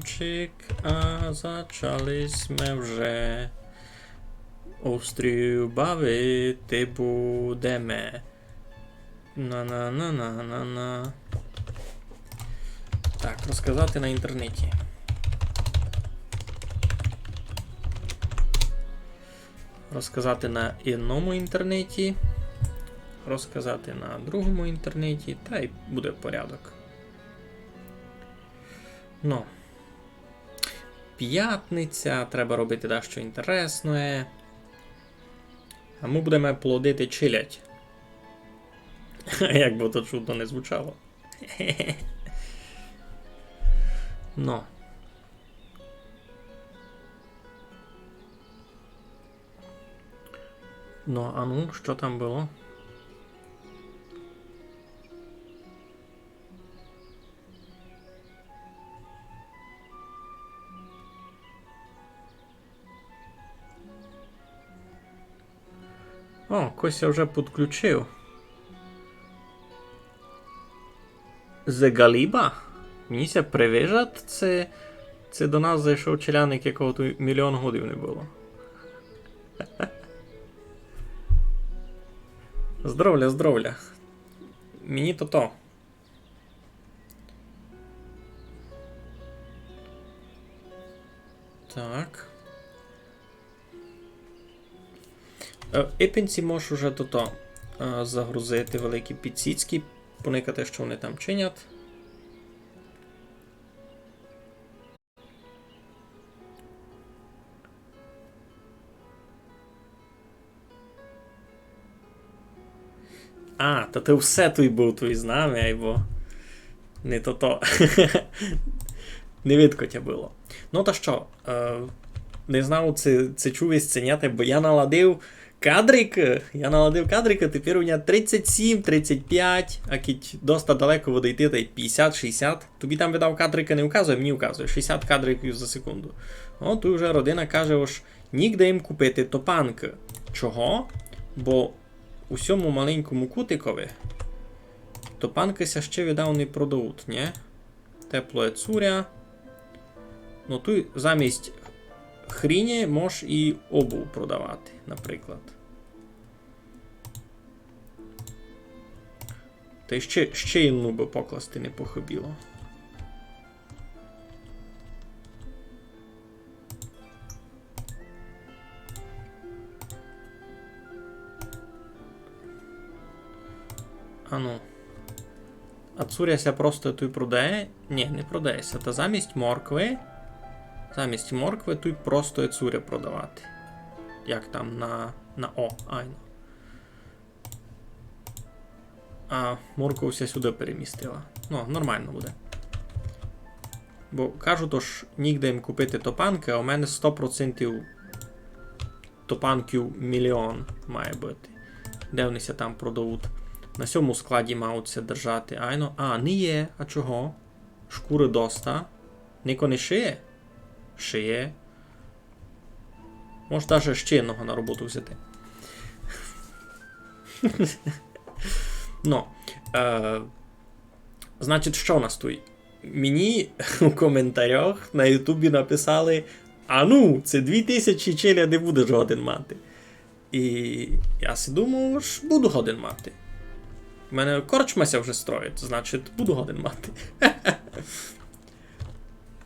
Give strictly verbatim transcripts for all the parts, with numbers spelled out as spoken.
Чик, а зачали сьме вже. Австрію бавити будеме. На-на-на-на-на-на. Так, розказати на інтернеті. Розказати на одному інтернеті. Розказати на другому інтернеті. Та й буде порядок. Ну. Пятниця, треба робити дещо інтересне. А мы будеме плодити челядь. Як бы то чудно не звучало. Ну. Ну, а ну, што там было? О, когось я вже підключив. З Галіба? Мені ся привижать, ци, ци до нас зайшов челядник, якого туй мільйон годів не было. Здоровля, здоровля. Мені то то. Так. Е, ипен сі мож уже тото, е, загрузити великі підсіцькі, поникати, што они там чинять. А, та ты все туй быв, туй з нами, айбо. Не то то. Не видко тя было. Ну та што, е, не знав, ци, ци чув єсь, ци нї, бо я наладив кадрик, я наладив кадрик, а тепер у мене тридцять сім, тридцять пять, а кідь доста далеко буде йти, та й пятдесят, шістдесят. Тобі там, видав, кадрика не указує, мені указує шістдесят кадриків за секунду. О, туй уже родина каже, ож нігде їм купити топанкы. Чого? Бо у сьому маленькому кутикови топанкы ся ще, видав, не продавуть, нї? Теплоє цуря. Ну, туй замість хріні мож і обув продавати, наприклад. Та й ще, ще єдну бы покласти не похыбіло. Ану. А цуря ся просто туй продає? Нї, не продає ся. Та замість моркви, замість моркви туй просто є цуря продавати. Як там на, на О, айно. А морков ся сюды перемістила. Ну, нормално буде. Бо кажуть, ож нігде їм купити топанкы, а у мене сто процентів топанків мільйон має быти. Де они ся там продавуть? На сьому складі мають ся держати. Айно. А, не є. А чого? Шкуры доста. Нико не шиє? Шиє. Мож даже ще єдного на роботу взяти. Ну, е, значить, што у нас туй? Мені у коментарях на Ютубі написали: «Ану, ци дві тисячі челяди будеш годен мати». І я си думав, ож буду годен мати. У мене корчма ся вже строїть, значить, буду годен мати.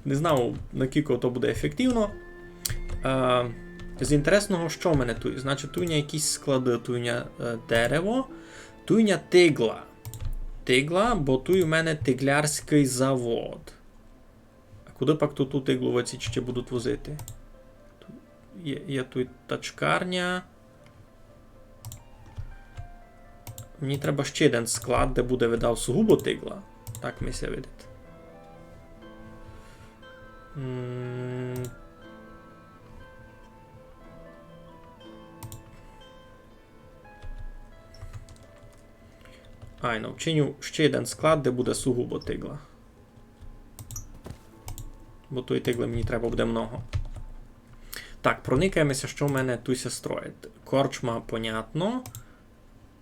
Не знав, накілько то буде ефективно. Е, з інтересного, што в мене туй? Значить, туй у мене якісь склады, туй у мене, е, дерево, туй у мене тигла. Тигла, бо туй у мене тиглярськый завод. А куды пак ту, ту тиглу оці ще будуть возити? Ту є, є туй тачкарня. Мені треба ще єден склад, де буде, видав, сугубо тигла. Так ми ся видить. М. Айно, вчиню ще єден склад, де буде сугубо тигла. Бо тої тиглы мені треба буде много. Так, проникаєме ся, што в мене туй ся строїть. Корчма, понятно.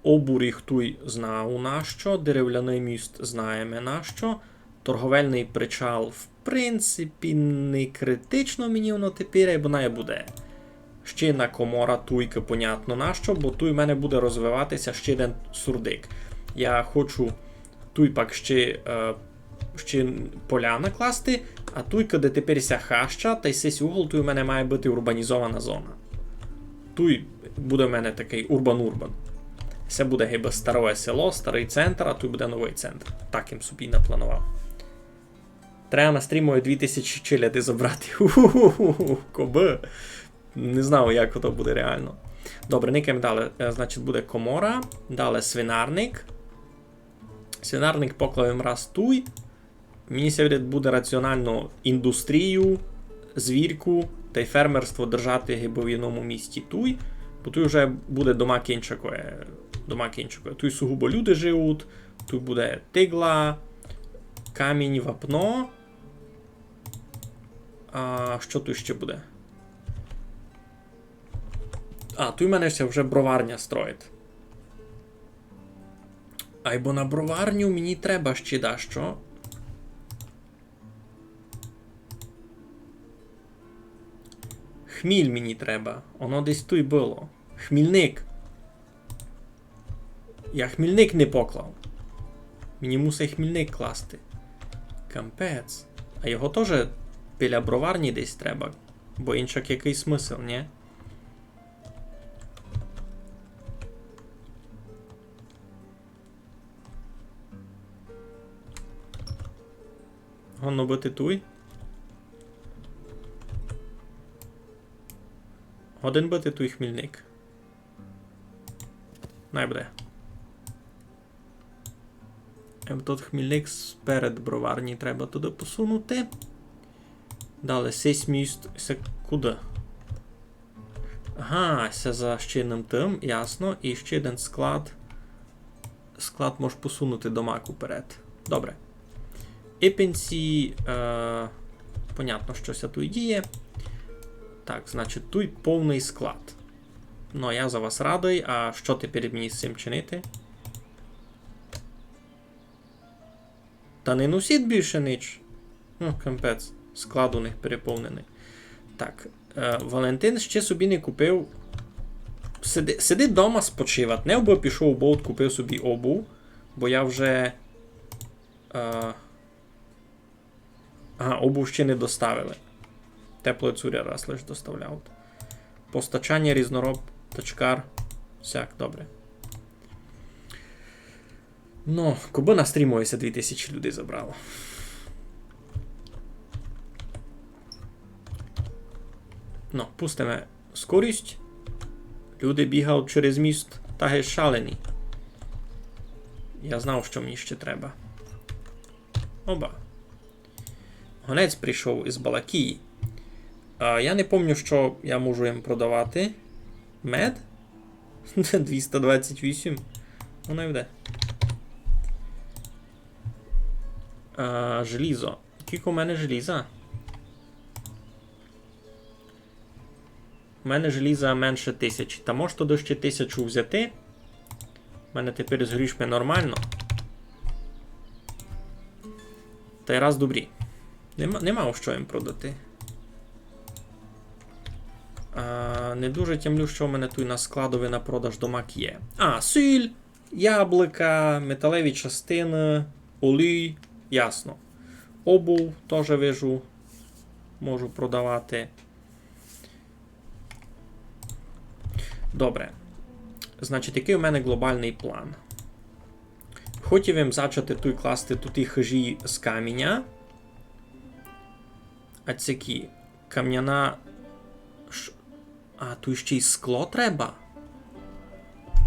Обуріг туй знав нащо. Деревляный міст знаєме нащо. Торговельный причал, в принципі, не критично мені воно тепер, бо най буде. Ще єдна комора, туйка, понятно нащо, бо туй в мене буде розвивати ся ще єден сурдик. Я хочу туй пак ще, е, ще поля накласти, а туйка, де тепер ся хаща, тай сись угол, туй у мене має быти урбанізована зона. Туй буде в мене такый урбан-урбан. Се буде гибы староє село, старый центр, а туй буде новый центр. Так им собі напланував. Треба на стрімови дві тисячі челяди забрати. Ху-ху-ху-ху, кобы. Не знав, як то буде реално. Добре, никаєме дале. Е, значить, буде комора, дале свинарник. Свинарник поклав им раз туй. Мені ся видить, буде раціонално індустрію, звірку тай фермерство держати гибы в єдному місці туй, бо туй уже буде дома кінчакоє, дома кінчакоє. Туй сугубо люди живуть, туй буде тигла, камінь, вапно. А што туй ще буде? А, туй в мене ся вже броварня строїть. Айбо на броварню мені треба ще дашто. Хміль мені треба. Оно десь туй было. Хмільник. Я хмільник не поклав. Мені мусить хмільник класти. Капець. А його тоже біля броварні десь треба. Бо іншак якый смысл, нє? Годно быти туй. Годен быти туй хмільник. Най буде. Ем, тот хмільник сперед броварні треба туды посунути. Дале, сись міст, се куды? Ага, се за ще єдным тым, ясно. І ще єден склад. Склад мож посунути домак уперед. Добре. Ипенці, е, понятно, што ся туй діє. Так, значить, туй повный склад. Ну, я за вас радый, а што тепер мені з сим чинити? Та не носіть більше нич. Ну, капець, склад у них переповненый. Так, е, Валентин ще собі не купив. Сиди, сидить дома, спочивать. Не обы пішов у болт, купив собі обув, бо я вже, е, ага, обув ще не доставили. Теплоє цуря раз лиш доставляв. Постачання, різнороб, тачкар. Сяк, добре. Ну, кобы на стрімови ся дві тисячі людей забрало. Ну, пустиме скорість. Люди бігають через міст та геть шалені. Я знав, што мені ще треба. Оба. Гонець прийшов із Балакії. А, я не помню, што я можу їм продавати. Мед? Двіста двадцять вісім. Ну, най буде. А, желізо. Кілько у мене желіза? У мене желіза менше тисячі. Та мож туды ще тисячу взяти. У мене тепер з грішми нормално. Тай раз добрі. Нема, нема у што їм продати. А, не дуже тямлю, што в мене туй на складови на продаж домак є. А, сіль, яблука, металеві частины, олій, ясно. Обув тоже вижу, можу продавати. Добре. Значить, якый у мене глобалный план? Хотів им зачати туй класти туй хыжі з каміня. А сякі камняна ш-, а, туй ще й скло треба?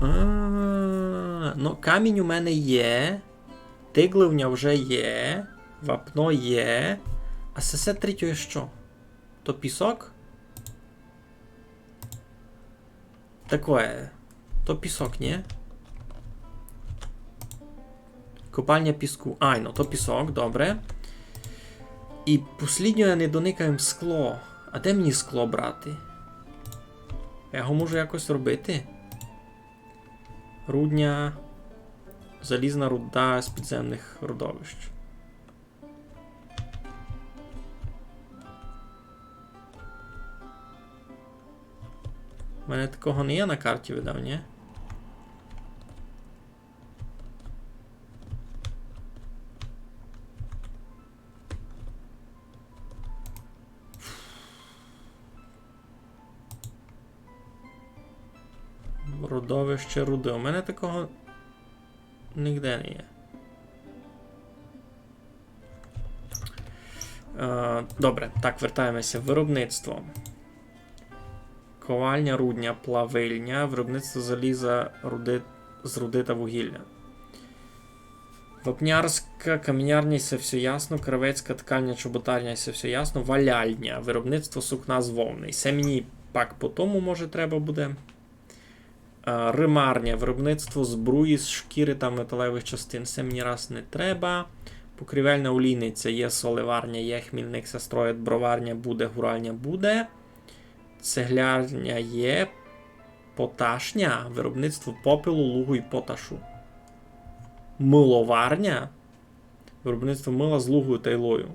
А, ну, камінь у мене є. Тиглы в ня вже є. Вапно є. А се, се третє што? То пісок? Такоє. То пісок, нї? Копальня піску. Ай, ну, то пісок, добре. І посліднє я не доникав им скло. А де мені скло брати? Я го можу якось робити? Рудня. Залізна руда з підземных родовищ. У мене такого не є на карті, видав, ні? Родовище руды. У мене такого нигде не є. Е, добре, так, вертаємося. Виробництво. Ковальня, рудня, плавильня, виробництво заліза, руди, з руди та вугілля. Вапнярська камінярня, се всьо ясно, кравецька ткальня, чоботарня, се всьо ясно, валяльня, виробництво сукна з вовни. Се мені пак по тому, може, треба буде. Е, римарня, виробництво збруї з шкіри та металевих частин. Се мені раз не треба. Покрівельна олійниця є, соливарня є, хмільник ся строїть, броварня буде, гуральня буде. Цеглярня є, поташня, виробництво попелу, лугу й поташу. Миловарня, виробництво мила з лугу та й лою.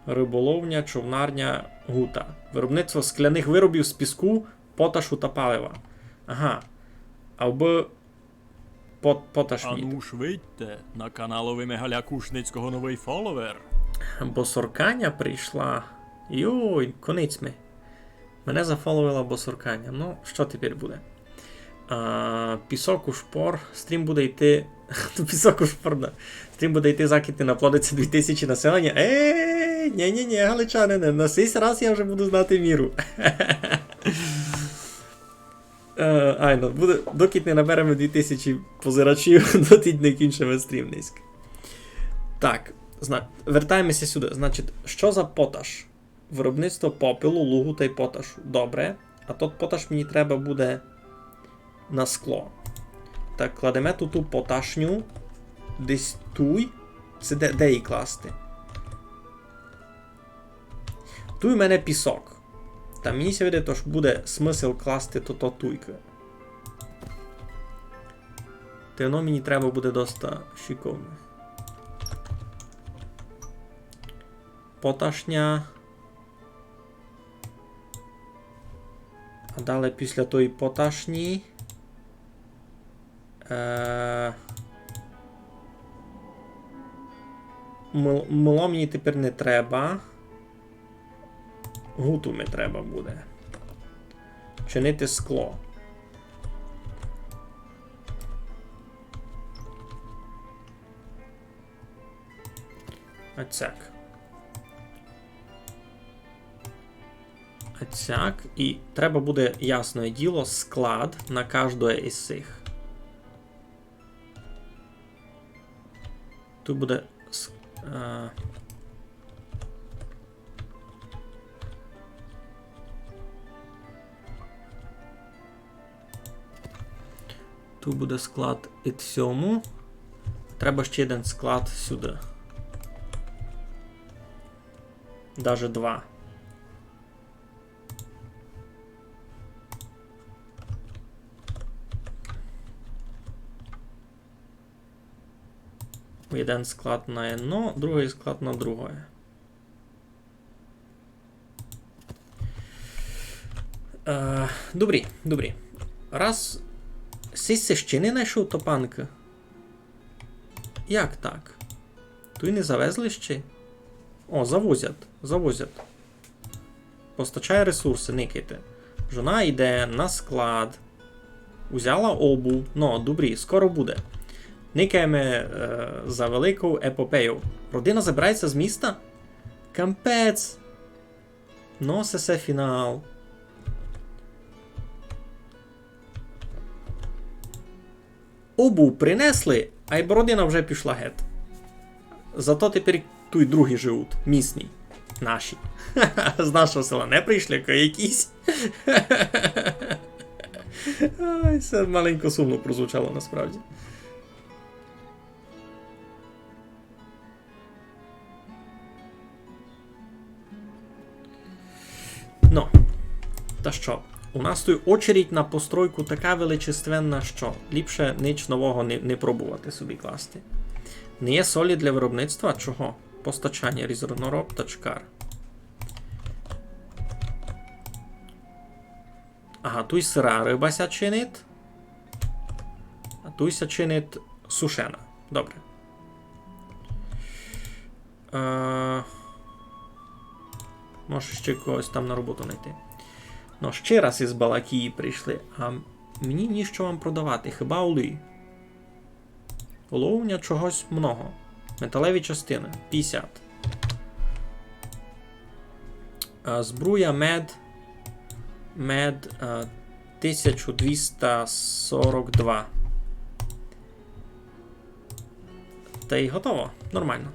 Риболовня, човнарня, гута. Виробництво скляних виробів з піску, поташу та палива. Ага. Абы пот-, поташ мені. Ану ж видьте, на каналови Мигаля Кушницького новый фоловер. Босорканя прийшла. Йой, конець ми. Мене зафоловила босорканя. Ну, што тепер буде? А, пісок у шпор. Стрім буде йти. Пісок у шпор, да. Стрім буде йти, закидь не наплодиться дві тисячі населення. Ей, ні-ні-ні, галичанине, на сей раз я вже буду знати міру. Е, айно, буде, докіть не набереме дві тисячі позирачів, дотіть не кінчиме стрім нынька. Так, зна-, вертаємося сюды. Значить, што за поташ? Виробництво попелу, лугу та й поташу. Добре. А тот поташ мені треба буде на скло. Так, кладеме ту, ту поташню. Десь туй. Се де, де її класти? Туй у мене пісок. Та мені ся видить, ож буде смысл класти тото туйкы. Та воно мені треба буде доста шиковне. Поташня. А далі після тої поташні. Е, мил-, мило мені тепер не треба. Гуту ми треба буде. Чинити скло. Оцяк. Оцяк. І треба буде, ясне діло, склад на каждоє із сих. Туй буде с-, е, туй буде склад ид сьому. Треба ще єден склад сюды. Даже два. Єден склад на єдно, другый склад на другоє. Е, добрі, добрі. Раз сись ще не найшов топанкы. Як так? Туй не завезли ще? О, завозять, завозять. Постачає ресурсы, никайте. Жона йде на склад. Узяла обув. Но, добрі, скоро буде. Никаєме, е, за велику епопею. Родина забирається з міста? Кампець! Но, се, се фінал. Обув принесли, а й родина вже пішла гет. Зато тепер туй другі живуть, місні. Наші. З нашого села не прийшли, а якісь. Ай, се маленько сумно прозвучало насправді. Но, та што? У нас туй очередь на постройку така величественна, што ліпше нич нового не, не пробовати собі класти. Не є солі для виробництва? Чого? Постачання, різнороб та чкар. Ага, туй сыра рыба ся чинить. А туй ся чинить сушена. Добре. Е, може ще когось там на роботу найти. Ну, ще раз из Балакії прийшли, а мені ніщо вам продавати, хіба олій. Оловня чогось много. Металеві частины, пятдесят. А, збруя, мед. Мед, а, тисяча двісті сорок два. Та й готово. Нормално.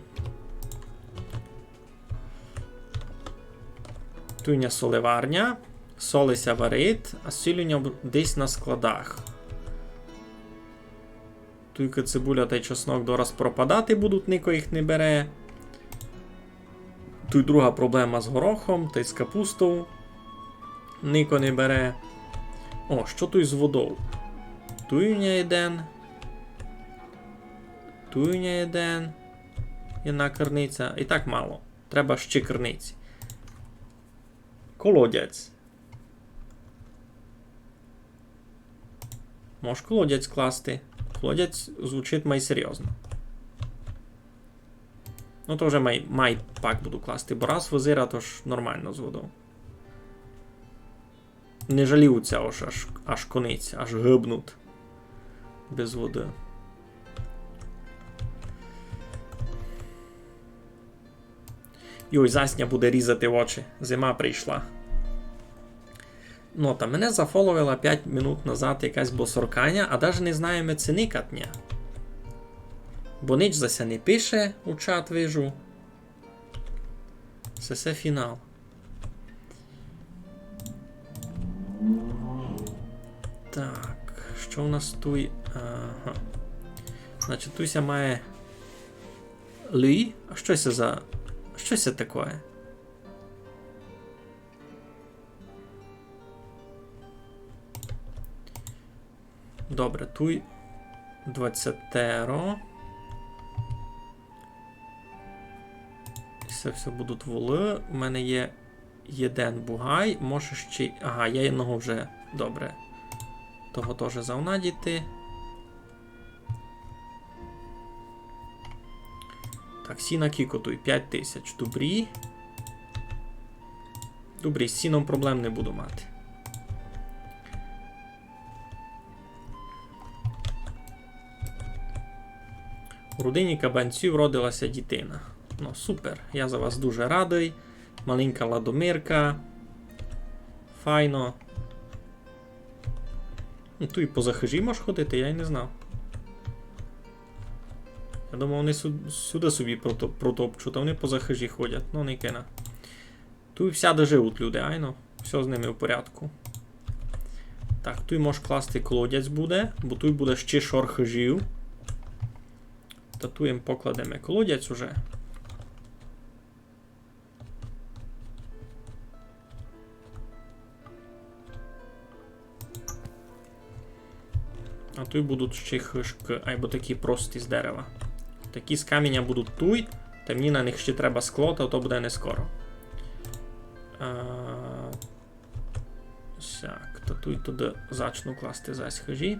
Туй у ня соливарня. Соли ся варить, а сіль у ня бу-, десь на складах. Туйка цибуля тай чеснок дораз пропадати будуть, нико їх не бере. Туй друга проблема з горохом тай з капустов. Нико не бере. О, што туй з водов? Туй у ня єден. Туй у ня єден. Єдна керниця. І так мало. Треба ще керниці. Колодязь. Можеш колодязь класти. Колодязь звучить май серйозно. Ну, то вже май, май пак буду класти, бо раз возира, то ж нормално з водов. Не жаліються аж, аж, аж кониць, аж гибнуть без воды. Йой, зась ня буде різати очі. Зима прийшла. Ну, та мене зафоловила пять минут назад якась босорканя, а даже не знає ми цены катня. Бо нич за ся не пише у чат, вижу. Се, се фінал. Так, што у нас туй? Ага. Значить, туй ся має Луї? А што се за... Што се такоє? Добре, туй двадцятеро. І се всьо будуть волы. У мене є єден бугай, може ще... Ага, я єдного вже, добре. Того тоже завнадіти. Так, сіна кіко туй? Пять тисяч. Добрі. Добрі, з сіном проблем не буду мати. У родині кабанців родила ся дітина. Ну, супер, я за вас дуже радый. Маленька ладомирка. Файно. Ну, туй поза хыжі можеш ходити, я й не знав. Я думав, они сю-, сюды собі прото-, протопчуть, а они поза хыжі ходять. Ну, не кина. Туй всяды живуть люди, айно. Всьо з ними в порядку. Так, туй можеш класти колодязь буде, бо туй буде ще шор хыжів. Та туй їм покладеме колодязь уже. А туй будуть ще хыжкы, айбо такі прості з дерева. Такі з каміня будуть туй, та мені на них ще треба скло, та то буде не скоро. А, сяк, та туй туды зачну класти зась хыжі.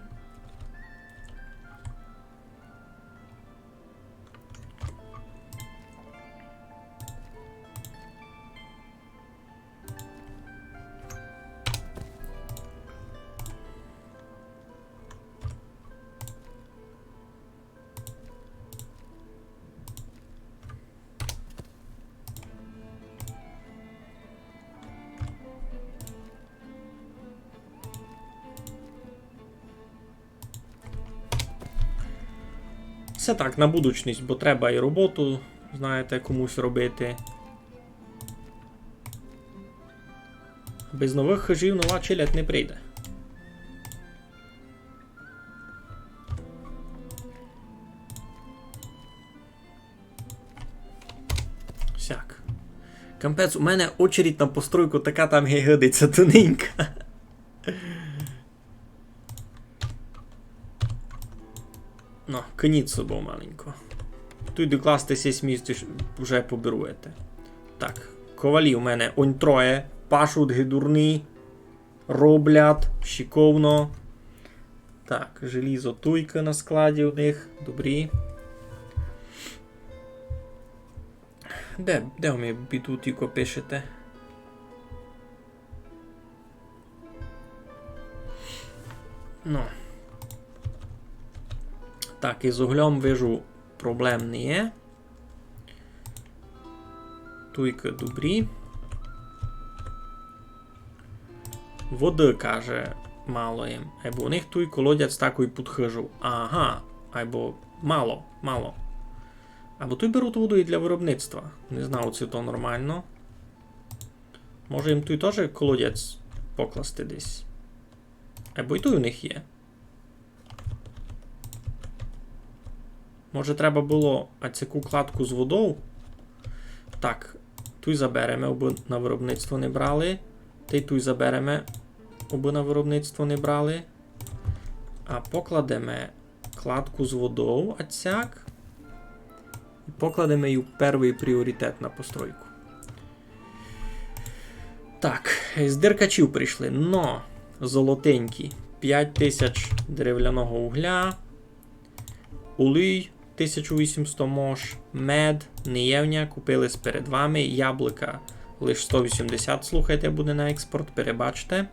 Се так, на будучность, бо треба і роботу, знаєте, комусь робити. Без новых хыжів нова челядь не прийде. Сяк. Капець, у мене очередь на постройку така там гегыдиця тоненька. Ну, киніть собою маленько. Туй докласти сись місць уже поберуєте. Так, ковалі у мене онь троє, пашуть ги дурні. роблять, шиковно. Так, желізо туйка на складі у них. Добрі. Де, де ви ми біду тілько пишете? Ну. Так, із углем, вижу, проблем не є. Туйка добрі. Воды, каже, мало їм. Айбо у них туй колодязь такой під хыжу. Ага. Айбо мало, мало. Айбо туй беруть воду і для виробництва. Не знав, ци то нормално. Може їм туй тоже колодязь покласти десь. Айбо і туй у них є. Може, треба было ацяку кладку з водов? Так, туй забереме, обы на виробництво не брали. Тай туй забереме, обы на виробництво не брали. А покладеме кладку з водов, ацяк. І покладеме її в первый пріоритет на постройку. Так, з Деркачів прийшли. Но, золотенькі. Пять тисяч деревляного угля. Олій тисячу вісімсто мож. Мед, не є в ня, купили з перед вами. Яблука лиш сто вісімдесят, слухайте, буде на експорт, перебачте.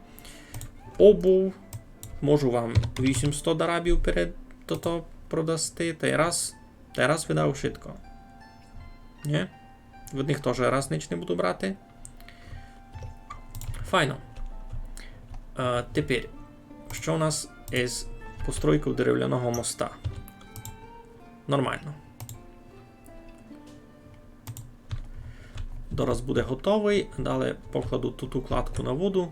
Обув, можу вам вісімсто дарабів перед тото продасти. Тай раз, тай раз видав швидко. Нє? Від них тоже раз нич не буду брати. Файно. Е, тепер, што у нас із постройков деревляного моста? Нормално. Дораз буде готовый. Далі покладу ту, ту кладку на воду.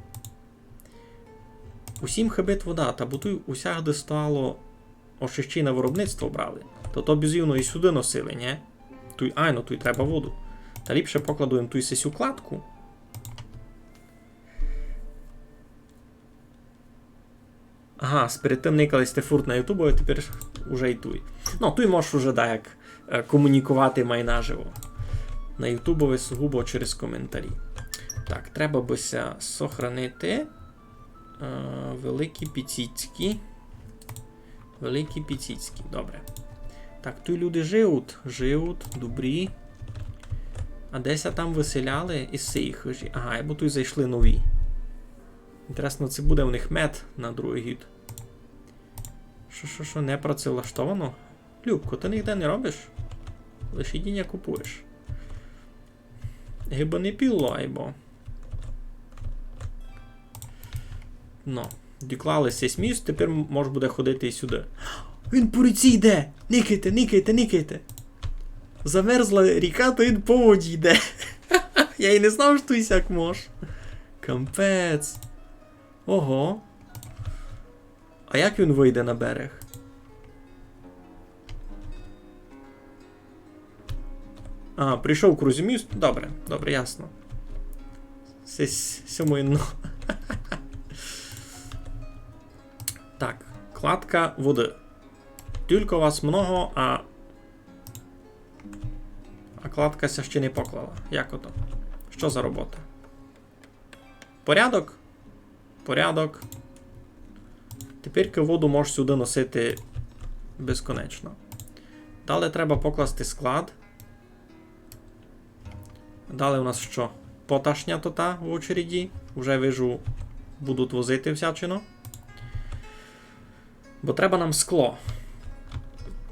Усім хибить вода, та бо туй усягде стало, ож ще й на виробництво брали. То, то бізувно і сюды носили, нє? Туй, айно, туй треба воду. Та ліпше покладу їм туй сесю кладку. Ага, перед тым никали сьте фурт на Ютубови, тепер уже й туй. Ну, туй можеш уже даяк, е, комуніковати май наживо. На Ютубови сугубо через коментарі. Так, треба бы ся сохранити. Е, великі піціцькі. Великі піціцькі, добре. Так, туй люди живуть, живуть, добрі. А де ся там выселяли із сеї хыжі? Ага, айбо туй зайшли нові. Інтересно, ци буде у них мед на другый гід. Што, што, што, не працевлаштовано? Любко, ты нигде не робиш? Лиш їдіня купуєш. Гибы не піло, айбо. Ну, доклали сись міст, тепер м-, мож буде ходити і сюды. Він по ріці йде! Никайте, никайте, никайте! Замерзла ріка, то він по воді йде. Я й не знав, што і сяк мож. Капець. Ого. А як він выйде на берег? А, прийшов круз міст. Добре, добре, ясно. Се с-, сьомої но. Так, кладка воды. Тілько вас много, а, а кладка ся ще не поклала. Як ото? Што за робота? Порядок? Порядок. Тепер воду можеш сюды носити безконечно. Далі треба покласти склад. Далі у нас што? Поташня тота в очереді. Уже вижу, будуть возити всячину. Бо треба нам скло.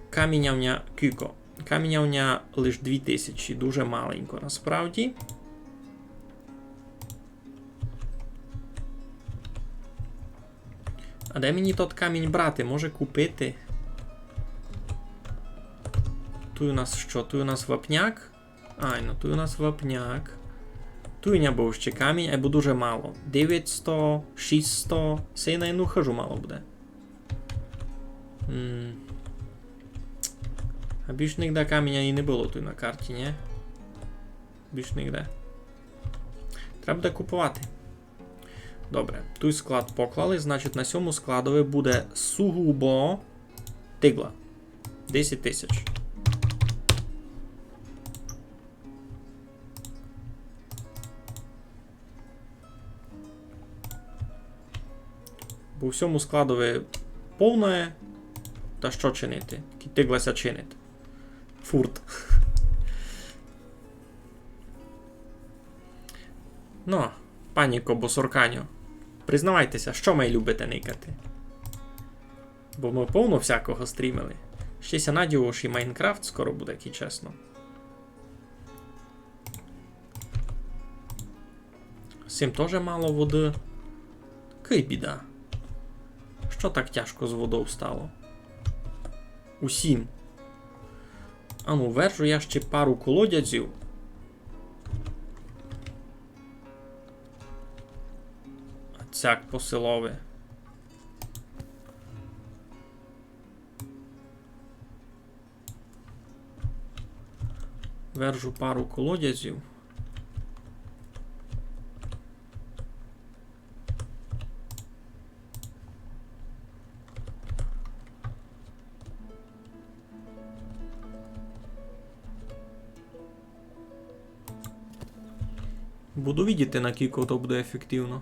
Каміня в ня кілько. Каміня в ня лиш дві тисячі, дуже маленько насправді. А де мені тот камінь брати? Може купити? Туй у нас што? Туй у нас вапняк. Айно, туй у нас вапняк. Туй у ня быв ще камінь, айбо дуже мало. Девятсто, шістсто. Се на одну хыжу мало буде. М. А більш нигде каміня і не было туй на карті, нє? Більш нигде. Треба буде купувати. Добре, туй склад поклали, значить, на сьому складови буде сугубо тигла. Десять тисяч. У всьому складови повноє. Та што чинити? Кідь тигла ся чинить. Фурт. Но, пані Кобосорканю, признавайте ся, што май любите никати? Бо мы повно всякого стрімили. Ще ся надію, ож і Майнкрафт скоро буде, кідь чесно. З сим тоже мало воды. Кый біда. Што так тяжко з водов стало? Усім. Ану, вержу я ще пару колодязів. А цяк по селови. Вержу пару колодязів. Буду видіти, накілько то буде ефективно.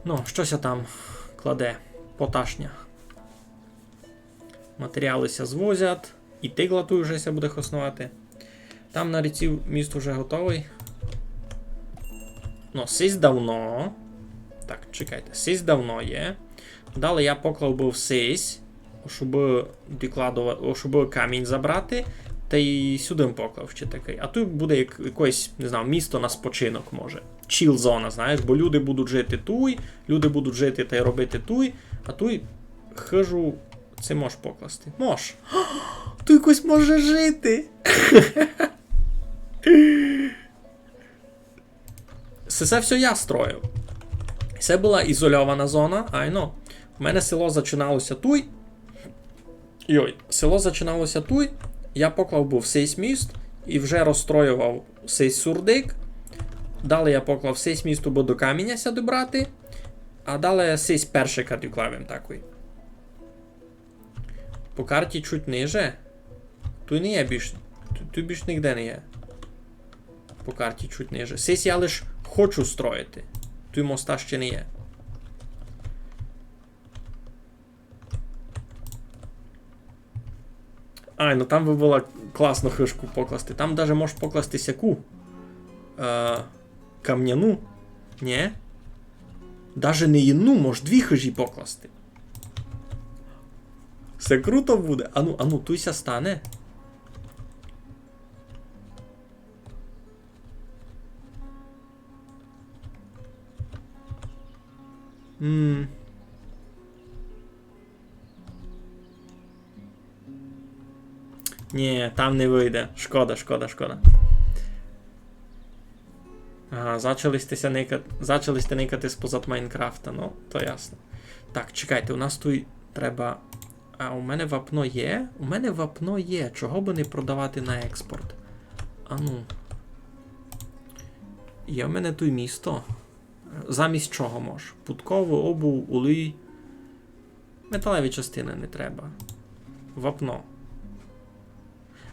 Ну, што ся там кладе? Поташня. Матеріалы ся звозять. І тигла туй уже ся буде хосновати. Там на ріці міст уже готовый. Ну, сись давно. Так, чекайте, сись давно є. Далі я поклав быв сись, щоб докладова-, щоб камінь забрати, та й сюды поклав ще такый. А туй буде як, якоесь, не знаю, місто на спочинок, може. Чіл-зона, знаєш, бо люди будуть жити туй, люди будуть жити та й робити туй, а туй хыжу ци мож покласти. Мож. Туй якось може жити. Се, се всьо я строїв. Се была ізольована зона, айно. У мене село зачиналося туй. Йой, село зачиналося туй. Я поклав быв сись міст і вже розстроював сись сурдик. Далі я поклав сись міст, убы до каміня ся добрати. А далі сись першика доклав им такой. По карті чуть ниже. Туй не є більш, ту-, туй більш нигде не є. По карті чуть ниже. Сись я лиш хочу строїти. Туй моста ще не є. Ай, ну там бы было класно хыжку покласти. Там даже можеш покласти сяку. Е, камняну. Нє? Даже не єдну, можеш дві хыжі покласти. Се круто буде. Ану, ану, туй ся стане. М. Нє, там не выйде. Шкода, шкода, шкода. Ага, зачали сьте ся ника-, зачали сьте никати спозад Майнкрафта, ну, то ясно. Так, чекайте, у нас туй треба. А у мене вапно є? У мене вапно є. Чого бы не продавати на експорт? Ану. Є в мене туй місто. Замість чого мож? Пудкову, обув, улій. Металеві частины не треба. Вапно.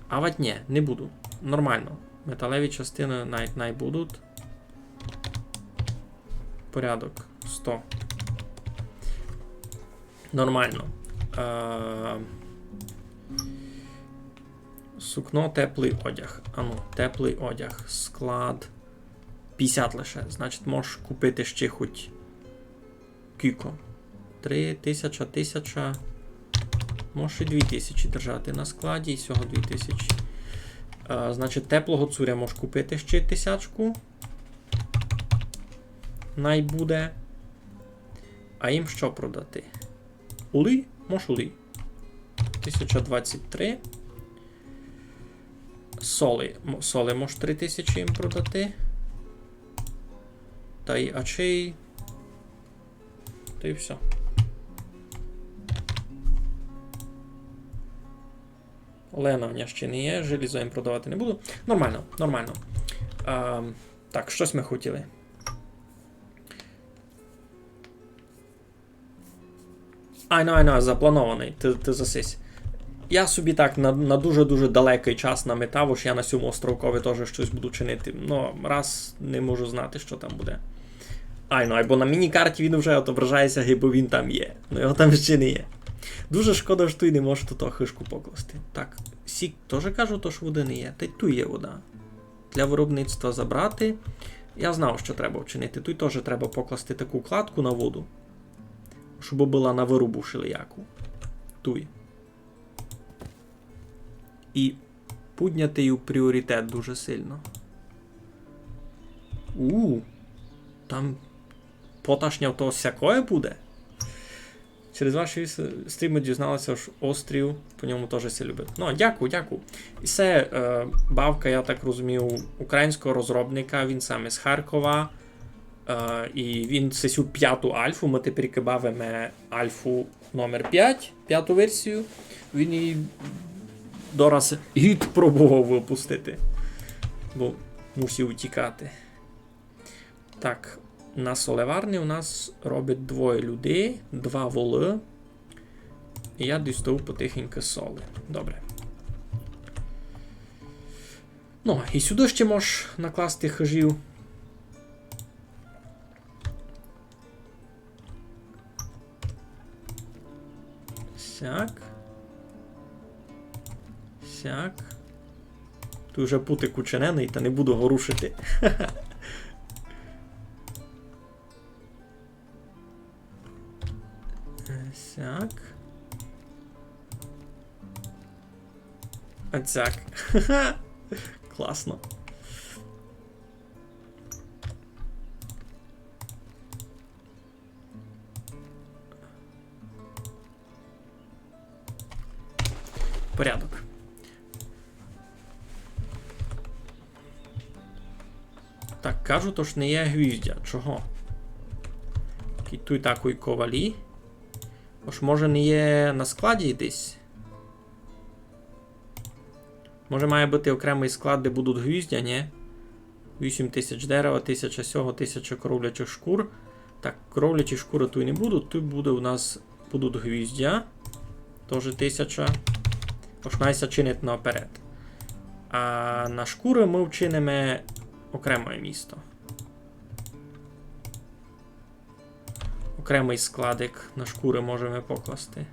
Авадь нє, не буду. Нормално. Металеві частины най, най будуть. Порядок. Сто. Нормално. Е, сукно, теплый одяг. Ану, теплый одяг. Склад. Пятдесят лише. Значить, можеш купити ще хоть кілько. Три тисяча, тисяча. Можеш і дві тисячі держати на складі, і сього дві тисячі. Е, значить, теплого цуря можеш купити ще тисячку. Най буде. А їм што продати? Улій? Мож улій. Тисяча двадцять три. Соли. М-, соли мож три тисячі їм продати. Та й ачей. Та й всьо. Лена в мене ще не є, желізо їм продавати не буду. Нормално, нормално. Ем, так, штось мы хотіли. Айно, айно, запланованый, ты, ты засись. Я собі так на, на дуже-дуже далекый час наметав, ож я на сьому островкови тоже штось буду чинити. Но, раз не можу знати, што там буде. Айно, айбо на міні-карті він уже отображає ся, гибы він там є. Но його там іщи не є. Дуже шкода, што туй не можеш ту хыжку покласти. Так, сік тоже кажу, то, што воды не є. Та й туй є вода. Для виробництва забрати. Я знав, што треба вчинити. Туй тоже треба покласти таку кладку на воду, щоб была на вырубу шелияку. Туй. І пудняти їй пріоритет дуже сильно. У, там поташня то сякоє буде. Через ваші с-, стрімы дізналася, што острів по ньому тоже ся любить. Ну, дякую, дякую. І се, е, бавка, я так розумію, українського розробника, він сам із Харкова. Е, і він сесю пяту альфу, мы тепер бавиме альфу номер пять, пяту версію. Він її дораз гід пробовав выпустити. Бо мусив утікати. Так, на солеварні у нас робить двоє людей, два волы. І я дістаю потихеньку соли. Добре. Ну, і сюды ще можеш накласти хыжів. Сяк. Сяк. Туй уже путик учиненый, та не буду го рушити. Сяк. А сяк. Класно. Порядок. Так, кажу, то ж не є гвіздя. Чого? Кі туй такой ковалі. Ож, може, не є на складі десь? Може, має быти окремый склад, де будуть гвіздя, ні? Вісім тисяч дерева, тисяча сього, тисяча коровлячих шкур. Так, коровлячі шкуры туй не будуть, туй буде у нас, будуть гвіздя. Тоже тисяча. Ож най ся чинить наперед. А на шкуры мы вчиниме окремоє місто. Окремый складик на шкуры можеме покласти.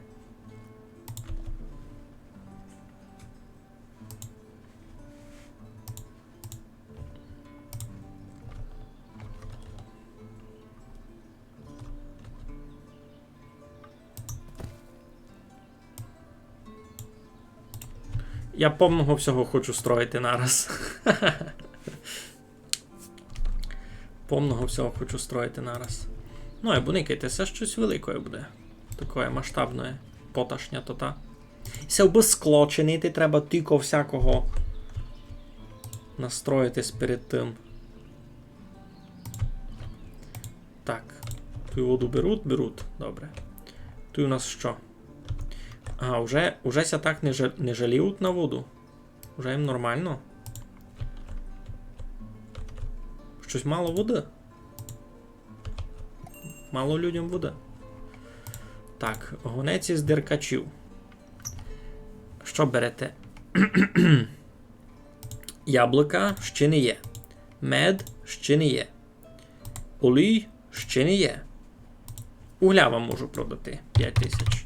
Я повного всього хочу строїти нараз. Повного всього хочу строїти нараз. Ну, айбо никайте, се штось великоє буде. Такоє масштабноє. Поташня то та. Се обы скло чинити, треба тілько всякого настроїтись перед тым. Так. Туй воду беруть, беруть. Добре. Туй у нас што? А, уже, уже ся так не жа-, не жаліють на воду? Уже їм нормално. Штось мало воды. Мало людям воды. Так, гонець із деркачів. Што берете? Яблука ще не є. Мед ще не є. Олій ще не є. Угля вам можу продати. Пять тисяч.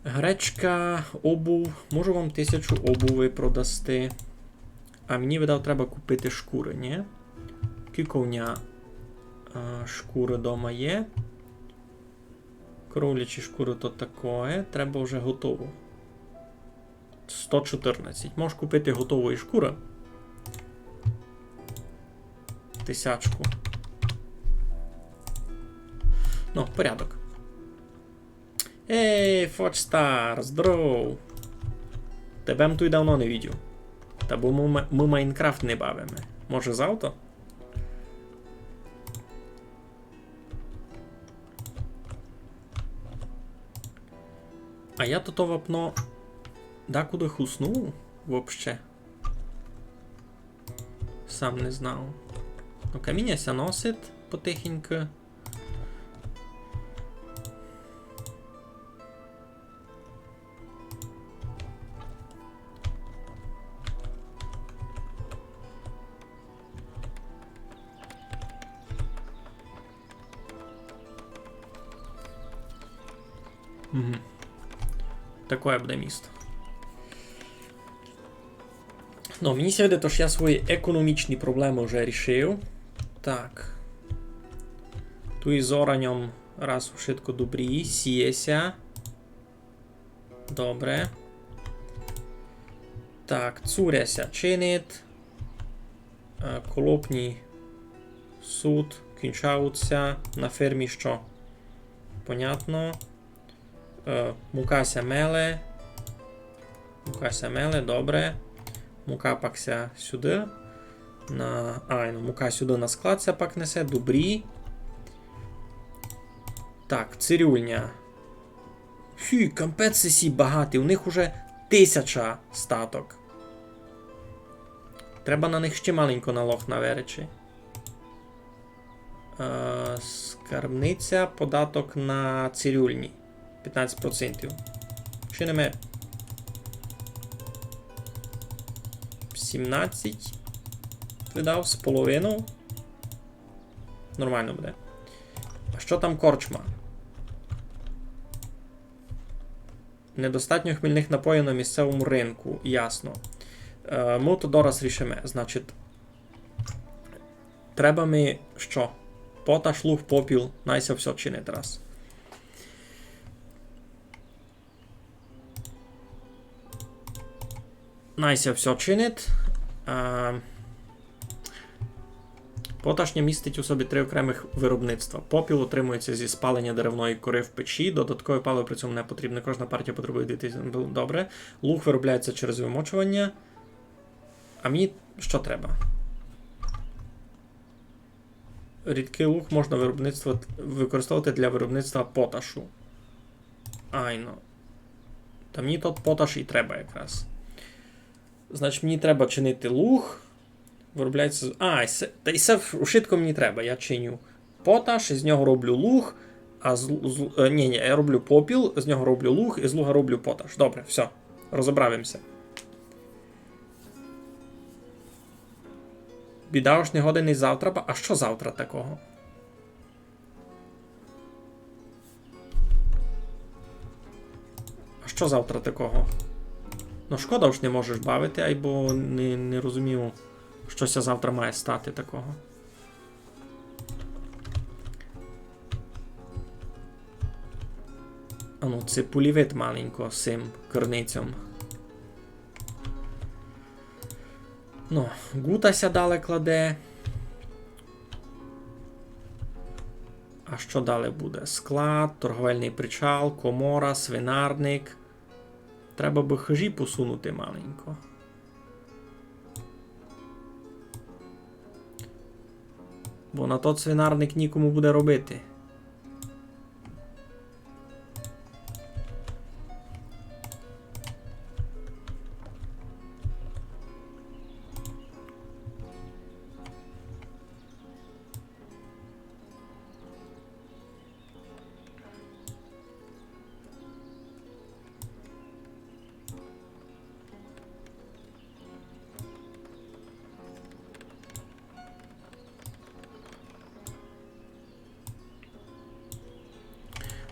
Гречка, обув. Можу вам тисячу обуви продасти. А мені, видав, треба купити шкуры, ні? Кілько в ня, а, шкуры дома є? Коровлячі шкуры то такоє. Треба вже готово. Сто чотырнадцять. Можеш купити готової шкуры. Тисячку. Ну, порядок. Ей, Фочстар, здоров. Тебе м туй давно не видів. Та бо мы, мы Майнкрафт не бавиме. Може, завтра? А я тото вапно дакуды хуснув вообще. Сам не знав. Ну, каміня ся носить потихеньку. Угу. Такоє буде місто. Ну, мені ся видить, ож я свої економічні проблемы вже рішив. Так. Туй із ораньом раз ушытко добрі, сіє ся. Добре. Так, цуря ся чинить. Е, колопні сут, кінчають ся. На фермі што? Понятно. Е, мука ся меле. Мука ся меле, добре. Мука пак ся сюды. На, ай, ну, мука сюды на склад ся пак несе, добрі. Так, цирюльня. Хю, капець сі багаті, у них уже тисяча статок. Треба на них ще маленько налог наверечи. Е, скарбниця, податок на цирюльні. Пятнадцять процентів. Чиниме сімнадцять. Видав з половинов. Нормално буде. А што там корчма? Недостатньо хмельных напоїв на місцевому ринку, ясно. Е, мы то дораз рішиме. Значить, треба ми што? Поташ, луг, попіл, най ся всьо чинить раз. Най ся всьо чинить. Е, Поташ ня містить у собі три окремых виробництва. Попіл отримується зі спалення деревної кори в печі, додаткове паливо при цьому не потрібне. Кожна партія потребує дві тисячі. Добре. Луг виробляється через вимочування. А мені што треба? Рідкый луг можна виробництво, використовувати для виробництва поташу. Айно. Та мені тот поташ і треба якраз. Значить, мені треба чинити луг. Виробляється з-, а, і се, та і се в-, ушытко мені треба, я чиню поташ, з нього роблю луг, а з, з, е, ні, ні, я роблю попіл, з нього роблю луг, і з луга роблю поташ. Добре, всьо, розобрав им ся. Біда, ож не годен і завтра, ба-, а што завтра такого? А што завтра такого? Ну, шкода, ож не можеш бавити, айбо не, не розумію, што ся завтра має стати такого. Ану, ци полівить маленько сим керницьом. Ну, гута ся дале кладе. А што дале буде? Склад, торговельный причал, комора, свинарник. Треба бы хыжі посунути маленько. Бо на тот свинарник нікому буде робити.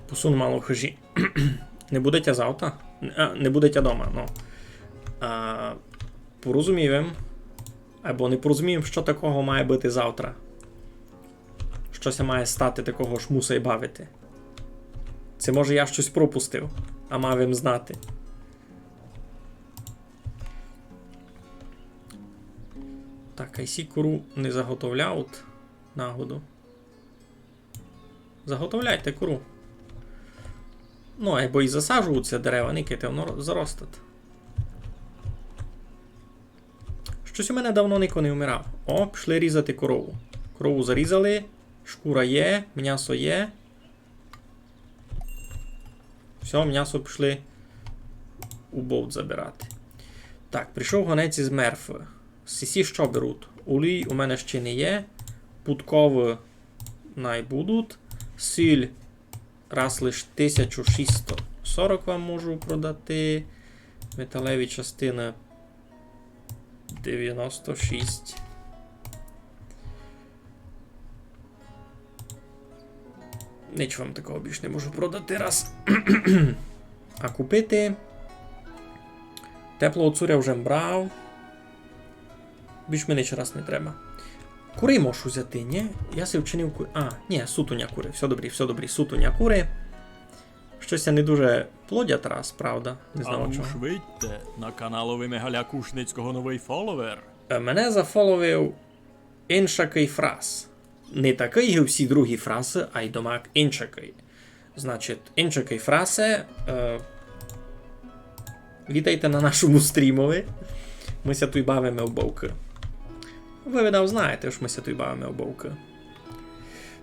Посуну мало хыжі. Не буде тя завтра? А, не буде тя дома, ну. А, порозумів им. Айбо не порозумів им, што такого має быти завтра. Што ся має стати такого, ож мусай бавити. Ци, може, я штось пропустив, а мав им знати. Так, а сі кору не заготовляють нагоду? Заготовляйте кору. Ну, айбо і засаджуються дерева, никайте, воно ро-, заростить. Штось у мене давно нико не вмирав. О, пішли різати корову. Корову зарізали, шкура є, мнясо є. Всьо, мнясо пішли у бовт забирати. Так, прийшов гонець із Мерфы. Сісі што беруть? Олій у мене ще не є. Пудковы най будуть. Сіль раз лиш тисячу шістсот сорок вам можу продати. Металеві частины девяносто шість. Нич вам такого більш не можу продати раз. А купити. Теплого цуря вже брав. Більш ми нич раз не треба. Куры можу взяти, нї? Я си вчинив ку-, а, нї, сутуня куры. Всьо добрі, всьо добрі, сутуня куры. Штось ся не дуже плодять раз, правда? Не знав, чого. Уж видьте, на каналови Мигаля Кушницького новый фоловер. Е, мене зафоловив иншакый фрас. Не такый, як всі другі фрасы, ай домак иншакый. Значить, иншакый фрасе, е, вітайте на нашому стрімови. Мы ся туй бавиме в бавкы. Вы, видав, знаєте, што мы ся туй бавиме в бавкы.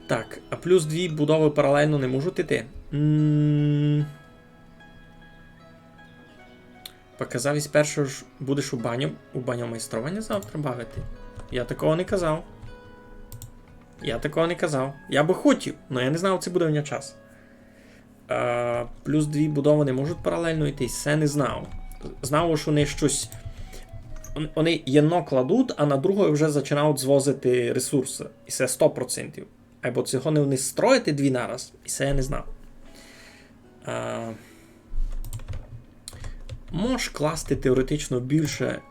Так, а плюс дві будовы паралельно не можуть іти? М. Показав і спершу, ож будеш у баню, у баню майстрованя завтра бавити. Я такого не казав. Я такого не казав. Я бы хотів, но я не знав, ци буде в ня час. Е, плюс дві будовы не можуть паралельно йти, се не знав. Знав, што они штось, он-, они єдно кладуть, а на другоє вже зачинають звозити ресурсы. І се сто процентів. Айбо ци годні они строїти дві нараз, і се я не знав. А, мож класти теоретично більше,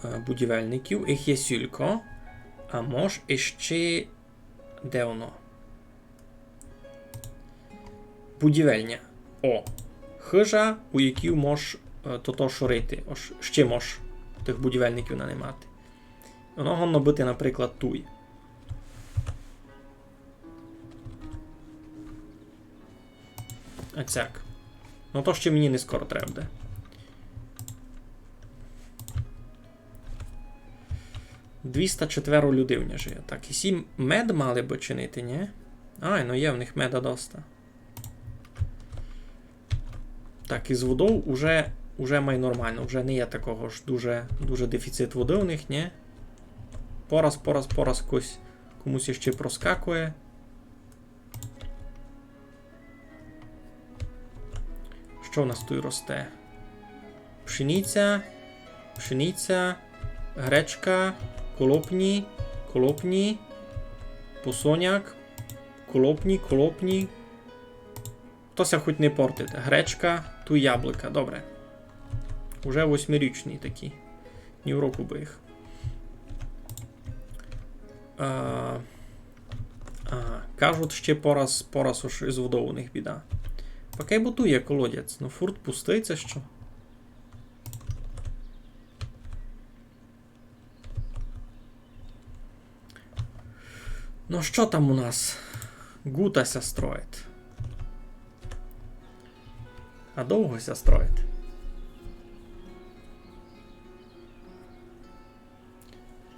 е, будівельників, їх є сілько, а мож іщи, де воно? Будівельня. О, хыжа, у якій мож, е, тото шорити. Ож, іщи мож тых будівельників нанимати. Воно годно быти, наприклад, туй. Оцяк. Но то іщи мені не скоро треба буде. Двіста четверо людей в ня жиє. Так, і сі мед мали бы чинити, нї? Ай, но є в них меда доста. Так, із водов уже, уже май нормално, уже не є такого ж дуже, дуже дефіцит воды у них, нї? Пораз, пораз, пораз кось, комусь іщи проскакує. Што у нас туй росте? Пшениця, пшениця, гречка, колопні, колопні, посоняк, колопні, колопні. То ся хоть не портить. Гречка, туй яблука, добре. Уже восьмирічні такі. Ні в року бы їх. А, ага, кажуть, іщи пораз, пораз уж із водов у них біда. Пак айбо туй є колодязь, но фурт пустый, ци што? Но што там у нас? Гута ся строїть. А довго ся строїть.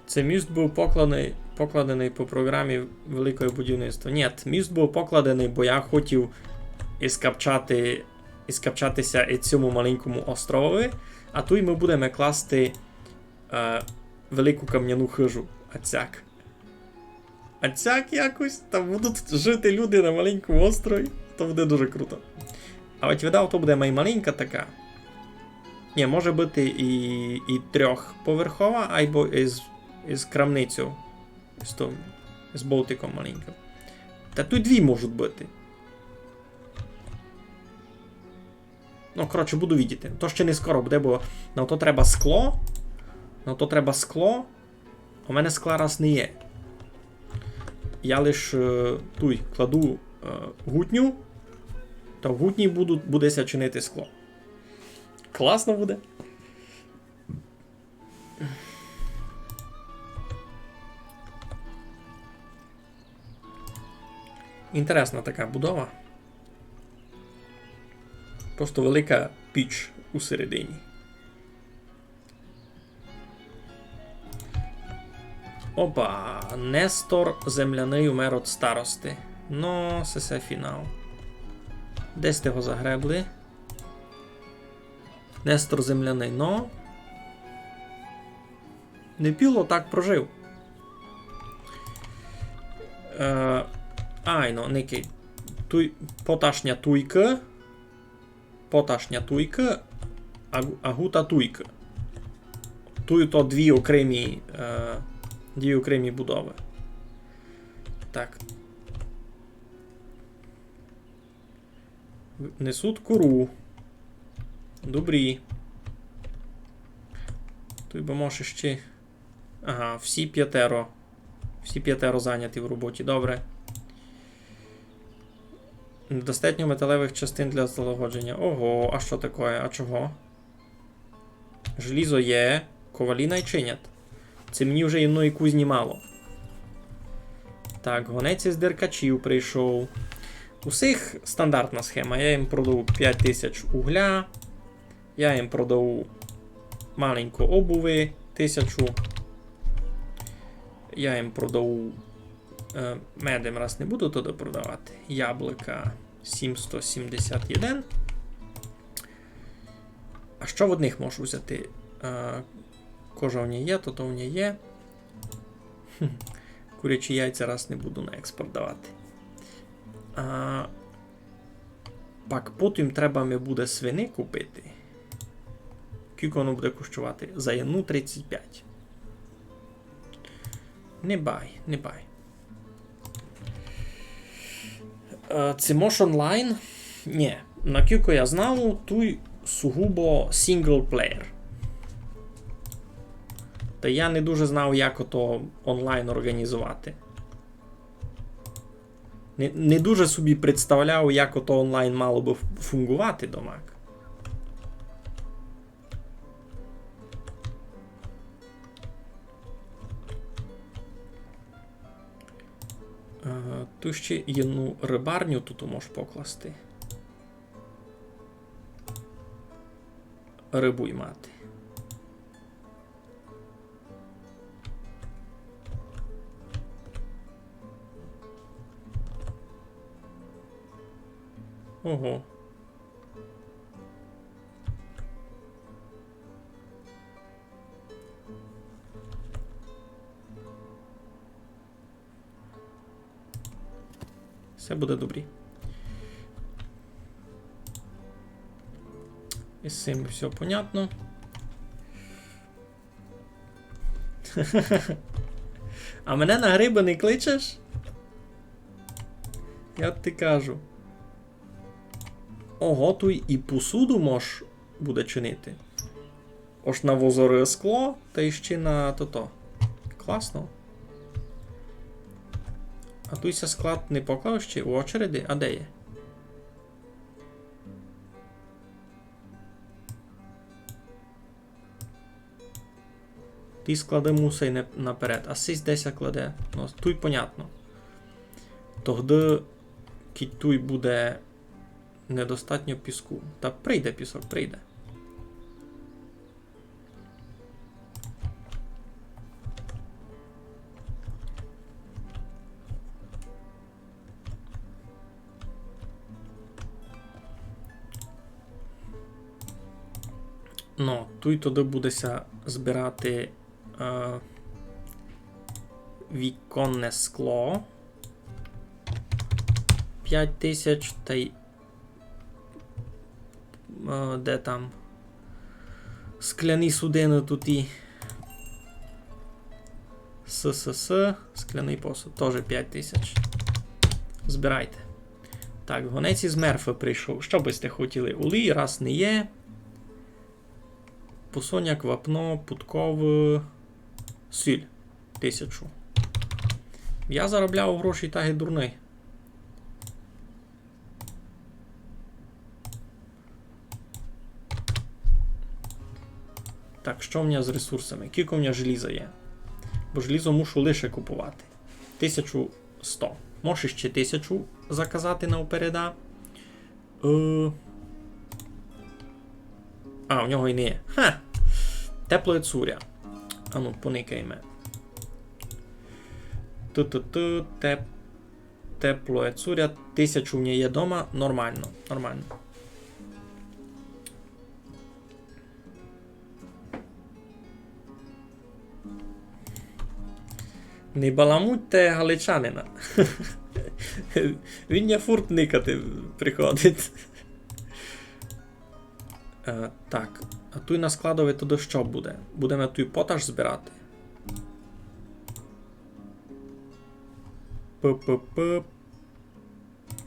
Ци міст быв покладеный, покладеный по програмі великого будівництва? Нї, міст быв покладеный, бо я хотів іскапчати, іскапчати ся і цьому маленькому островови, а туй мы будеме класти, е, велику камняну хыжу. Оцяк. Оцяк якось, там будуть жити люди на маленькому острові. То буде дуже круто. А от видав, то буде май маленька така. Нї, може быти і, і трьохповерхова, айбо із, із крамницю. З тим, з бовтиком маленькым. Та туй дві можуть быти. Ну, коротше, буду видіти. То іщи не скоро буде, бо на то треба скло. На то треба скло. У мене скла раз не є. Я лиш, е, туй кладу, е, гутню, та в гутній буду, буде ся чинити скло. Класно буде. Інтересна така будова. Просто велика піч у середині. Опа, Нестор земляный умер од старости. Но, се, се фінал. Десь сьте го загребли. Нестор земляный, но. Не піло так прожив. Е, айно, никай. Туй, поташня туйка. Поташня туйка, а, а гута туйка. Туй то дві окремі, е, дві окремі будовы. Так. Несуть кору. Добрі. Туй бы може ще. Ага, всі пятеро. Всі пятеро заняті в роботі. Добре. Недостатньо металевых частин для залагодженя. Ого, а што такоє? А чого? Желізо є, ковалі най чинять. Ци мені вже єдної кузні мало. Так, гонець из деркачів прийшов. У сих стандартна схема. Я їм продав пять тисяч угля. Я їм продав маленько обуви, тисячу. Я їм продав, е, мед им раз не буду туды продавати. Яблука сімсто сімдесят один. А што в одних можу взяти? Е, кожа в ній є, то, то в ній є. Хм. Курячі яйця раз не буду на експорт давати. А, пак потім треба ми буде свини купити. Кілько воно буде коштувати? За єдну тридцять пять. Не бай, не бай. Е, ци мож онлайн? Нє. Накілько я знав, туй сугубо сінґл плеєр. Та я не дуже знав, як ото онлайн організовати. Не, не дуже собі представляв, як ото онлайн мало бы ф-, фунґовати домак. Е, ту ще єдну рыбарню туй мож покласти. Рыбу й мати. Ого. Всьо буде добрі. Из сим всьо понятно. А мене на грибы не кличеш? Я ти кажу. Ого, туй і посуду мож буде чинити. Ож на возоры скло, та іщи на тото. Класно. А туй ся склад не поклав іщи у очереди? А де є? Ті склады мусай не наперед, а сись десь кладе. Ну, туй понятно. Тогды, кідь туй буде недостатньо піску. Та прийде пісок, прийде. Ну, туй тогды буде ся збирати, е, віконне скло. Пять тисяч тай, е, де там? Скляні судины туй і С С С, скляный посуд, тоже пять тисяч. Збирайте. Так, гонець из Мерфы прийшов. Што бы сьте хотіли? Олій раз не є. Посоняк, вапно, пудковы, сіль. Тисячу. Я заробляв гроші так і дурный. Так, што в мене з ресурсами? Кілько в мене желіза є? Бо желізо мушу лише купувати. Тисячу сто. Можеш іщи тисячу заказати на упереда. Е, а, у нього і не є. Ха! Теплоє цуря. Ану, поникайме. Ту-ту-ту, теп-, теплоє цуря. Тисячу в нього є дома. Нормално, нормално. Не баламутьте галичанина. Він ня фурт никати приходить. Е, так, а туй на складови тогды што буде? Будеме туй поташ збирати. П П П.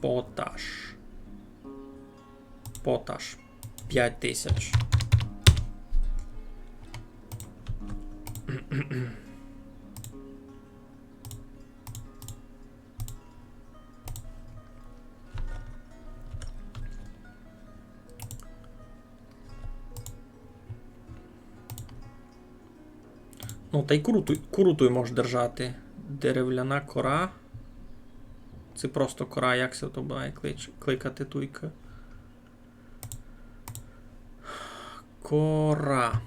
Поташ. Поташ. Пять тисяч. Ну, тай куру туй, куру туй можеш держати. Деревляна кора. Се просто кора, як се то має клич-, кликати туйка? Кора.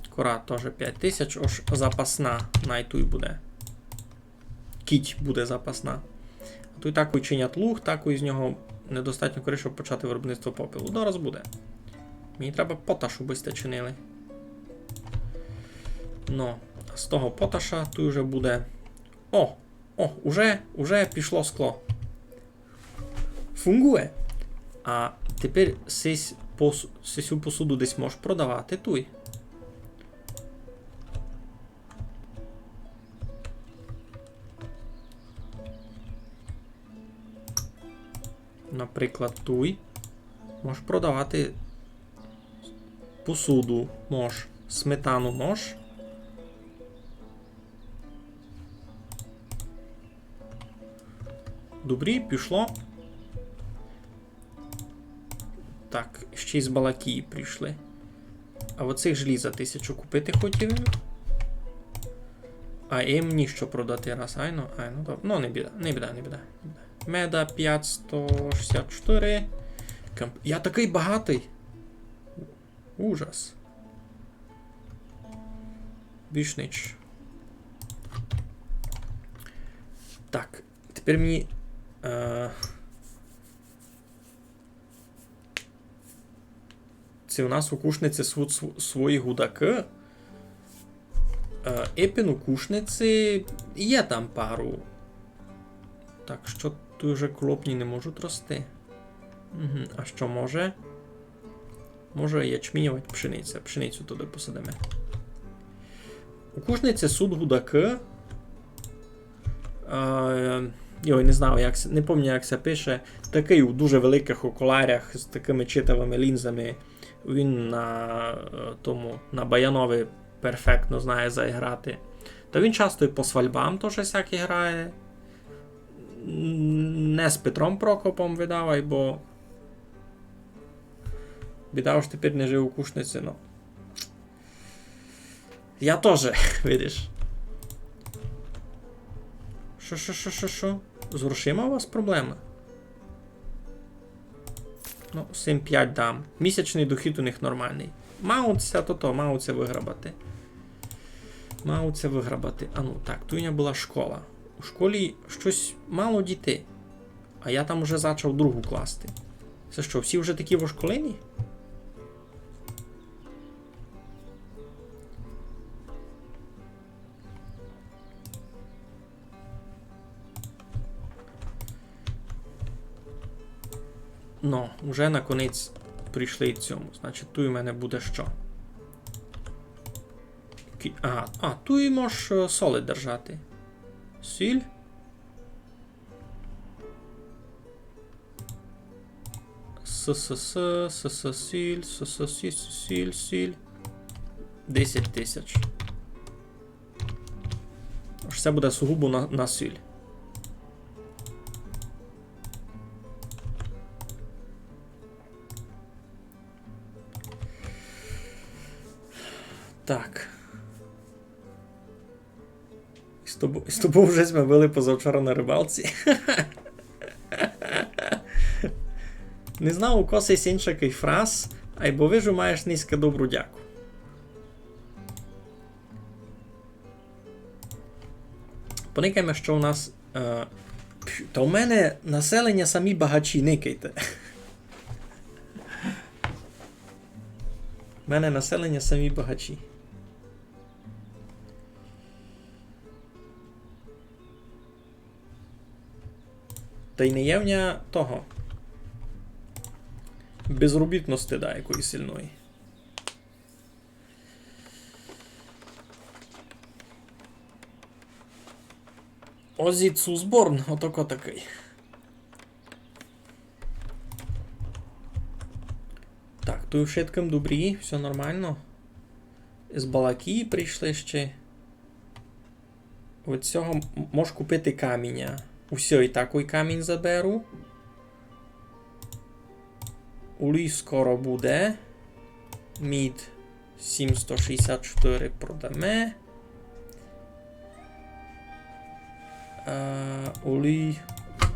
Кора тоже пять тисяч, ож запасна, най туй буде. Кідь буде запасна. А туй такой чинять луг, такой з нього недостатньо кори, щоб почати виробництво попелу. Дораз буде. Мені треба поташ, убы сьте чинили. Но, а з того поташа туй уже буде. О! О, уже, уже пішло скло. Фунґує. А тепер сись пос-, сисю посуду десь можеш продавати туй. Наприклад, туй. Можеш продавати посуду, мож. Сметану мож. Добрі, пішло. Так, ще й з Балакії прийшли. А оцих желіза тисячу купити хотів. А їм ніщо продати раз. Айно, айно, добре. Ну, не біда, не біда, не біда, не біда. Меда пятсто шістдесят чотири. Комп-, я такый багатый. Ужас. Більш нич. Так, тепер мені, е, ци у нас у Кушниці суть св-, свої гудакы. Е, епен у Кушниці є там пару. Так, што туй уже клопні не можуть рости. Мгм, а што може? Може ячмінь, авадь пшениця. Пшеницю туды посадиме. У Кушниці суть гудакы. Е, йой, не знаю, як се, не помню, як се пише. Такый у дуже великых окулярях з такыми читавыми лінзами. Він на, е, тому, на баянови перфектно знає заіграти. Та він часто і по свальбам тоже всякі грає. Н-, не з Петром Прокопом, видав, айбо біда, ож тепер не жив у Кушниці, но. Я тоже, видиш. Шо, шо, шо, шо, шо? З грошима у вас проблемы? Ну, сім пять дам. Місячный дохід у них нормалный. Мавуть ся, то, то, мавуть ся выграбати. Мавуть ся выграбати. А ну, так, туй у мене была школа. У школі штось мало дітей. А я там уже зачав другу класти. Се што, всі вже такі вошколені? Но, уже наконець прийшли й цьому. Значить, туй у мене буде што? Кі-, ага, а, туй мож, е, соли держати. Сіль. С С С, С С сіль, С С сіль, сіль, сіль. Десять тисяч. Ож се буде сугубо на, на сіль. Так. З тобо-, з тобов вже сьме были позавчора на рыбалці. Не знав, у кого сись иншакый фраз, айбо вижу, маєш низько добру дяку. Поникайме, што у нас, е, пф, та у мене населеня самі багачі, никайте. У мене населеня самі багачі. Тай не є в ня того. Безробітности даякої сильної. Озі Цусборн, отако такый. Туй у вшыткым добрі, всьо нормално. З Балакії прийшли ще. Од сього м-, мож купити каміня. Усьо, і такый камінь заберу. Олій скоро буде. Мід сімсто шістдесят чотыри продаме. Е, олій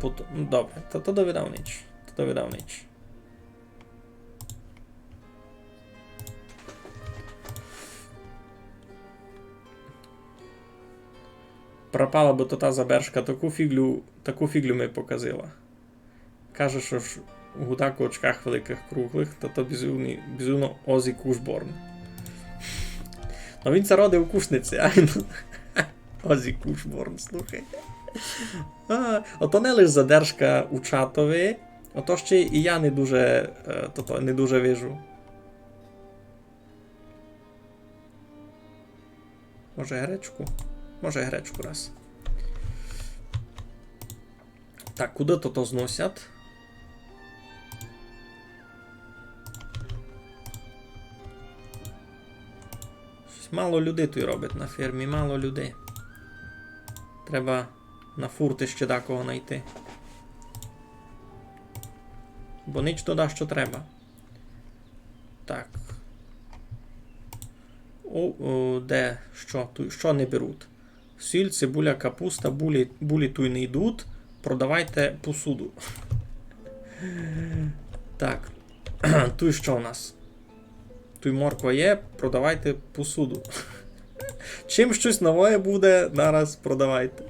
пот-, ну, добре, то, то довидав ніч. То довидав ніч. Пропала бы то та забершка, таку фіґлю, таку фіґлю ми показила. Каже, што ж гудак у очках великых круглых, та то безумный, безумно Озі Кушборн. Но він ся родив у Кушниці, а він Озі Кушборн, слухай. А, ото не лиш задержка у чатови, ото ще і я не дуже, е, тото, не дуже вижу. Може гречку? Може гречку раз. Так, куды то, то зносять? Штось мало людей туй робить на фермі, мало людей. Треба на фурт іщи дакого найти. Бо ніч туды, што треба. Так. О, о, де? Што? Туй што не беруть? Сіль, цибуля, капуста, булі, булі туй не йдуть. Продавайте посуду. Так. Туй што у нас? Туй морква є, продавайте посуду. Чим штось новоє буде, нараз продавайте.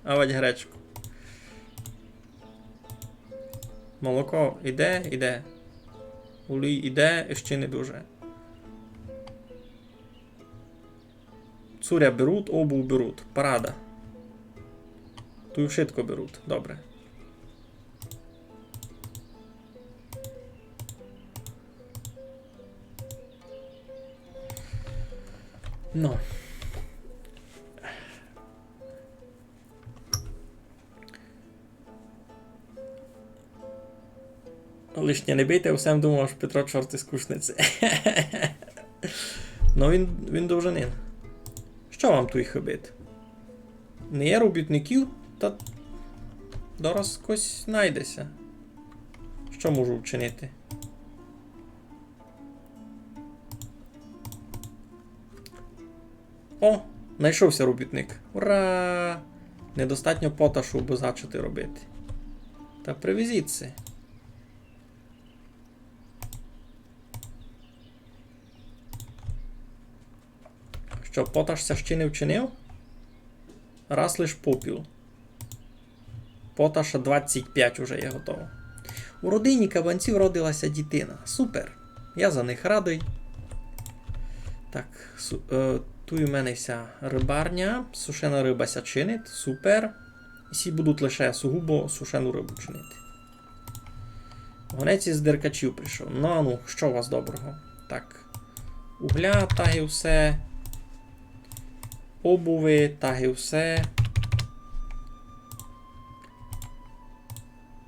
Авадь гречку. Молоко іде, іде. Олій іде, іщи не дуже. Цуря беруть, обув беруть. Парада. Туй вшытко беруть. Добре. Но. Лишнє не бийте, усім думав, што Петро чорт із Кушниці. Но він, він довжанин. Што вам туй хыбить? Не є робітників, та дораз хтось найде ся. Што можу вчинити? О, найшов ся робітник. Ура! Недостатньо поташу, бы зачати робити. Та привезіть си. Што, поташ ся ще не вчинив? Раз лиш попіл. Поташа двадцять пять уже є готово. У родині кабанців родила ся дітина. Супер. Я за них радый. Так, су-, е, туй у мене ся рыбарня. Сушена рыба ся чинить. Супер. І сі будуть лише сугубо сушену рыбу чинити. Гонець із Деркачів прийшов. Ну, ану, што у вас доброго? Так. Угля, так і все. Обуви, так і все.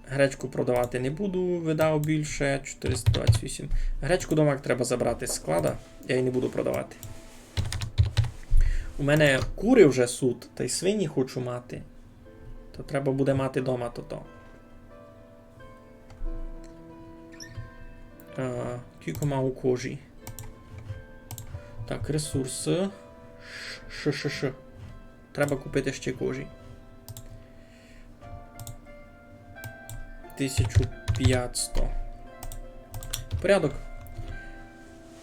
Гречку продавати не буду, видав більше, чотириста двадцять вісім. Гречку дома треба забрати з склада, я її не буду продавати. У мене куры вже суть, та й свині хочу мати. То треба буде мати дома тото. А, кілько мав у кожі. Так, ресурсы. Ш, ш, ш, ш. Треба купити ще кожі. Тисячу пятсто. Порядок.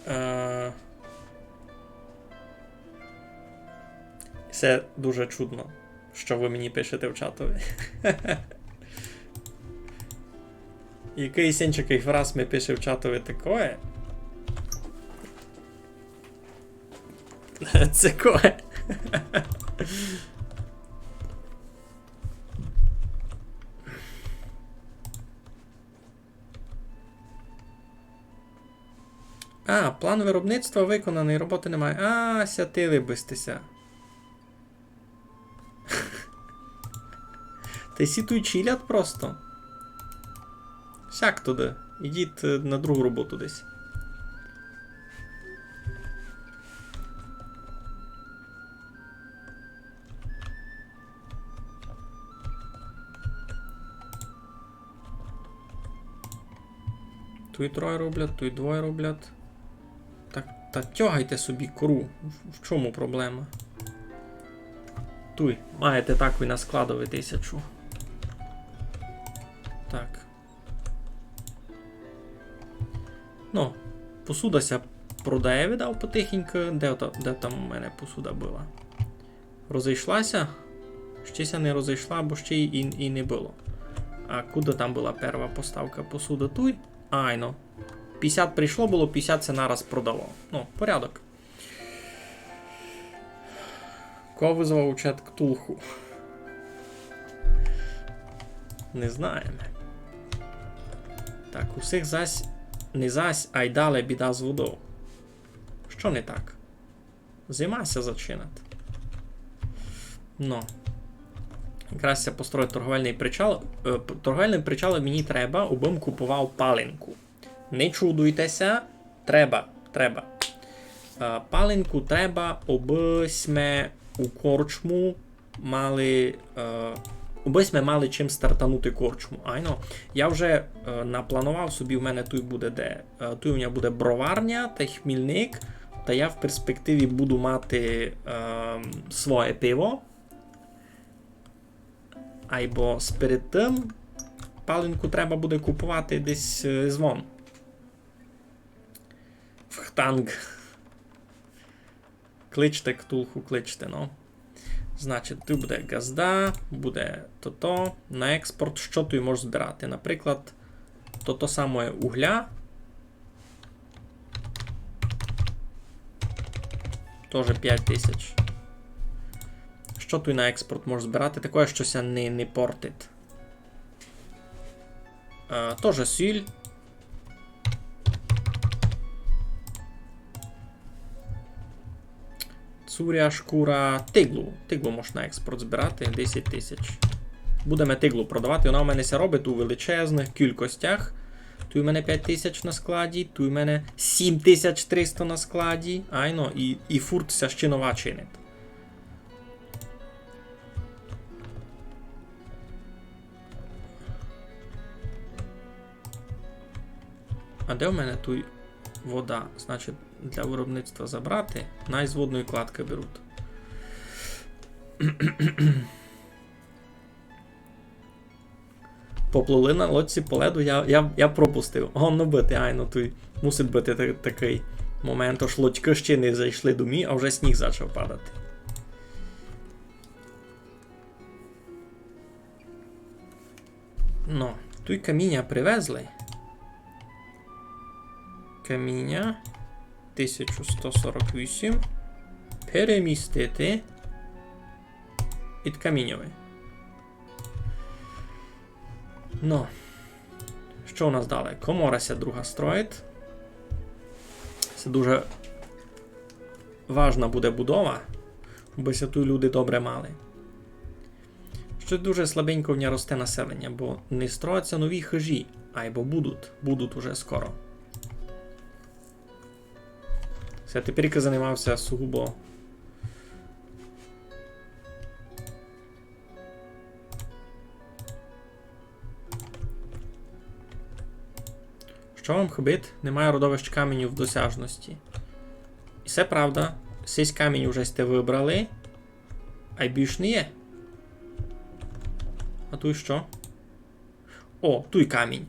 Е, Се дуже чудно, што вы мені пишете в чатови. Якыйсь инчакый фраз ми пише в чатови такоє. Цікаве. А, план виробництва виконаный, роботы немає. А, сятили бы сьте ся. Та й сі туй чилять просто. Сяк туды. Ідіть, е, на другу роботу десь. Туй троє роблять, туй двоє роблять. Так, та тягайте собі кору. В, в чому проблема? Туй, маєте таку на складови тисячу. Так. Ну, посуда ся продає, видав, потихеньку. Де, та- де там у мене посуда была? Розійшлася? Ще ся не розійшла, бо ще й, і, і не было. А куды там была перва поставка посуды? Туй? Айно. Пятдесят прийшло было, пятдесят ся нараз продало. Ну, порядок. Кого вызвав у чат Ктулху? Не знаєме. Так, у сих зась, не зась, ай дале біда з водов. Што не так? Зима ся зачинать. Но. Якраз ся построїть торговельный причал. Е, п-, торговельный причал мені треба, обым куповав паленку. Не чудуйте ся, треба, треба. Е, паленку треба, обы сьме у корчму мали, е, обы сьме мали чим стартанути корчму. Айно, я вже, е, напланував собі, у мене туй буде де. Е, туй у мене буде броварня та хмільник, та я в перспективі буду мати, е, своє пиво. Айбо сперед тым паленку треба буде куповати десь, е, звон. В Хтанг. Кличте, Ктулху, кличте, ну. Значить, туй буде газда, буде тото. На експорт, што туй можеш збирати? Наприклад, тото самоє угля. Тоже пять тисяч. Што туй на експорт можеш збирати? Такоє, што ся не, не портить. Е, тоже сіль. Цуря, шкура, тиглу. Тиглу можна на експорт збирати, десять тисяч. Будеме тиглу продавати, вона у мене ся робить у величезных кількостях. Туй у мене пять тисяч на складі, туй у мене сім тисяч триста на складі. Айно, і, і фурт ся ще нова чинить. А де у мене туй вода? Значить, для виробництва забрати. Най з водної кладки беруть. Поплыли на лодці по леду, я, я, я пропустив. Годно быти, айно, туй мусить быти та-, такый момент, ож лодькы ще не зайшли до мі, а вже сніг зачав падати. Ну, туй каміня привезли. Каміня. Тисяча сто сорок вісім. Перемістити. Ид каміньови. Ну. Што у нас далі? Комора ся друга строїть. Се дуже важна буде будова, бо ся туй люди добре мали. Што дуже слабенько в ня росте населеня, бо не строять ся нові хыжі, айбо будуть, будуть уже скоро. Всьо, тепер я занимав ся сугубо. Што вам хыбить? Немає родовищ каменю в досяжности. І се правда. Сись камінь уже сьте выбрали. Ай більш не є. А туй што? О, туй камінь.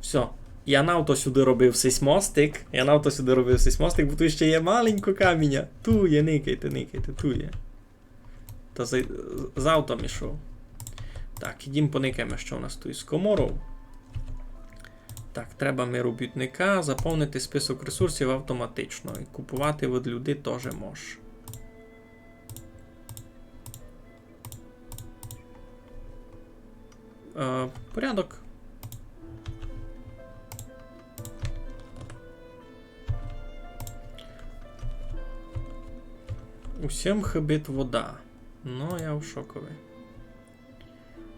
Всьо. Я навто сюды робив сись мостик. Я навто сюды робив сись мостик, бо туй ще є маленько каміня. Туй є, никайте, никайте, туй є. Та за, завтом ішов. Так, ідім поникаєме, што у нас туй з коморов. Так, треба ми робітника, заповнити список ресурсів автоматично. І купувати від людей тоже мож. Е, порядок. Усім хыбить вода. Ну, я в шокови.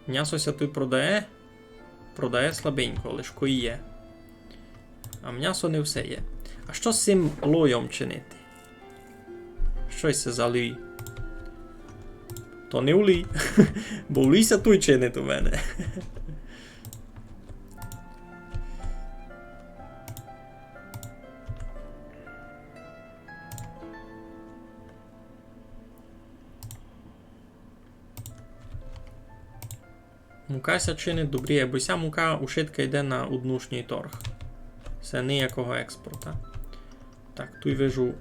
Мнясо ся туй продає. продає слабенько, лиш кої є. А мнясо не все є. А што з сим лойом чинити? Што се за луй? То не улуй. Бо улуй ся туй чинить у мене. Мука ся чинить добрі, бо ся мука ушытка йде на однушній торг. Се ниякого експорта. Так, туй вижу,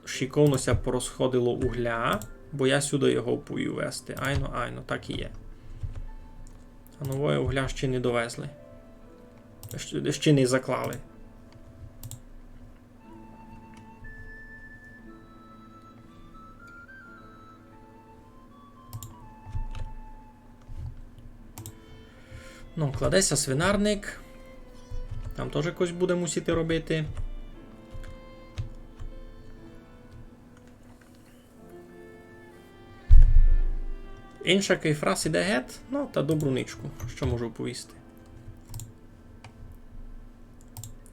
шиковно ся порозходило угля, бо я сюды його пую везти. Айно, айно, так і є. А новоє угля ще не довезли. Ще, ще не заклали. Ну, кладе ся свинарник. Там тоже когось буде мусити робити. Инша кайфрас іде гет, ну, та добру ничку, што можу повісти.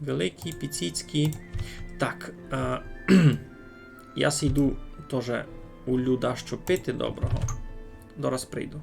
Великі, піціцькі. Так, е, я си йду тоже улю дашто пити доброго. Дораз прийду.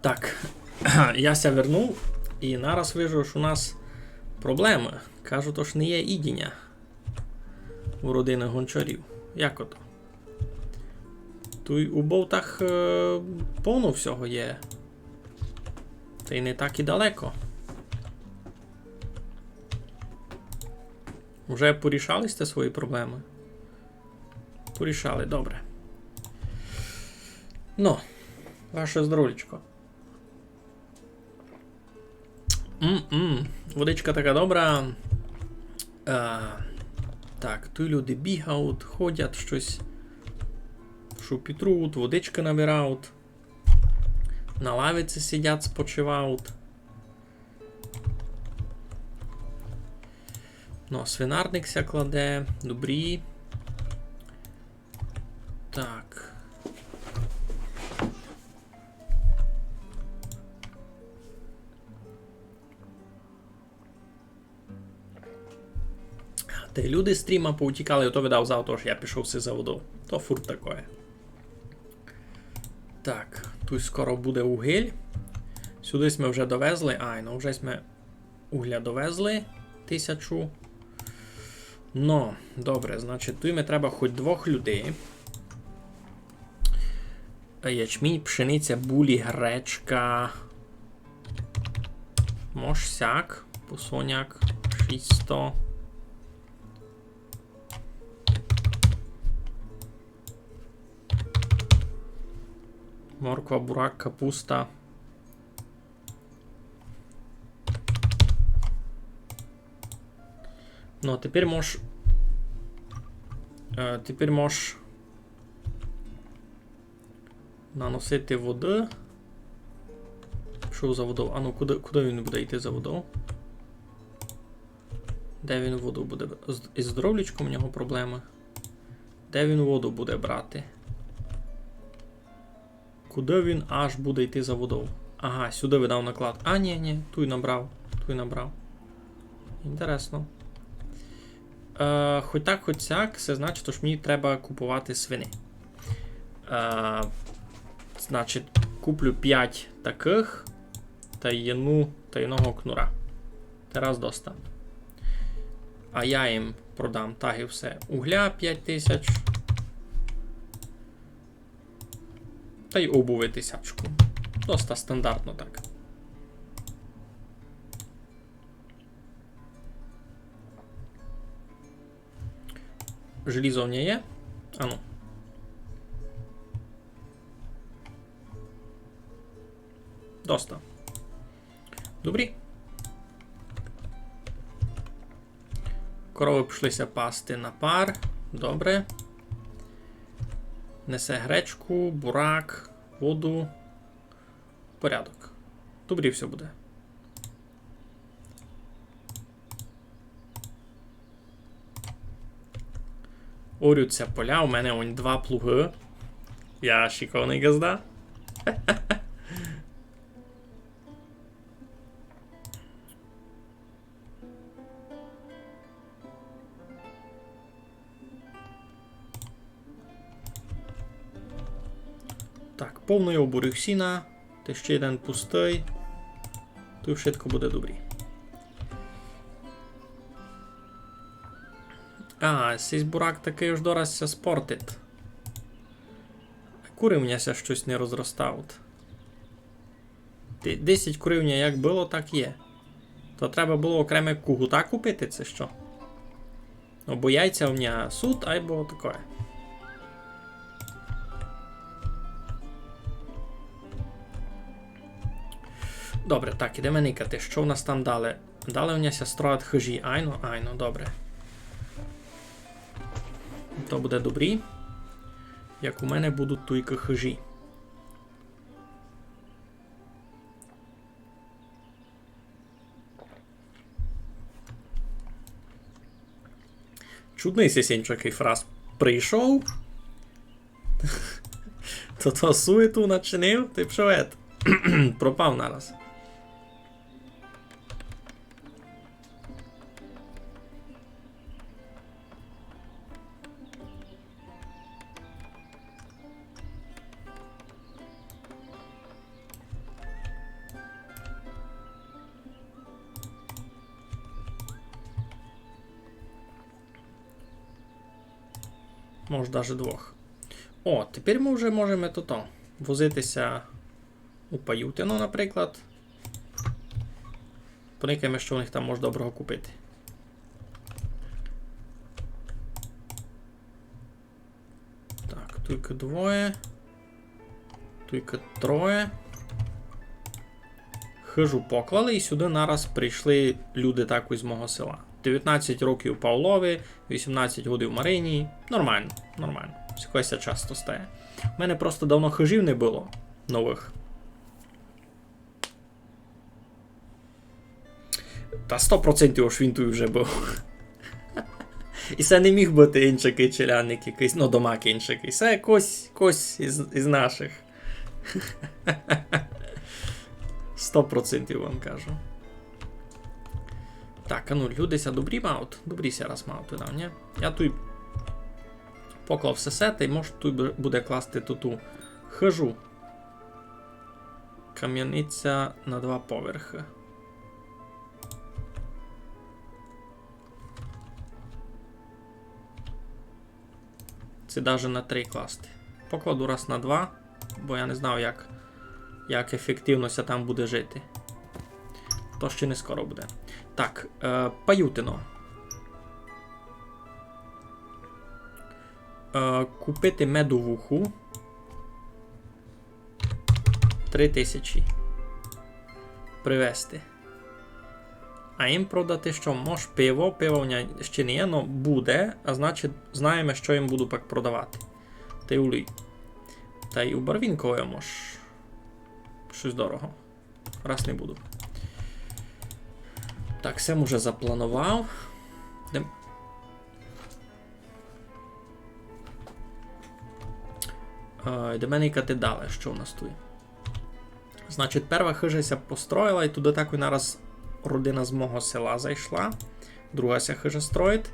Так, я ся вернув і нараз вижу, што у нас проблемы. Кажуть, ож не є їдіня у родины Гончарів. Як ото? Туй у бовтах, е, повно всього є. Та й не так і далеко. Уже порішали сьте свої проблемы? Порішали, добре. Ну, ваше здоровлячко. М-м, водичка така добра. А, так, туй люди бігають, ходять, штось шупітруть, водичкы набирають. На лавиці сидять, спочивають. Ну, свинарник ся кладе. Добрі. Так. Та й люди з стріма поутікали, ото видав за то, ож я пішов си за водов. То фурт такоє. Так, туй скоро буде угіль. Сюды сьме вже довезли. Ай, ну вже сьме угля довезли. Тисячу. Но, добре, значить, туй ми треба хоть двох людей. Ячмінь, пшениця, булі, гречка. Мож сяк, пусоняк, шістсто. Морква, бурак, капуста. Ну, а тепер мож, е, тепер мож наносити воды. Пішов за водов. А ну, куды, куды він буде йти за водов? Де він воду буде б-, з-, із здоровлячком у нього проблемы. Де він воду буде брати? Куды він аж буде йти за водов? Ага, сюды видав наклад. А, ні, ні, туй набрав, туй набрав. Інтересно. Е, хоть так, хоть сяк, се значить, ож мені треба купувати свині. Е, значить, куплю пять такых та єну, та єного кнура. Тераз доста. А я їм продам так і все. Угля пять тисяч. Та й обуви тисячку. Доста стандартно так. Желізо в ній є? Ану. Доста. Добрі. Коровы пішли ся пасти на пар. Добре. Несе гречку, бурак, воду. Порядок. Добрі всьо буде. Орють ся поля, у мене онь два плугы. Я шикованый ґазда. Так, повный оборіг сіна. Та ще єден пустый. Туй вшытко буде добрі. А, сись бурак такый ож дораз ся спортить. Куры у мене ся штось не розростають. Де-, десять курів у мене як было, так є. То треба было окреме кугута купити, ци што? Або яйця у мене суть, айбо такоє. Добре, так, ідеме никати, што в нас там далі. Далі у мене ся строять хыжі. Айно, айно, добре. То буде добрі. Як у мене будуть туйкы хыжі. Чудный сисеньчакый фраз прийшов. То, то суету начинив, ты пшовет. Пропав нараз. Може, даже двох. О, тепер мы вже можеме тото, возити ся у Паютино, наприклад. Поникаєме, што у них там може доброго купити. Так, туйкы двоє. Туйкы троє. Хыжу поклали, і сюды нараз прийшли люди такой з мого села. Девятнадцять років Павлови, вісімнадцять годів Марині. Нормално, нормално. Сякоє ся часто стає. У мене просто давно хыжів не было новых. Та сто процентів, ож він туй вже быв. І се не міг быти иншакый челядник якыйсь, ну, домак иншакый. Се кось, кось із, із нашых. Сто процентів вам кажу. Так, а ну, люди ся добрі мають? Добрі ся раз мають, видав, ні? Я туй поклав всьо се, тай мож туй бу-, буде класти ту, ту хыжу. Кам'яниця на два поверхы. Ци даже на три класти. Покладу раз на два, бо я не знав, як, як ефективно ся там буде жити. То ще не скоро буде. Так, е, Паютино. Е, купити медовуху. Три тисячі. Привезти. А їм продати што? Мож пиво, пиво в ня ще не є, но буде, а значить, знаєме, што їм буду пак продавати. Тай улій. Тай у Барвінкове мож. Штось дорого. Раз не буду. Так, се м уже запланував. Йдем. Е, йдеме никати далі, што у нас туй. Значить, перва хыжа ся построїла, і туды такой нараз родина з мого села зайшла. Друга ся хыжа строїть.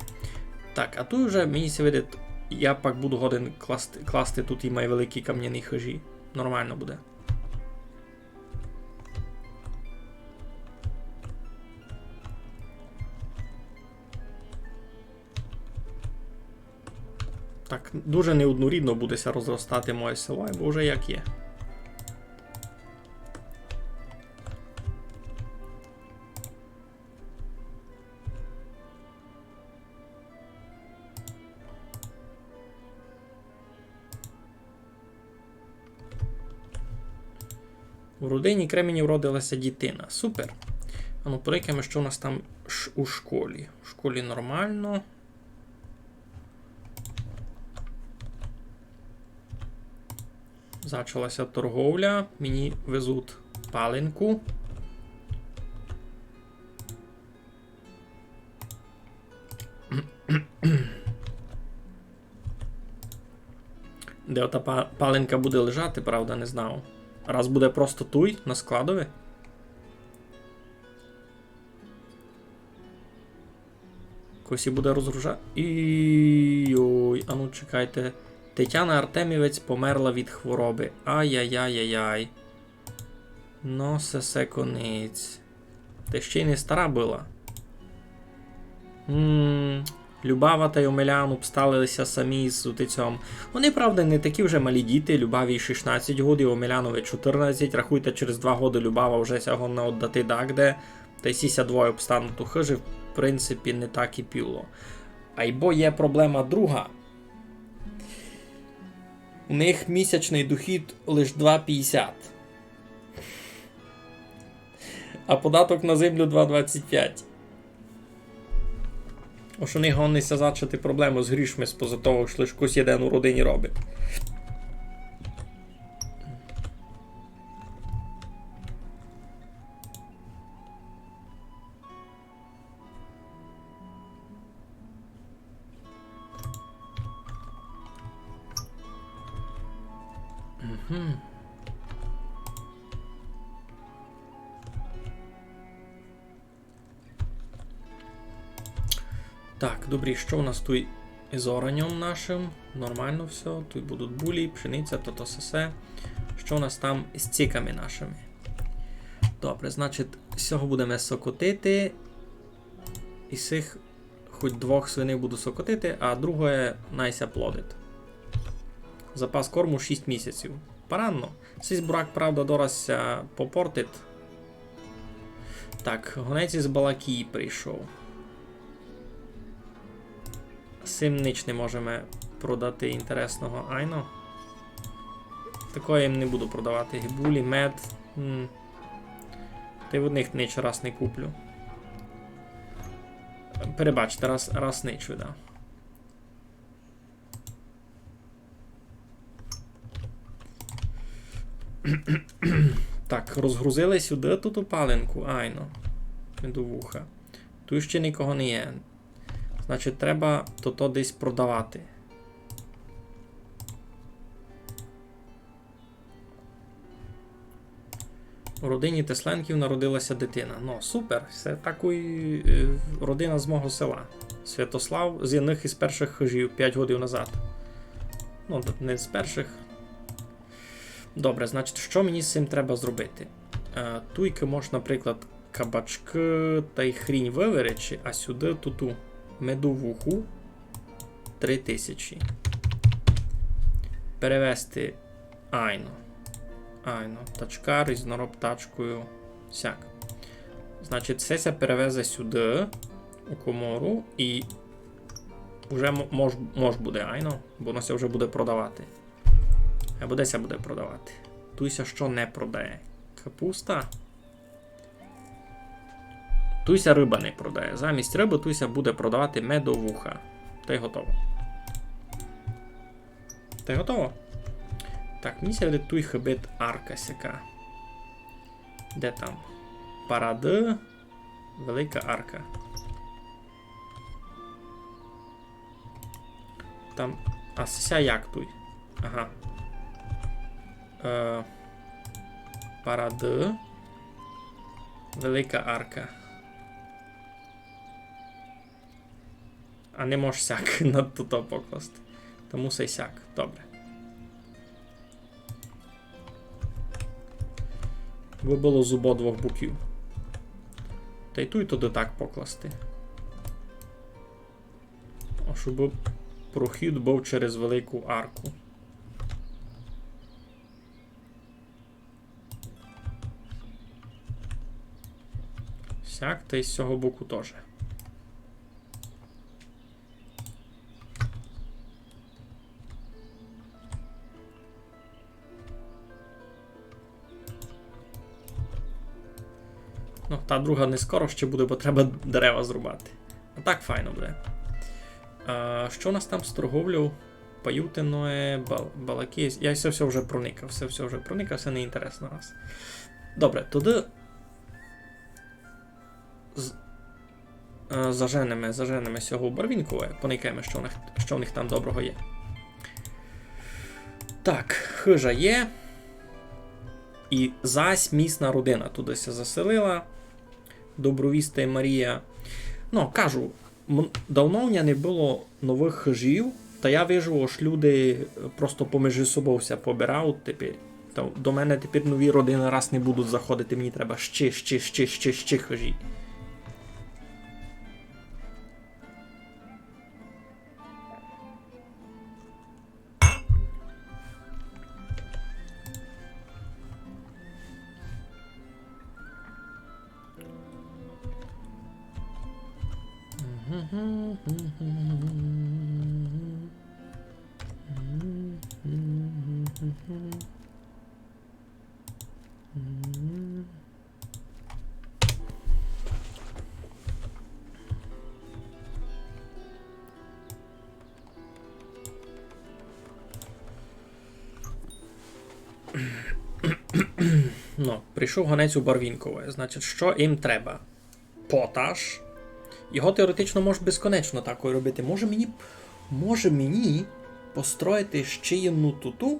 Так, а туй уже, мені ся видить, я пак буду годен класти, класти туй і май великі камняні хыжі. Нормално буде. Так, дуже неоднорідно буде ся розростати моє село, бо вже як є. У родині Кременів родила ся дітина. Супер. А ну, поникаєме, што у нас там ш-, у школі. У школі нормално. Зачала ся торговля. Мені везуть паленку. Де ота па-, паленка буде лежати, правда, не знав. Раз буде просто туй, на складови. Когось буде розгружати. Йой, ану чекайте. Тетяна Артемівець померла від хвороби. Ай-яй-яй-яй-яй. Но, се, се конець. Та ще й не стара была. М, Любава тай Омелян обстали ся самі з утицьом. Вони, правда, не такі вже малі діти. Любаві шістнадцять годів, Омелянови чотирнадцять. Рахуйте, через два годы Любава вже ся годна оддати дагде. Тай сі ся двоє обстануть у хыжі, в принципі, не так і піло. Айбо є проблема друга. У них місячный дохід лиш два пятдесят. А податок на землю два двадцять пять. Ож они годні ся зачати проблему з грішми, споза того, што лиш кось єден у родині робить. Мгм. Так, добрі, што у нас туй із ораньом нашим? Нормално всьо. Туй будуть булі, пшениця, то, то, се, се. Што у нас там із циками нашими? Добре, значить, сього будеме сокотити. Із сих хоть двох свиней буду сокотити, а другоє най ся плодить. Запас корму шість місяців. Парадно. Сись бурак, правда, дораз ся попортить. Так, гонець із Балакії прийшов. Сим нич не можеме продати інтересного, айно. Такоє їм не буду продавати. Булі, мед. М. Та й в одних нич раз не куплю. Перебачте, раз, раз нич, да. Так, розгрузили сюды туту паленку, айно. Медовуха. Туй ще никого не є. Значить, треба тото десь продавати. У родині Тесленків народила ся дитина. Ну, супер, се такой, е, родина з мого села. Святослав з одних із першых хыжів пять годів назад. Ну, д-, не з першых. Добре, значить, што мені з сим треба зробити? Е, туйкы мож, наприклад, кабачкы тай хрінь выверечи, а сюды туту медовуху три тисячі. Перевести айно. Айно. Тачкар із нороб тачкою. Сяк. Значить, се ся перевезе сюды, у комору, і уже мо-, мож, мож буде, айно, бо воно ся вже буде продавати. Або де ся буде продавати? Туй ся што не продає? Капуста? Туй ся рыба не продає. Замість рыбы туй ся буде продавати медовуха. Тай готово. Тай готово. Так, мені ся видить, туй хыбить арка сяка. Де там? Парады. Велика арка. Там. А сися як туй? Ага. Е, парады. Велика арка. А не мож сяк на тото покласти. Тому сей сяк. Добре. Бы было з ободвох боків. Та й туй туды так покласти. А щоб прохід быв через велику арку. Сяк, та й з сього боку тоже. Ну, та друга не скоро ще буде, бо треба дерева зрубати. А так файно буде. А, што у нас там з торговлёв? Паютиноє, бал-, балаки. Я всьо, всьо вже проникав, всьо, всьо вже проникав, всьо неінтересно раз. Добре, туды з-, е, заженеме, заженеме сього у Барвінкове, поникаєме, што у них, што у них там доброго є. Так, хыжа є. І зась місна родина туды ся заселила. Добровіста Марія. Ну, кажу, м-, давно у ня не было новых хыжів, та я вижу, ож люди, е, просто помежи собов ся побирають тепер. Та до мене тепер нові родины раз не будуть заходити, мені треба ще, ще, ще, ще, ще хыжі. Ну, прийшов гонець у Барвінкове. Значить, што їм треба? Поташ. Його теоретично мож безконечно такой робити. Може мені, може мені построїти ще єдну туту?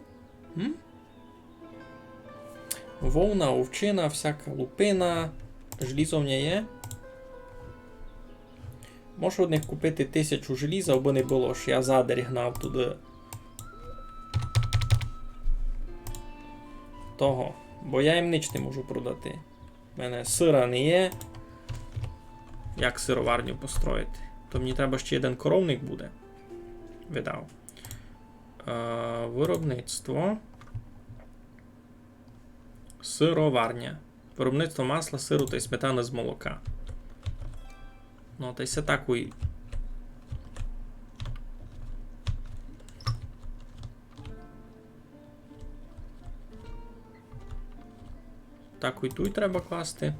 М? Вовна, овчина, всяка лупина. Желізо в ня є. Можу од них купити тисячу желіза, абы не было, ож я задарь гнав туды того. Бо я їм нич не можу продати. У мене сыра не є. Як сыроварню построїти? То мені треба ще єден коровник буде. Видав. Е, виробництво. Сыроварня. Виробництво масла, сыру тай сметаны з молока. Ну, тай се такой. Такой туй треба класти.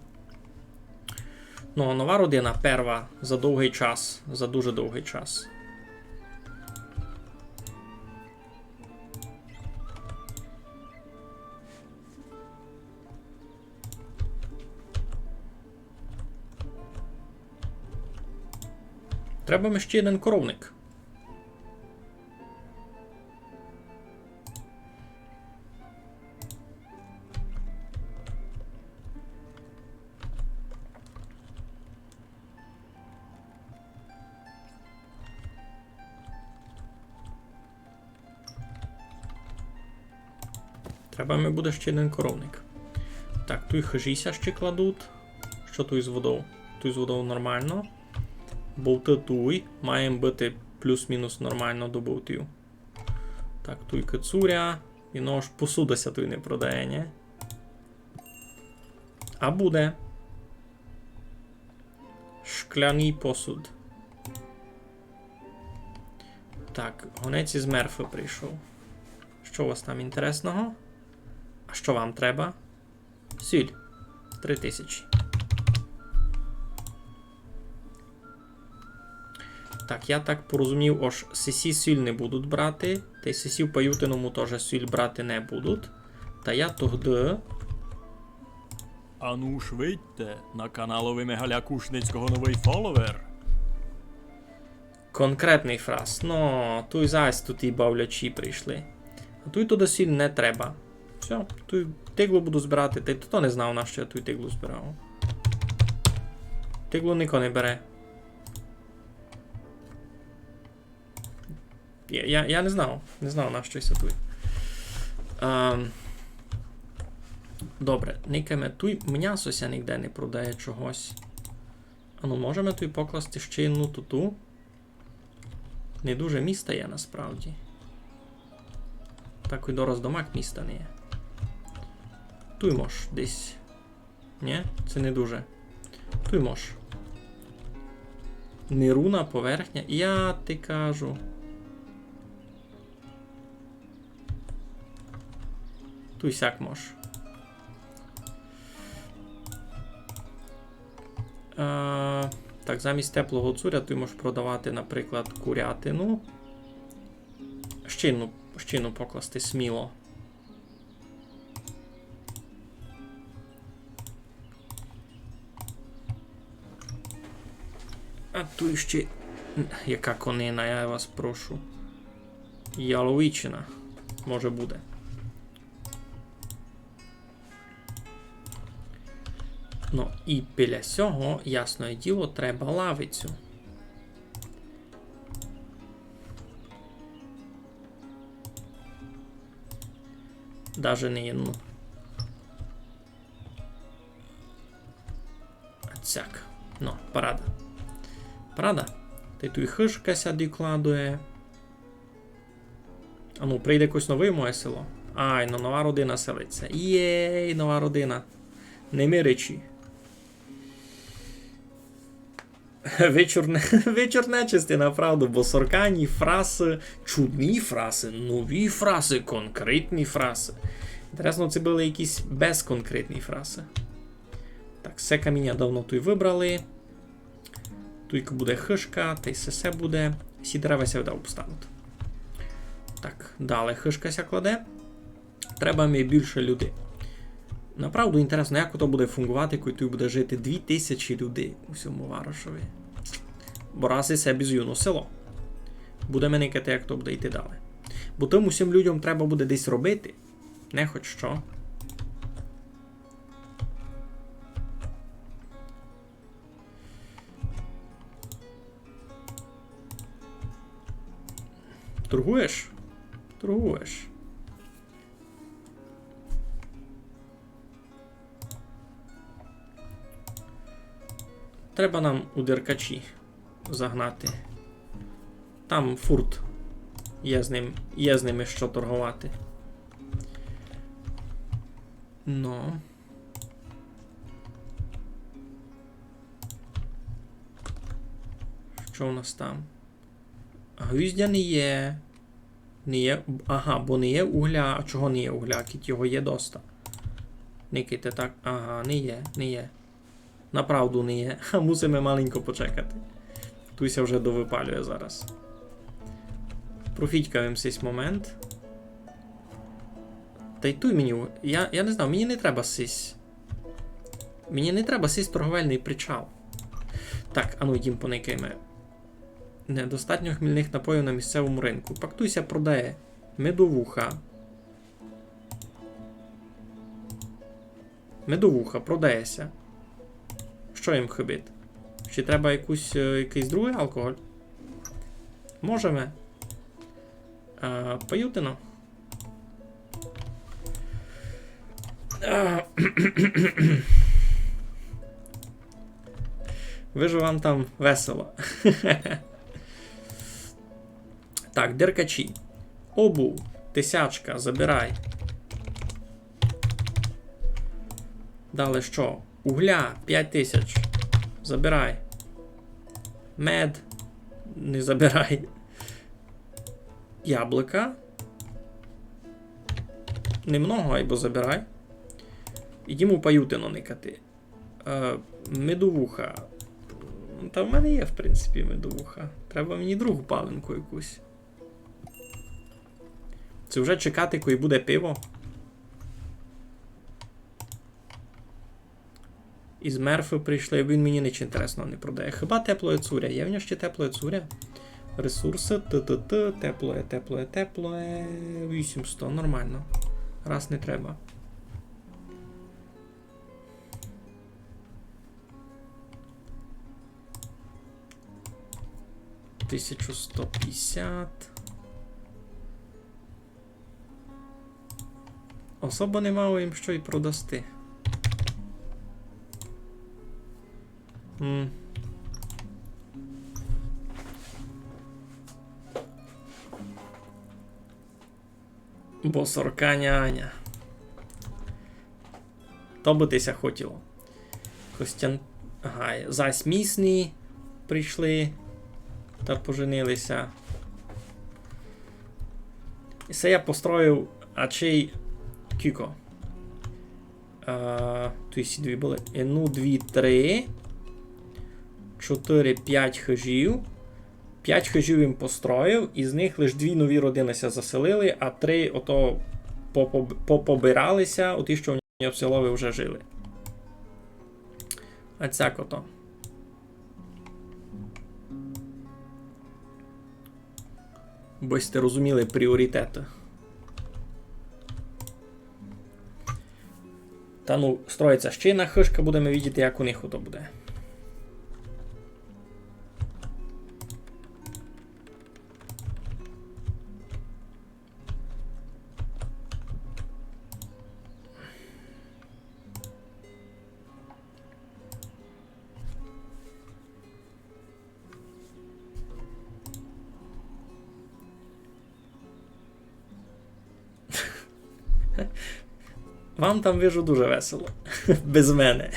Ну, а нова родина перва за довгый час, за дуже довгый час. Треба ми ще єден коровник. Треба ми буде ще єден коровник. Так, туй хыжі ся ще кладуть. Што туй з водов? Туй з водов нормално. Бовты туй. Маєм быти плюс-мінус нормално до бовтів. Так, туй кацуря. І, ну, ож посуда ся туй не продає, нї? А буде. Шкляный посуд. Так, гонець із Мерфы прийшов. Што у вас там інтересного? А што вам треба? Сіль. Три тисячі. Так, я так порозумів, ож сесі сіль не будуть брати, тай сесі в Паютиному тоже сіль брати не будуть. Та я тогды... Ану ж видьте, на каналови Мигаля Кушницького новый фоловер. Конкретный фрас. Но, туй зась туй і бавлячі прийшли. А туй туды сіль не треба. Всьо, туй тиглу буду збирати. Та й то не знав, на што я туй тиглу збирав. Тиглу нико не бере. Я, я, я не знав. Не знав, на што се туй. Ем, добре, никайме туй. Мнясо ся нигде не продає чогось. А ну, можеме туй покласти ще одну туту. Не дуже міста є насправді. Так і дораз домак міста не є. Туй мож десь. Нї? Се не дуже. Туй мож. Неруна поверхня. Я ти кажу. Туй сяк мож. Е, так, замість теплого цуря туй можеш продавати, наприклад, курятину. Щину, щину покласти сміло. А туй ще яка конина, я вас прошу. Яловичина. Може буде. Ну, і біля сього, ясне діло, треба лавицю. Даже не єдну. Цяк. Ну, парада. Парада. Та й туй хышка ся докладує. А ну, прийде якось новый в моє село. Ай, ну, нова родина селить ся. Єй, нова родина. Не миричі. Вечур не-, вечур нечисти, направду, бо соркані фрасы, чудні фрасы, нові фрасы, конкретні фрасы. Інтересно, ци были якісь безконкретні фрасы. Так, се каміня давно туй выбрали. Туйка буде хышка, та й се, се буде. Сі дерева ся видав обстануть. Так, дале хышка ся кладе. Треба ми більше людей. Направду інтересно, як ото буде фунґовати, коли туй буде жити дві тисячі людей у сьому варошови. Бо раз і се безумно село. Будеме никати, як то буде йти дале. Бо тым усім людям треба буде десь робити. Не хоч што. Торгуєш? Торгуєш. Треба нам у Деркачі загнати. Там фурт. Є з ним, є з ними што торговати. Ну. Што у нас там? Гвіздя не є. Не є. Ага, бо не є угля. А чого не є угля? Кідь його є доста. Никайте так. Ага, не є, не є. Направду не є. Мусиме маленько почекати. Туй ся вже довыпалює зараз. Профітькаєме сись момент. Та й туй мені у-, я, я не знав, мені не треба сись. Мені не треба сись торговельный причал. Так, ану, йдім поникаєме. Недостатньо хмільных напоїв на місцевому ринку. Пак туй ся продає медовуха. Медовуха продає ся. Што їм хыбить? Ще треба якусь, е, якыйсь другый алкоголь? Можеме. А, паютино. А, вижу, вам там весело. Так, Деркачі. Обув, тисячка, забирай. Далі што? Угля, пять тисяч. Забирай. Мед. Не забирай. Яблука. Немного, айбо забирай. Ідім у паютину никати. Е, медовуха. Та в мене є, в принципі, медовуха. Треба мені другу паленку якусь. Ци вже чекати, коли буде пиво? Із Мерфи прийшли, він мені нич інтересного не продає. Хіба теплоє цуря? Є в нього ще теплоє цуря? Ресурсы, т-т-т, теплоє, теплоє, теплоє. Вісімсто, нормално. Раз не треба. Тисячу сто пятдесят. Особо не мав їм што й продасти. М. Бо сорка няня. То бы ти ся хотіло. Костян-, ага, зась місні прийшли та поженили ся. І се я построїв, а чей кілько. Е, туй сі дві были. Одну, дві, три, чотири, пять хыжів. Пять хыжів їм построїв, із них лиш дві нові родины ся заселили, а три ото попоб-, попобирали ся, оті, што в нього в селови вже жили. А цяк ото. Бы сьте розуміли пріоритеты. Та ну, строїть ся ще єдна хыжка, будеме видіти, як у них ото буде. Вам там, вижу, дуже весело. Без мене.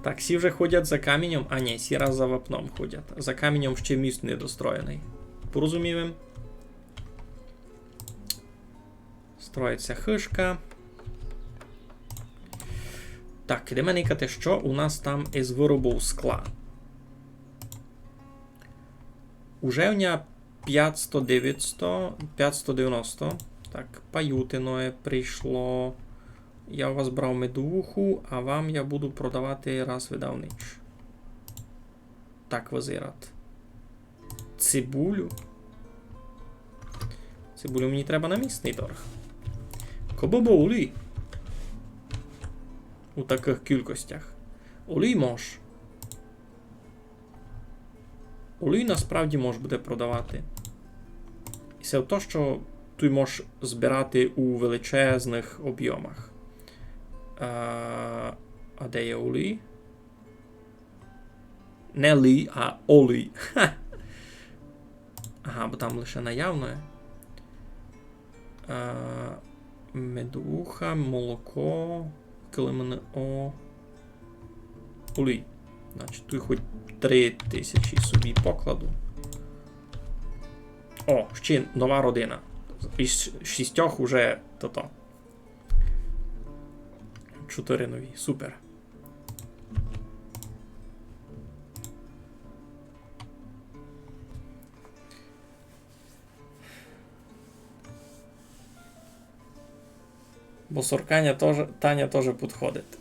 Так, сі вже ходять за каміньом. А, ні, сі раз за вапном ходять. За каміньом ще міст недостроєный. Порозумів им? Строїть ся хыжка. Так, ідеме никати, што у нас там із выробов скла. Уже в ня пятсто, девятсто, пятсто девяносто. Так, паютиноє прийшло. Я у вас брав медовуху, а вам я буду продавати раз видав ніч. Так визират. Цибулю. Цибулю мені треба на місный торг. Кобы быв олій. У такых кількостях. Олій мож. Олій насправді мож буде продавати. І се то, што туй мож збирати у величезных обйомах. А, а де є олій? Не лі, а олій. Ха. Ага, бо там лише наявне. А, медуха, молоко, килимне о. Олій. Значить, туй хоть три тисячі собі покладу. О, ще нова родина. Із шістьох уже тото. Чотири нові. Супер. Бо сорка ня тоже, та ня тоже підходить.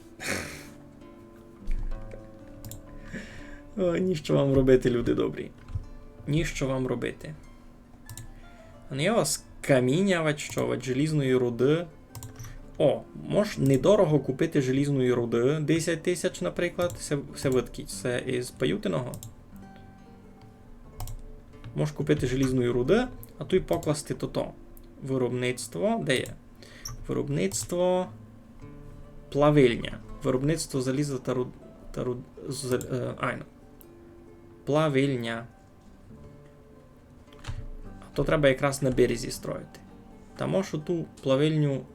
О, ніщо вам робити, люди добрі. Ніщо вам робити. А не є у вас каміня, вать што, вать желізної руды? О, мож недорого купити желізної руды, десять тисяч, наприклад, се, се выдкіть, се із паютиного. Мож купити желізної руды, а туй покласти тото. Виробництво, де є? Виробництво, плавильня. Виробництво заліза та руд-, та руд-, з-, е, айно. Плавильня. А то треба якраз на березі строїти. Та можу ту плавильню.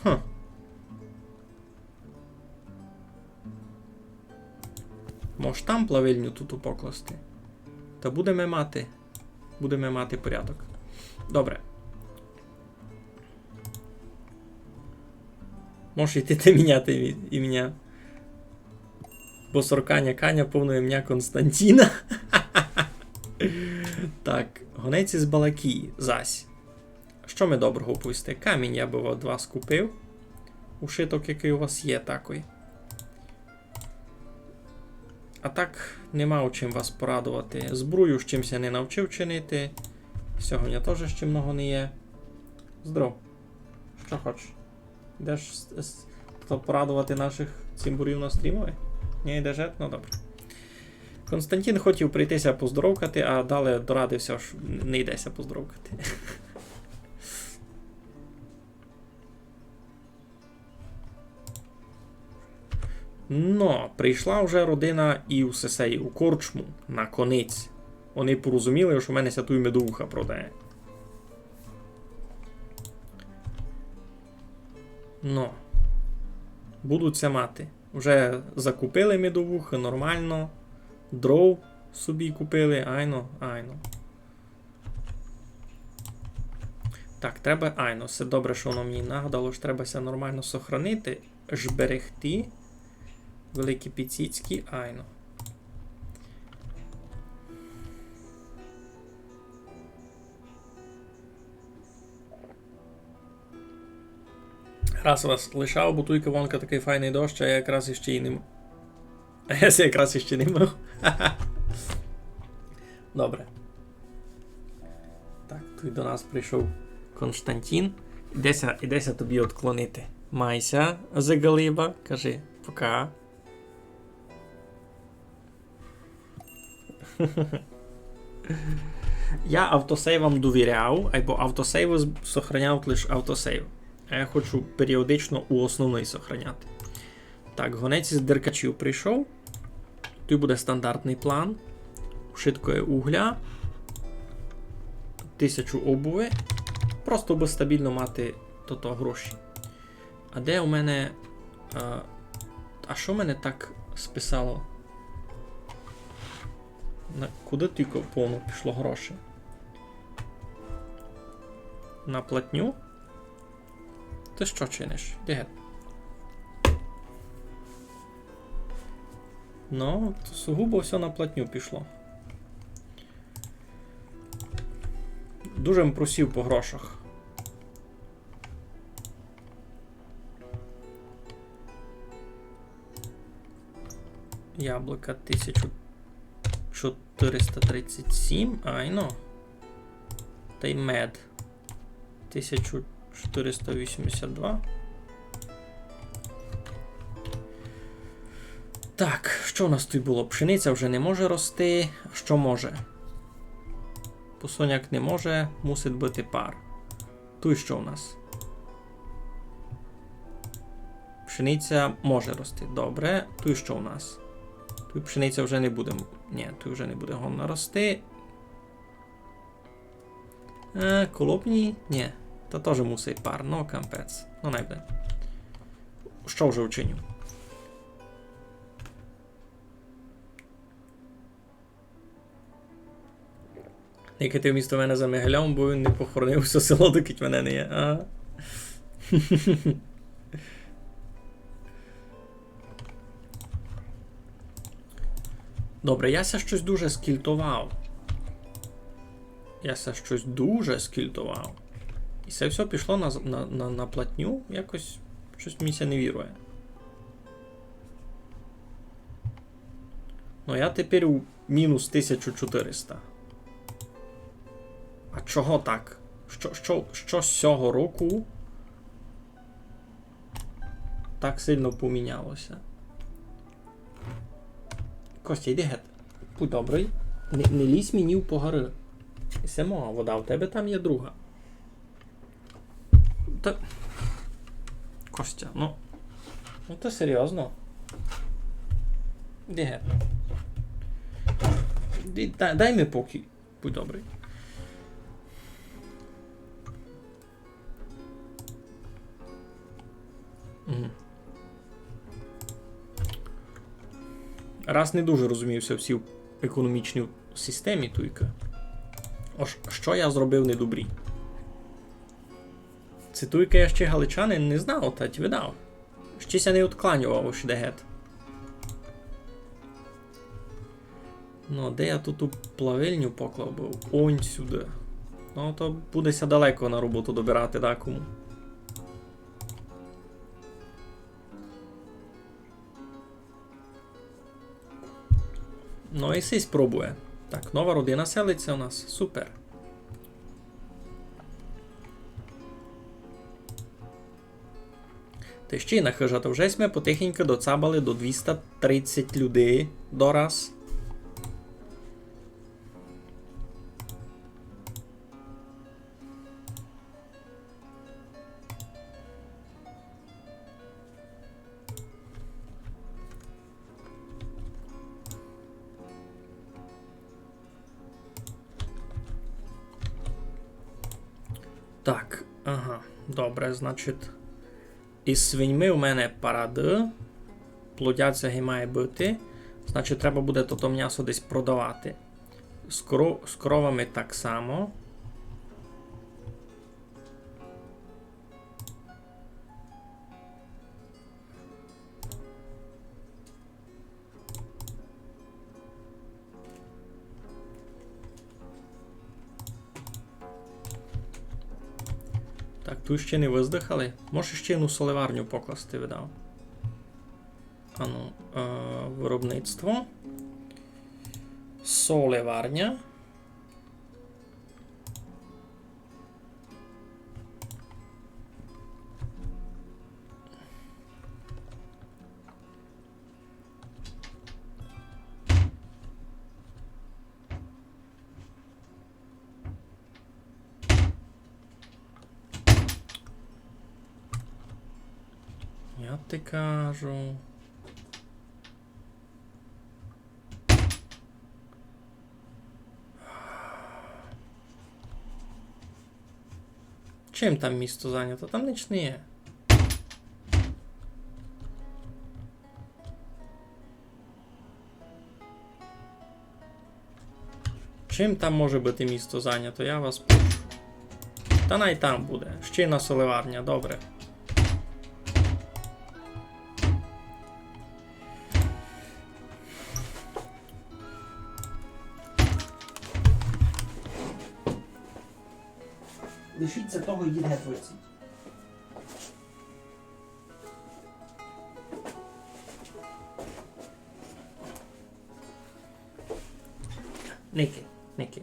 Хм. Мож там плавильню туту покласти. Та будеме мати. Будеме мати порядок. Добре. Можеш йти ти міняти імі-, імня. Бо сорканя Каня, повне імня Константіна. Так, гонець із Балакії зась. Што ми доброго повісти? Камінь я бы од вас купив. Ушиток, якый у вас є, такой. А так, нема у чим вас порадовати. Збрую з чимсь я не навчив чинити. Сього в мене тоже ще много не є. Здоров. Што хочеш? Йдеш с-, с-, то порадовати наших цімборів на стрімови? Ні, йдеш геть? Ну, добре. Константін хотів прийти ся поздоровкати, а далі дорадив ся, што не йде ся поздоровкати. Но, прийшла вже родина і у сесеї, у корчму, наконець. Они порозуміли, што в мене ся туй медовуха продає. Но, будуть ся мати. Вже закупили медовухы, нормално. Дров собі купили, айно, айно. Так, треба, айно, всьо добре, што воно мені нагадало, што треба ся нормално сохранити, жберегти, великі піціцькі, айно. Раз вас лишав, бо туйка вонка такый файный дощ, а я якраз іщи й не м-, а я ся якраз іщи не мыв. Добре. Так, туй до нас прийшов Константін. Іде ся, іде ся тобі одклонити. Май ся, загалиба, кажи, пока. Я автосейвам довіряв, айбо автосейвы з-, сохраняють лиш автосейв. А я хочу періодично у основный сохраняти. Так, гонець із Деркачів прийшов. Туй буде стандартный план. Ушиткоє угля. Тисячу обуви. Просто бы стабілно мати тото гроші. А де у мене, а, а што мене так списало? На, куды тілько повно пішло грошей? На платню? Ты што чиниш? Іди геть. Ну, то сугубо всьо на платню пішло. Дуже м просів по грошах. Яблука тисяча чотириста тридцять сім, айно. Тай мед. Тисяча чотириста вісімдесят два. Так, што у нас туй было? Пшениця вже не може рости. А што може? Посоняк не може, мусить быти пар. Туй што у нас? Пшениця може рости. Добре. Туй што у нас? Туй пшениця вже не буде. Ні, туй вже не буде годна рости. Е, колопні? Ні. Та тоже мусить пар. Ну, капець. Ну, най буде. Што вже вчиню? Никайте вмісто мене за Мигалем, бо він не похоронив всьо село, докіть мене не є. Ага. Добре, я ся штось дуже скільтовав. Я ся штось дуже скільтовав. І се всьо пішло на з-, на, на, на платню. Якось штось мені ся не вірує. Ну, я тепер у мінус тисяча чотириста. А чого так? Што, што, што з сього року так сильно поміняло ся? Костя, йди геть. Будь добрый. Не, не лізь мені в погары. Се моя вода, у тебе там є друга. Та, Костя, ну. Ну ты серйозно? Іди геть. Іди, да-, дай ми покій. Будь добрый. Мгм. Раз не дуже розумію ся в сій економічній системі туйка. Ож, што я зробив недобрі? Ци туйка я ще галичанин, не знав, та й видав. Чи ся не откланював уж де гет. Ну, де я ту плавильню поклав быв? Онь сюды. Ну, то буде ся далеко на роботу добирати дакому. Ну, і сись пробує. Так, нова родина селить ся у нас. Супер. Та ще єдна хыжа, то вже сьме потихеньку доцабали до двіста тридцять людей дораз. Так, ага, добре, значить, із свиньми у мене парады. Плодяться ги має быти. Значить, треба буде тото мнясо десь продавати. З коро-, з коровами так само. Так, ту ще не выздыхали. Може ще єдну соливарню покласти, видав. Ану, е, виробництво. Соливарня. Я ти кажу. Чим там місто зайнято? Там ніч не є. Чим там може быти місто зайнято? Я вас прошу. Та най там буде. Ще єдна соливарня, добре. Лишіть ся того, йдіть геть звідси. Ники, Ники.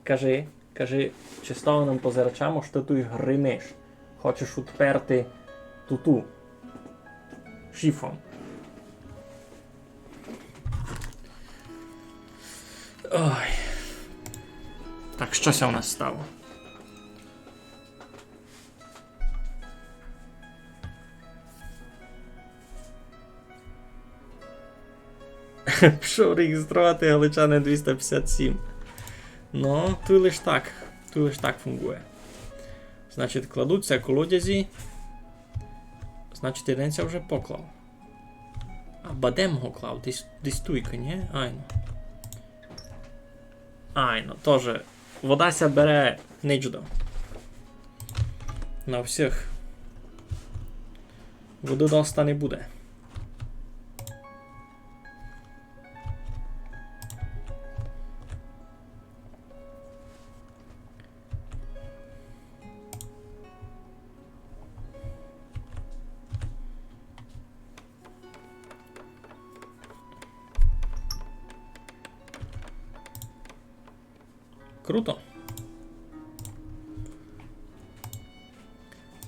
Кажи, кажи честованым позирачам, што ты туй гримиш. Хочеш утперти туту шифом. Ой. Так, што ся у нас стало? Пішов реєструвати галичанин двіста пятдесят сім. Ну, туй лиш так. Туй лиш так фунґує. Значить, кладуть ся колодязі. Значить, єден ся вже поклав. А бадем го клав, десь, десь туйка, нї? Айно. Айно, тоже. Вода ся бере ничдо. На всіх. Воды доста не буде. Круто.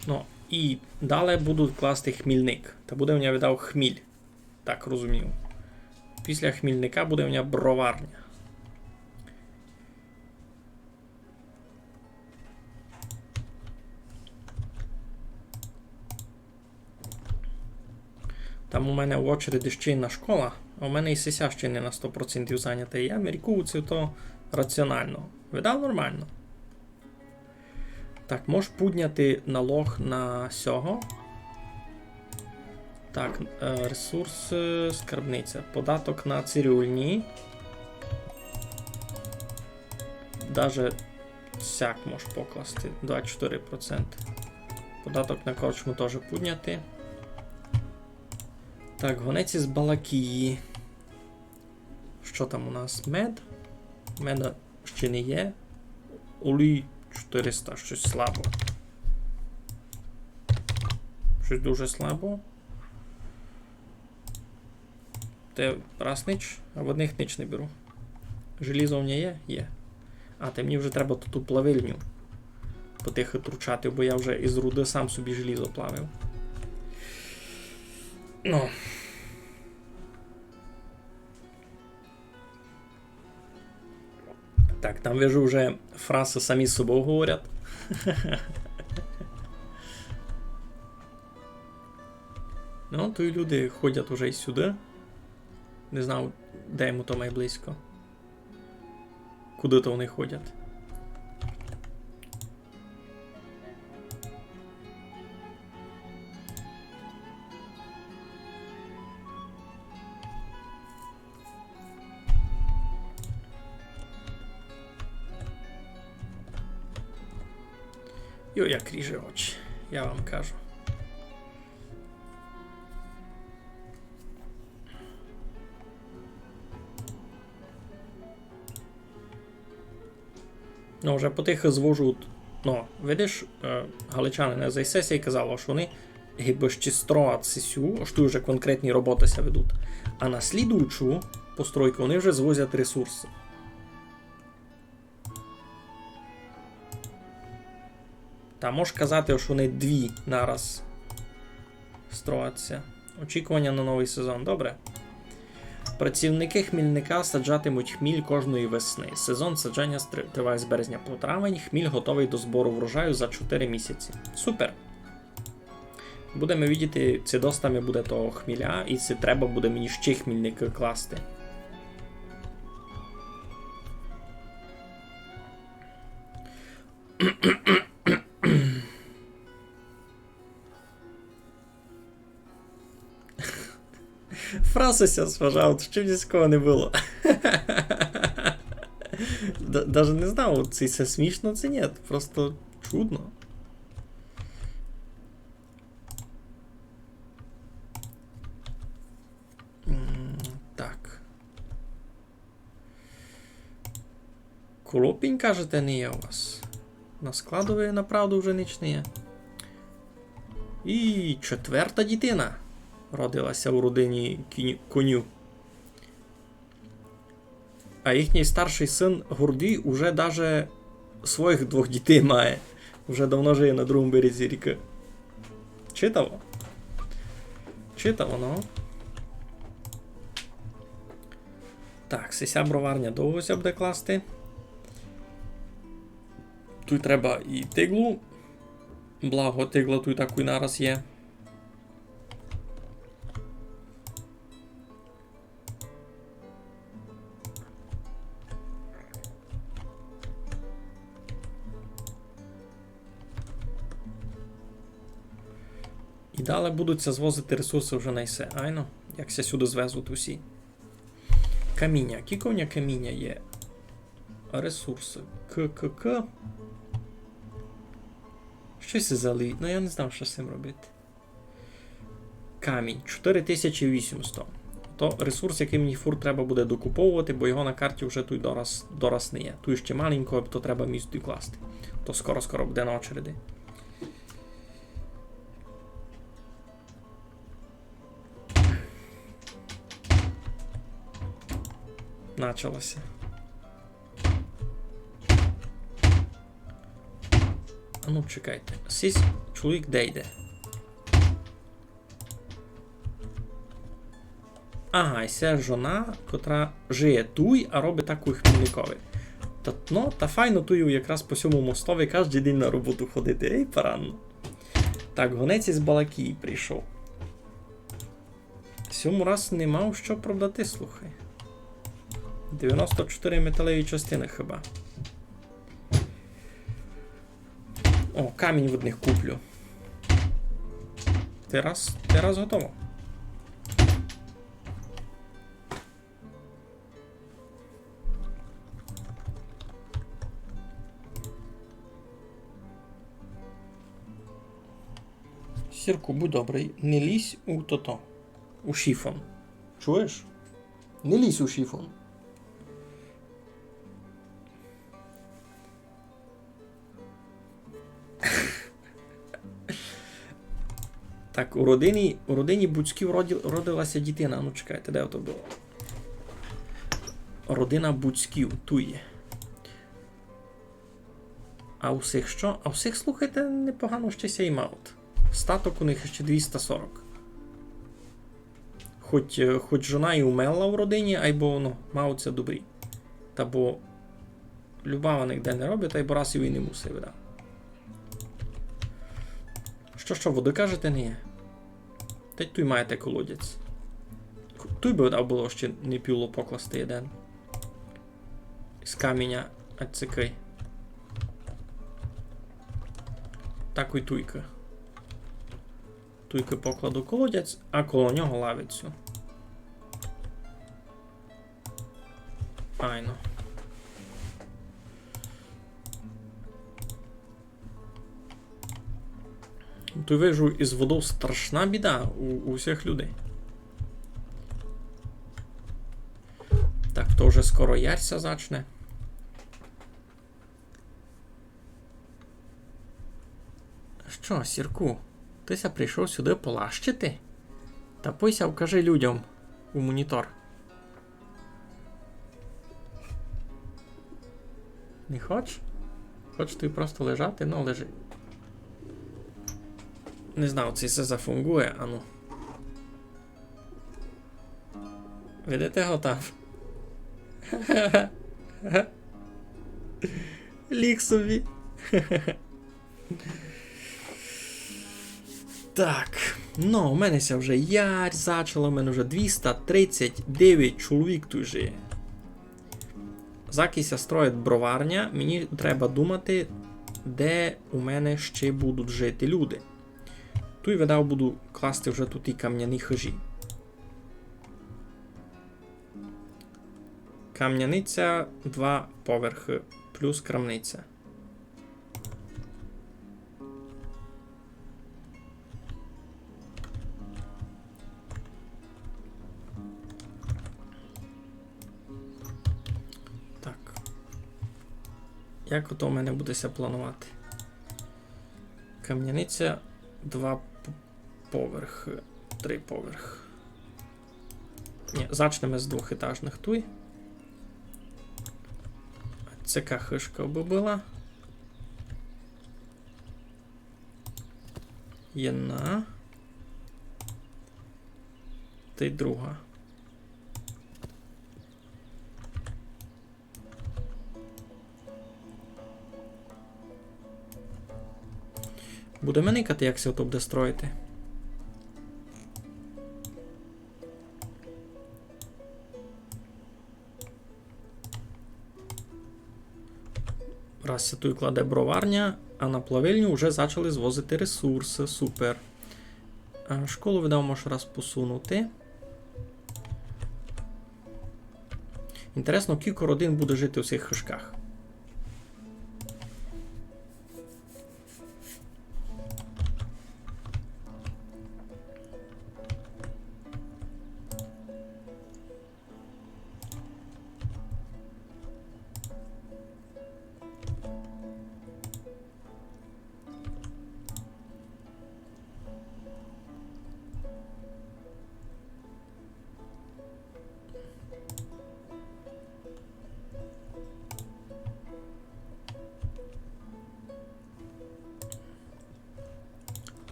Ну, і дале буду класти хмільник. Та буде у мене, видав, хміль. Так розумію. Після хмільника буде у мене броварня. Там у мене в очереди ще єдна школа, а у мене і сися ще не на сто процентів зайнята. Я міркую, ци то раціонално. Видав, нормално. Так, можеш пудняти налог на сього. Так, е, ресурсы, скарбниця. Податок на цирюльні. Даже сяк можеш покласти, двадцять чотири проценты. Податок на корчму тоже пудняти. Так, гонець із Балакії. Што там у нас? Мед? Меда ще не є. Олій чотириста, штось слабо. Штось дуже слабо. Те раз нич, а в одних нич не беру. Желізо в мене є? Є. А, те мені вже треба ту, ту плавильню потихо тручати, бо я вже із руды сам собі желізо плавив. Ну. Так, там вижу, вже фразы самі з собою говорять. Ну, то й люди ходять уже й сюды. Не знав, де йому то май близько. Куды то вони ходять. Йо, як ріже очі, я вам кажу. Ну, вже потихо звожуть. Ну, видиш, е, галичани на сесії казали, што вони гибы ще строять сесю, ож туй вже конкретні роботы ся ведуть. А на слідуючу постройку вони вже звозять ресурсы. Та мож казати, што вони дві нараз строяться. Очікування на новий сезон. Добре. Працівники хмільника саджатимуть хміль кожної весни. Сезон саджання стри-, триває з березня по травень. Хміль готовий до збору врожаю за чотири місяці. Супер. Будеме видіти, ци доста ми буде того хміля, і ци треба буде мені ще хмільники класти. Фразы ся сважають, ще в нікого не было. Д-, даже не знав, ци се смішно, ци ні. Просто чудно. М, так. Колопінь, кажете, не є у вас. На складови направду вже ніч не є. І четверта дітина родила ся у родині кінь-, коню. А їхній старший син Гордій уже даже своїх двох дітей має. Уже давно жиє на другому березі рікы. Читаво. Читаво, ну. Так, сися броварня довго ся буде класти. Туй треба і тиглу. Благо, тигла туй такой нараз є. І далі будуть ся звозити ресурсы вже на все. Айно, як ся сюды звезуть усі. Каміня. Кілько в мене каміня є? Ресурсы. К К К. Щось із залі. Ну, я не знав, що з цим робити. Камінь. Чотири тисячі вісімсто. То ресурс, який мені фур треба буде докуповувати, бо його на карті вже туй дораз, дораз не є. Туй ще маленько, то треба місто докласти. То скоро-скоро буде на очереди. Начало ся. А ну, чекайте. Сись чоловік де йде? Ага, і се жона, котра жиє туй, а робить так у хмільникови. Та, ну, та файно туй якраз по сьому мостови каждый день на роботу ходити. Ей, парадно. Так, гонець із Балакії прийшов. Сьому раз не мав що продати, слухай. Девяносто чотири металеві частины хіба. О, камінь в одних куплю. Тераз, тераз готово. Сірку, будь добрый, не лізь у тото. у шифон. Чуєш? Не лізь у шифон. Так, у родині, у родині Буцьків роді-, родила ся дітина. Ну, чекайте, де ото было? Родина Буцьків, туй є. А у сих што? А у сих, слухайте, непогано ще ся й мають. Статок у них ще двіста сорок. Хоть, е, хоть жона і умерла у родині, айбо, ну, мають ся добрі. Та бо люба вона нигде не робить, айбо раз і не мусить, да. Што, што, воды, кажете, не є? Та й туй маєте колодязь. К-, туй бы дав было ще не піло покласти єден. З каміня, а цикай. Так і туйка. Туйка покладу колодязь, а коло нього лавицю. Айно. Туй вижу, із водов страшна біда у, у всіх людей. Так, то вже скоро ярь ся зачне. Што, Сірку, ты ся прийшов сюды полащити? Та пой ся вкажи людям у монітор. Не хоч? Хоч туй просто лежати? Ну, лежи. Не знав, ци се зафунґує, ану. Видите го там? Ліг собі. Так, ну, у мене ся вже ярь зачала, у мене вже двіста тридцять девять чоловік туй жиє. Заки ся строїть броварня, мені треба думати, де у мене ще будуть жити люди. Туй, видав, буду класти вже туй і камняні хыжі. Камняниця, два поверхы, плюс крамниця. Так. Як ото у мене буде ся планувати? Камняниця, два п-, поверхы, три поверхы. Ні, зачнеме з двохетажных туй. Цяка хыжка бы была. Єдна. Тай друга. Будеме никати, як ся то буде строїти. Раз ся туй кладе броварня, а на плавильню вже зачали звозити ресурсы. Супер. А школу, видав, можу раз посунути. Інтересно, кілько родин буде жити у сих хыжках.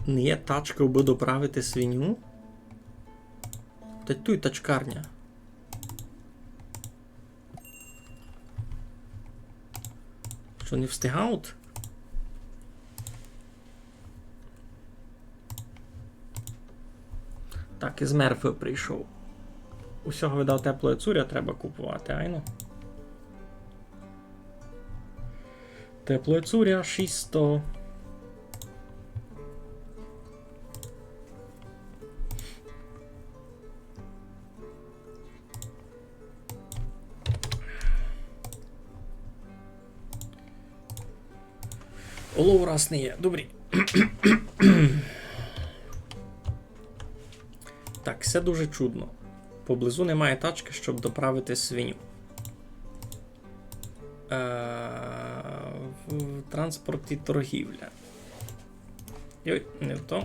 Не є тачка, аби доправити свиню? Та туй тачкарня. Што, не встигають? Так, із Мерфи прийшов. Усього, видав, теплоє цуря треба купувати, айно. Теплоє цуря шістсто. Олово раз не є. Добрі. Так, Це дуже чудно. Поблизу немає тачки, щоб доправити свиню. Е, в, в транспорті торгівля. Йой, не в то.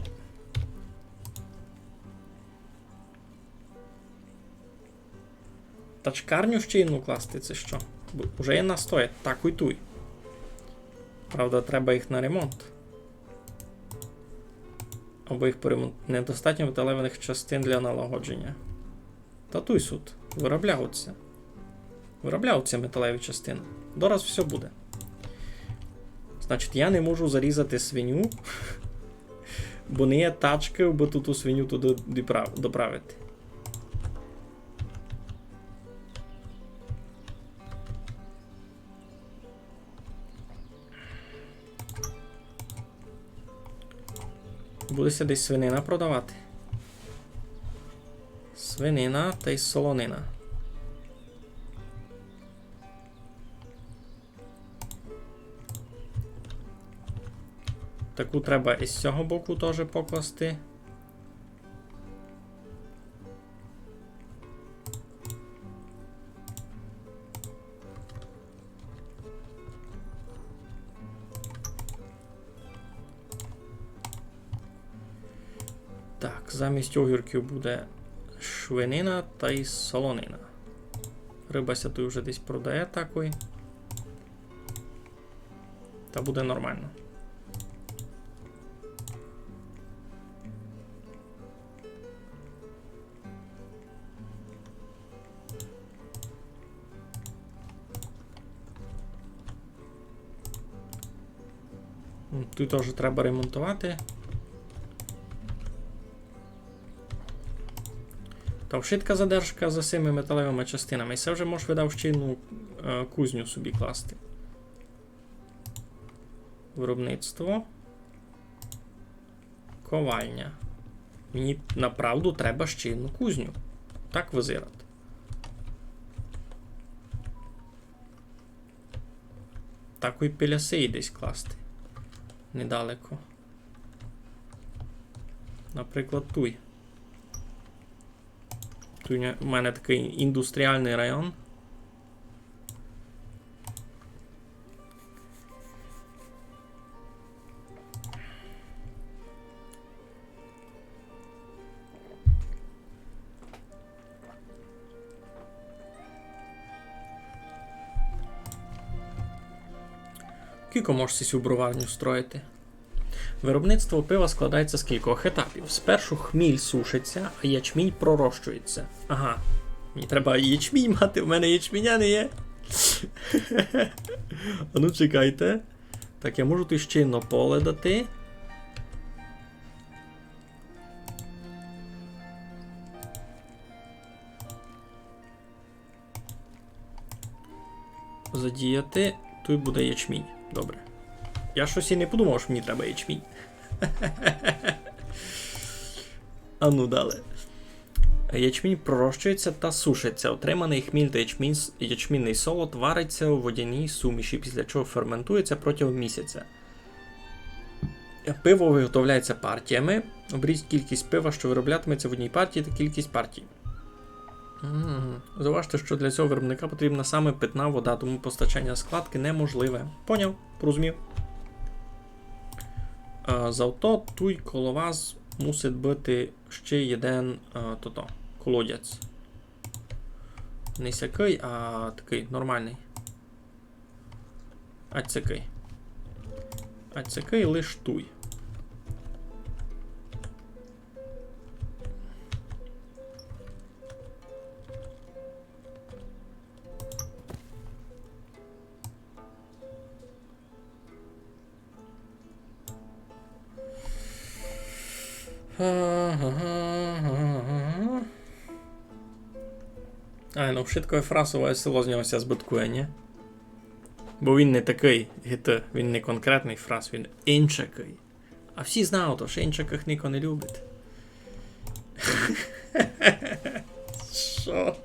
Тачкарню ще єдну класти, ци што? Бо уже єдна стоїть, такой туй. Правда, треба їх на ремонт. Або їх поремонт-, недостатньо металевых частин для налагодженя. Та туй сут. Вырабляють ся. Вырабляють ся металеві частины. Дораз всьо буде. Значить, я не можу зарізати свиню, бо не є тачкы, абы ту, ту свиню туды допра-, доправити. Буде ся десь свинина продавати. Свинина тай солонина. Таку треба із сього боку тоже покласти. Так, замість огірків буде швинина тай солонина. Рыба ся туй уже десь продає такой. Та буде нормално. М, туй тоже треба ремонтовати. Та вшытка задержка за сими металевыма частинами. І се вже мож, видав, ще єдну, е, кузню собі класти. Виробництво. Ковальня. Мені направду треба ще єдну кузню. Так визирать. Такой біля сеї десь класти. Недалеко. Наприклад, туй. Туй у мене такый індустріалный район. Кілько мож сю броварню строїти? Виробництво пива складається з кількох етапів. Спершу хміль сушиться, а ячмінь пророщується. Ага. Мені треба ячмінь мати, в мене ячміня не є. А ну чекайте. Так, я можу туй ще й на поле дати. Задіяти. Туй буде ячмінь. Добре. Я штось і не подумав, што мені треба ячмінь. А ну далі. Ячмінь пророщується та сушиться. Отриманий хміль та ячмінь, ячмінний солод вариться у водяній суміші, після чого ферментується протягом місяця. Пиво виготовляється партіями. Оберіть кількість пива, що вироблятиметься в одній партії, та кількість партій. Мгм. Зауважте, що для цього виробника потрібна саме питна вода, тому постачання складки неможливе. Поняв, порозумів. А, зато туй коло вас мусить быти ще єден, а, тото, колодязь. Не сякый, а такый, нормалный. А сякый. А сякый лиш туй. А, ну, вшытко фрасове село з нього ся збыткує, нї? Бо він не такый, ги ты, він не конкретный фрас, він иншакый. А всі знають, што иншакых нико не любить. Што?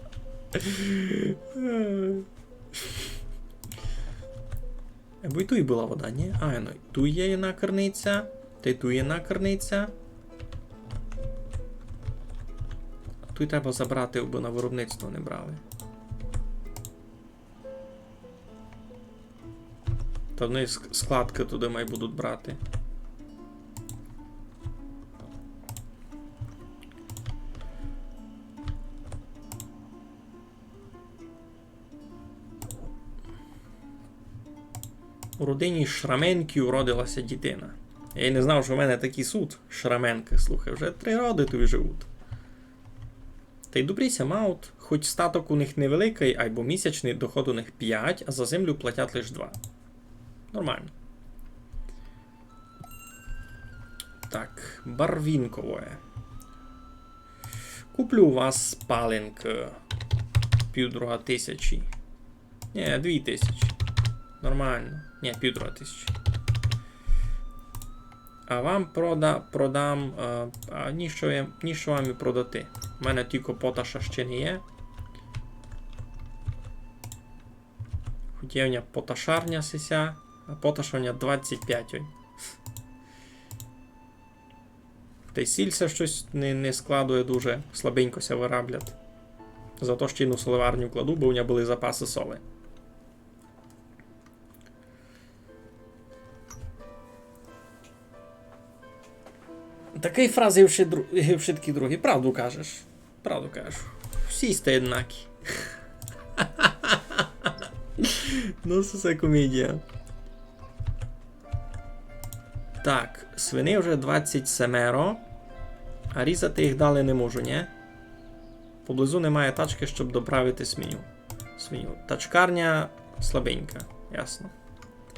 Бо й туй была вода, нї? А, ну, туй є єдна керниця, та й туй є єдна керниця. Туй треба забрати, абы на виробництво не брали. Та вони ск-, складкы туды май будуть брати. У родині Шраменків родила ся дітина. Я й не знав, што в мене такі суть Шраменкы. Слухай, вже три роды туй живуть. Тай добрі ся мають, хоть статок у них невеликый, айбо місячный доход у них пять, а за землю платять лиш два. Нормално. Так, барвінковоє. Куплю у вас паленкы. Півдруга тисячі. Нї, дві тисячі. Нормално. Нї, півдруга тисячі. А вам прода-, продам, е, а ніщо я, ніщо вам і продати. У мене тілько поташа ще не є. Хоть є в ня поташарня сися, а поташа в ня двадцять пять, ой. Тай сіль ся штось не, не складує дуже, слабенько ся выраблять. Зато ще й на соливарню кладу, бо в ня были запасы соли. Такый фраз і вши-, дру-, і вшыткі другі. Правду кажеш. Правду кажу. Всі сте єднакі. Ну, се, се комедія. Так, свиней вже двадцять семеро, а різати їх далі не можу, нї? Поблизу немає тачкы, щоб доправити свиню. Свиню. Тачкарня слабенька, ясно.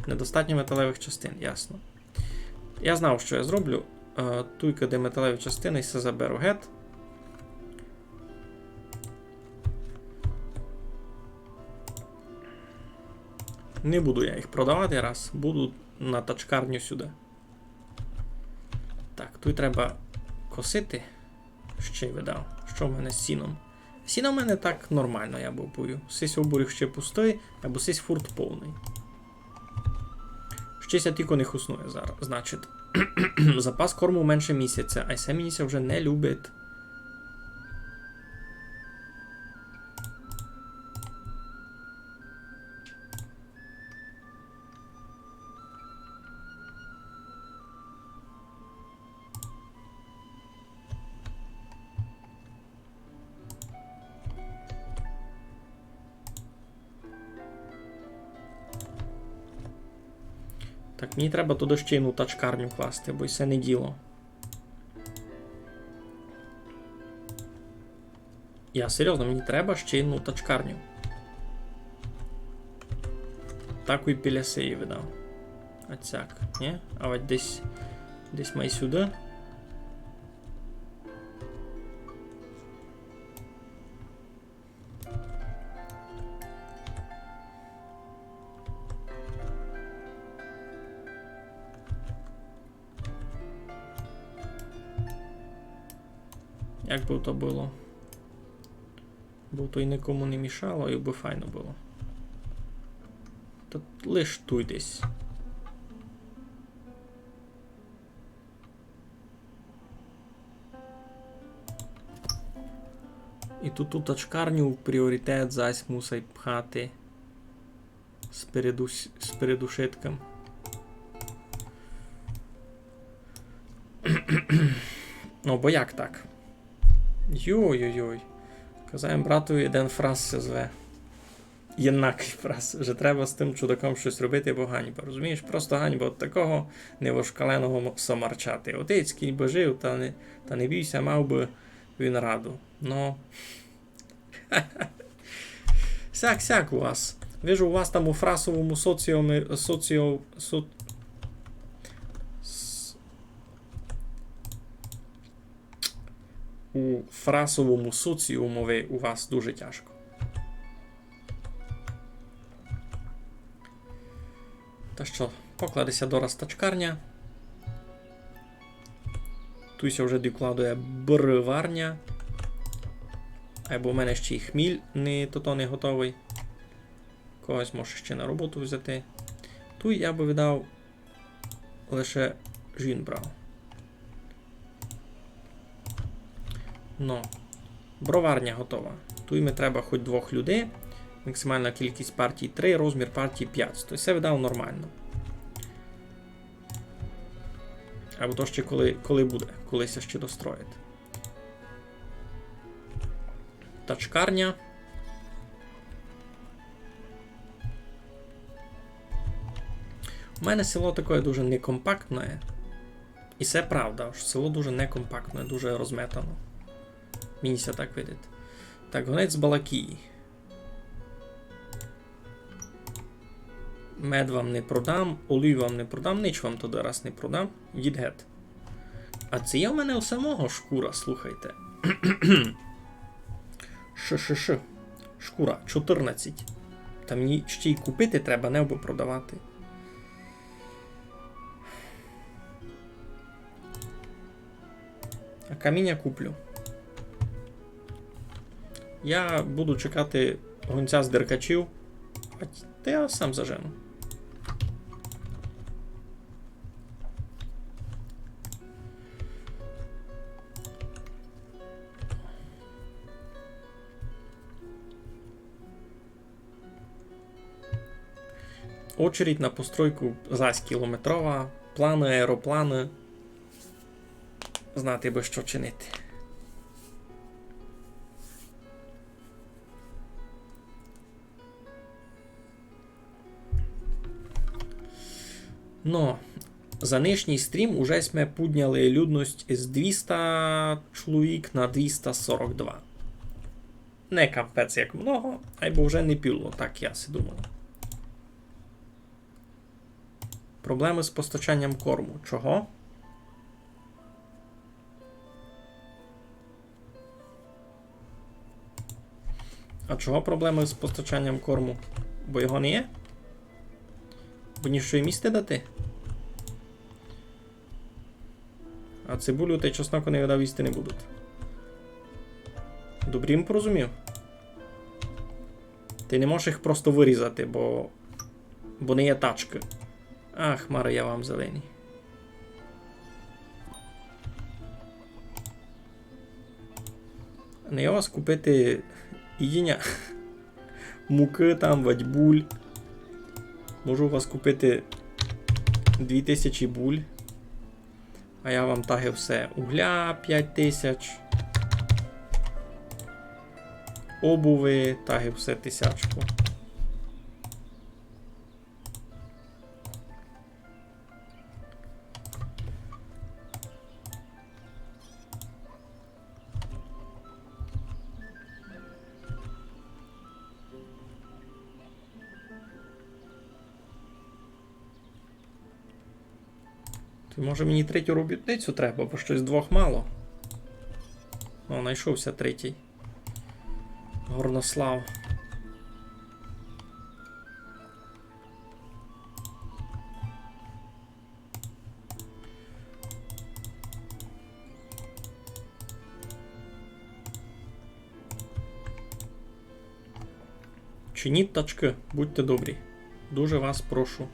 Недостатньо металевых частин, ясно. Я знав, што я зроблю. Е, туйка, де металеві частины, се заберу гет. Не буду я їх продавати раз, буду на тачкарню сюды. Так, туй треба косити. Ще й видав. Што в мене з сіном? Сіно в мене так нормално, я бы повів. Сись обурок ще пустый, айбо сись фурт повный. Ще ся тілько не хуснує зараз, значить. Запас корму менше місяця, а се мені ся вже не любить. Так, мені треба туды ще єдну тачкарню класти, бо й се не діло. Я серйозно, мені треба ще єдну тачкарню. Так і біля сеї видав. А цяк, нї? А от десь, десь май сюды. Як бы то было? Бо то й никому не мішало, і бы файно было. Та лиш туй десь. І ту, ту тачкарню в пріоритет зась мусай пхати спереду с-, спереду шитком. Ну, бо як так? Йой-йой-йой. Казав им братові, єден фраз ся зве. Єднакый фраз, же треба з тым чудаком штось робити, бо ганьба. Розумієш, просто ганьба од такого невошкаленого м-, самарчати. Отець, кінь бы жив, та не, та не бійся, мав бы він раду. Но. Сяк, сяк у вас. Вижу, у вас там у фрасовому соціумі, соціо-, со-, с-, у фрасовому соціумови у вас дуже тяжко. Та што, покладе ся дораз тачкарня. Туй ся вже докладує броварня. Айбо в мене ще й хміль не, тото не готовый. Когось може ще на роботу взяти. Туй я бы видав лише жін брав. Но. Броварня готова. Туй ми треба хоть двох людей. Максимална кількість партій три, розмір партій пять. То се видав нормално. Або то ще коли, коли буде, коли ся ще достроїть. Тачкарня. У мене село таке дуже некомпактне. І се правда, што село дуже некомпактне, дуже розметано. Мені ся так видить. Так, гонець з Балакії. Мед вам не продам, олію вам не продам, нич вам тоды раз не продам. Йдіть гет. А ци є в мене у самого шкура, слухайте. Ш, ш, ш. Шкура, чотырнадцять. Та мені ще й купити треба, не абы продавати. А каміня куплю. Я буду чекати гонця з Деркачів. А т-, та я сам зажену. Очередь на постройку зась кілометрова, планы, аеропланы. Знати бы, што чинити. Но, за нынішній стрім уже сьме пудняли людность з двіста чоловік на двіста сорок два. Не капець як много, айбо вже не піло, так я си думав. Проблемы з постачанням корму. Чого? А чого проблемы з постачанням корму? Бо його не є? Бо ні што їм їсти дати? А цибулю тай чеснок они, видав, їсти не будуть. Добрі м порозумів? Ты не можеш їх просто вырізати, бо, бо не є тачкы. Ах, мары я вам зелені. Не є у вас купити їдіня? Мукы там, вадь буль. Можу у вас купити дві тисячі буль. А я вам таги все угля пять тисяч. Обуви, таги все тисячку. Ти, може, мені третю робітницю треба, бо штось двох мало. О, найшов ся третій. Горнослав. Чиніть тачкы, будьте добрі. Дуже вас прошу.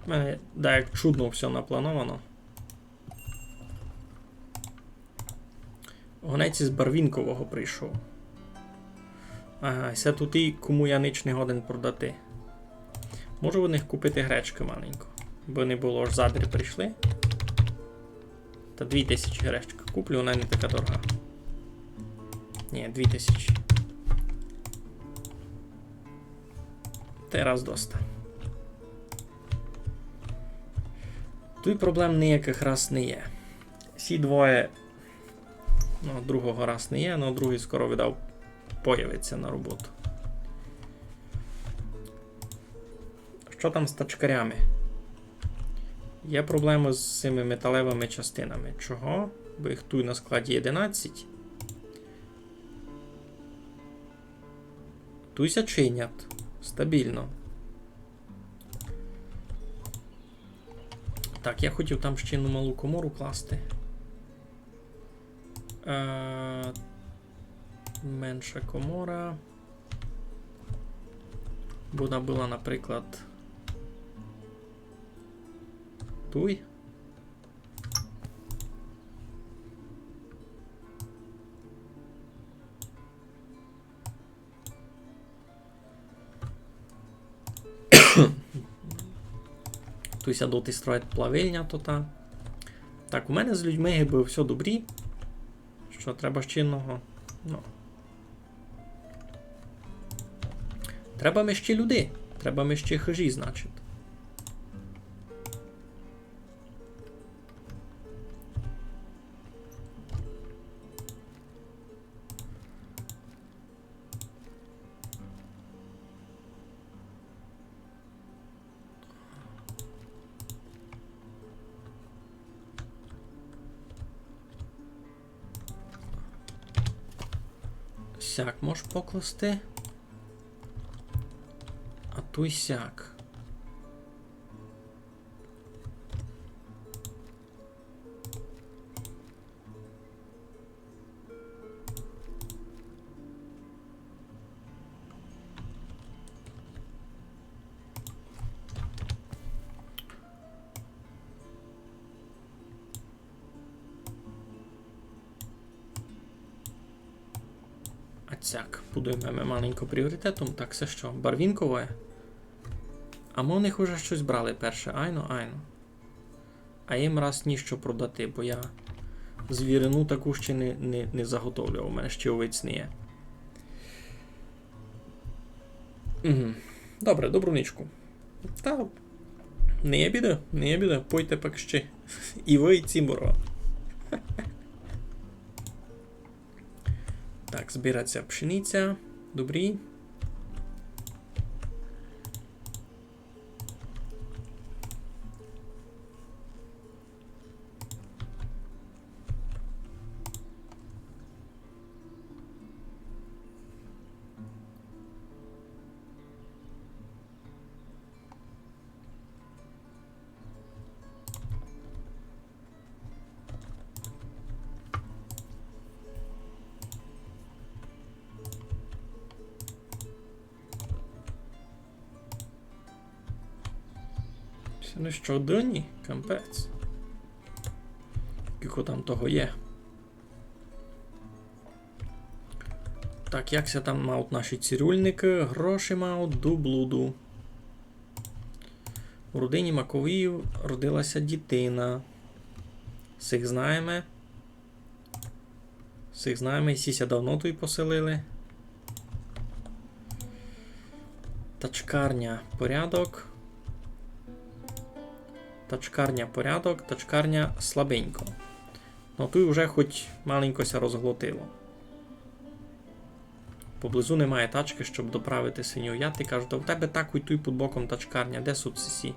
У мене, да, як чудно всьо наплановано. Гонець із Барвінкового прийшов. Ага, се туй, кому я нич не годен продати. Можу в них купити гречкы маленько. Бо не было, аж задрі прийшли. Та дві тисячі гречкы куплю, она не така дорога. Нї, дві тисячі. Тераз доста. Туй проблем ниякых раз не є. Сі двоє, ну, другого раз не є, но другый скоро видав появить ся на роботу. Што там з тачкарями? Є проблемы з сими металевыми частинами. Чого? Бо їх туй на складі єдинадцять. Туй ся чинять. Стабільно. Так, я хотів там ще одну малу комору класти. Е, менша комора. Бо вона была, наприклад, туй. Туй ся доти строїть плавильня, то та. Так, у мене з людьми гибы всьо добрі. Што, треба ще одного? Ну. Треба ми ще люди. Треба ми ще хижі, значить. Сяк можеш покласти. А туй сяк. А цяк, будуєме маленько пріоритетом. Так, се што, барвінкове? А мы у них уже штось брали перше. Айно, айно. А їм раз ніщо продати, бо я звірину таку ще не, не, не заготовлював, у мене ще овець не є. Угу. Добре, добру нічку. Та не є біда, не є біда, пойте пак ще. І вы, і цімборо. Так, збирать ся пшениця. Добрі. Се не щоденні? Капець. Кілько там того є. Так, як ся там мають наші цирюльникы? Гроші мають до блуду. У родині Маковіїв родила ся дітина. Сих знаєме. Сих знаєме, і сі ся давно туй поселили. Тачкарня, порядок. Тачкарня, порядок, тачкарня слабенько. Но туй уже хоть маленько ся розглотило. Поблизу немає тачкы, щоб доправити свиню. Я ти кажу, та в тебе так і туй під боком тачкарня. Де суть сі?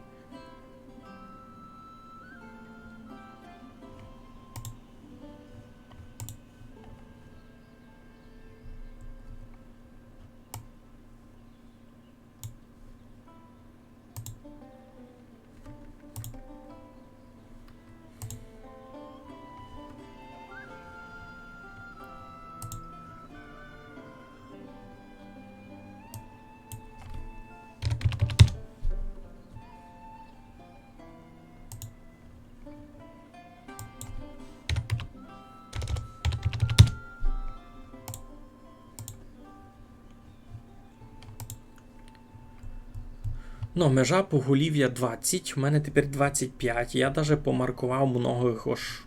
Но, межа поголів'я двадцять, у мене тепер двадцять пять, я даже помарковав многых, ож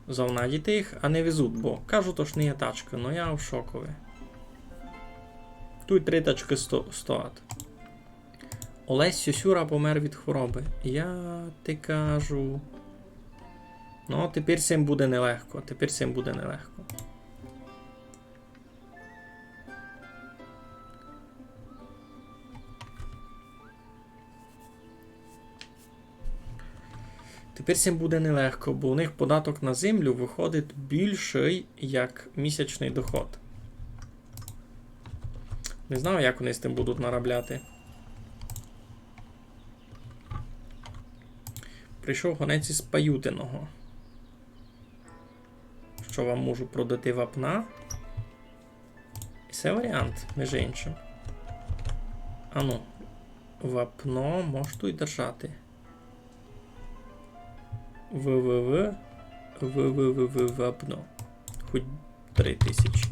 Завнадіти їх, а не везуть, бо кажуть, ож не є тачкы, но я в шокови. Туй три тачкы сто-, стоять. Олесь Сюсюра помер від хворобы. Я ти кажу. Ну, тепер сим буде нелегко, тепер сим буде нелегко. Тепер сим буде нелегко, бо у них податок на землю выходить більшый, як місячный доход. Не знаю, як они з тым будуть наробляти. Прийшов гонець із Паютиного. Што вам можу продати вапна? І се варіант, між іншым. Ану, вапно можу туй держати. В В В, В В В В вапно. Хоть три тисячі.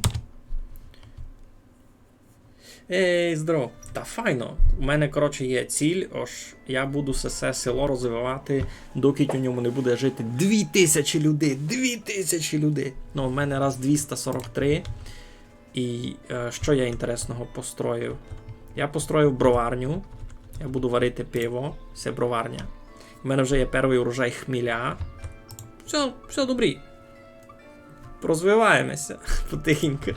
Ей, здоров. Та файно. У мене, коротше, є ціль, ож я буду се, се село розвивати, доки у ньому не буде жити дві тисячі людей. Дві тисячі людей. Ну, у мене раз двіста сорок три. І, е, што я інтересного построїв? Я построїв броварню. Я буду варити пиво. Се броварня. У мене вже є першый урожай хміля. Всьо, всьо добрі. Розвиваємося потихеньку.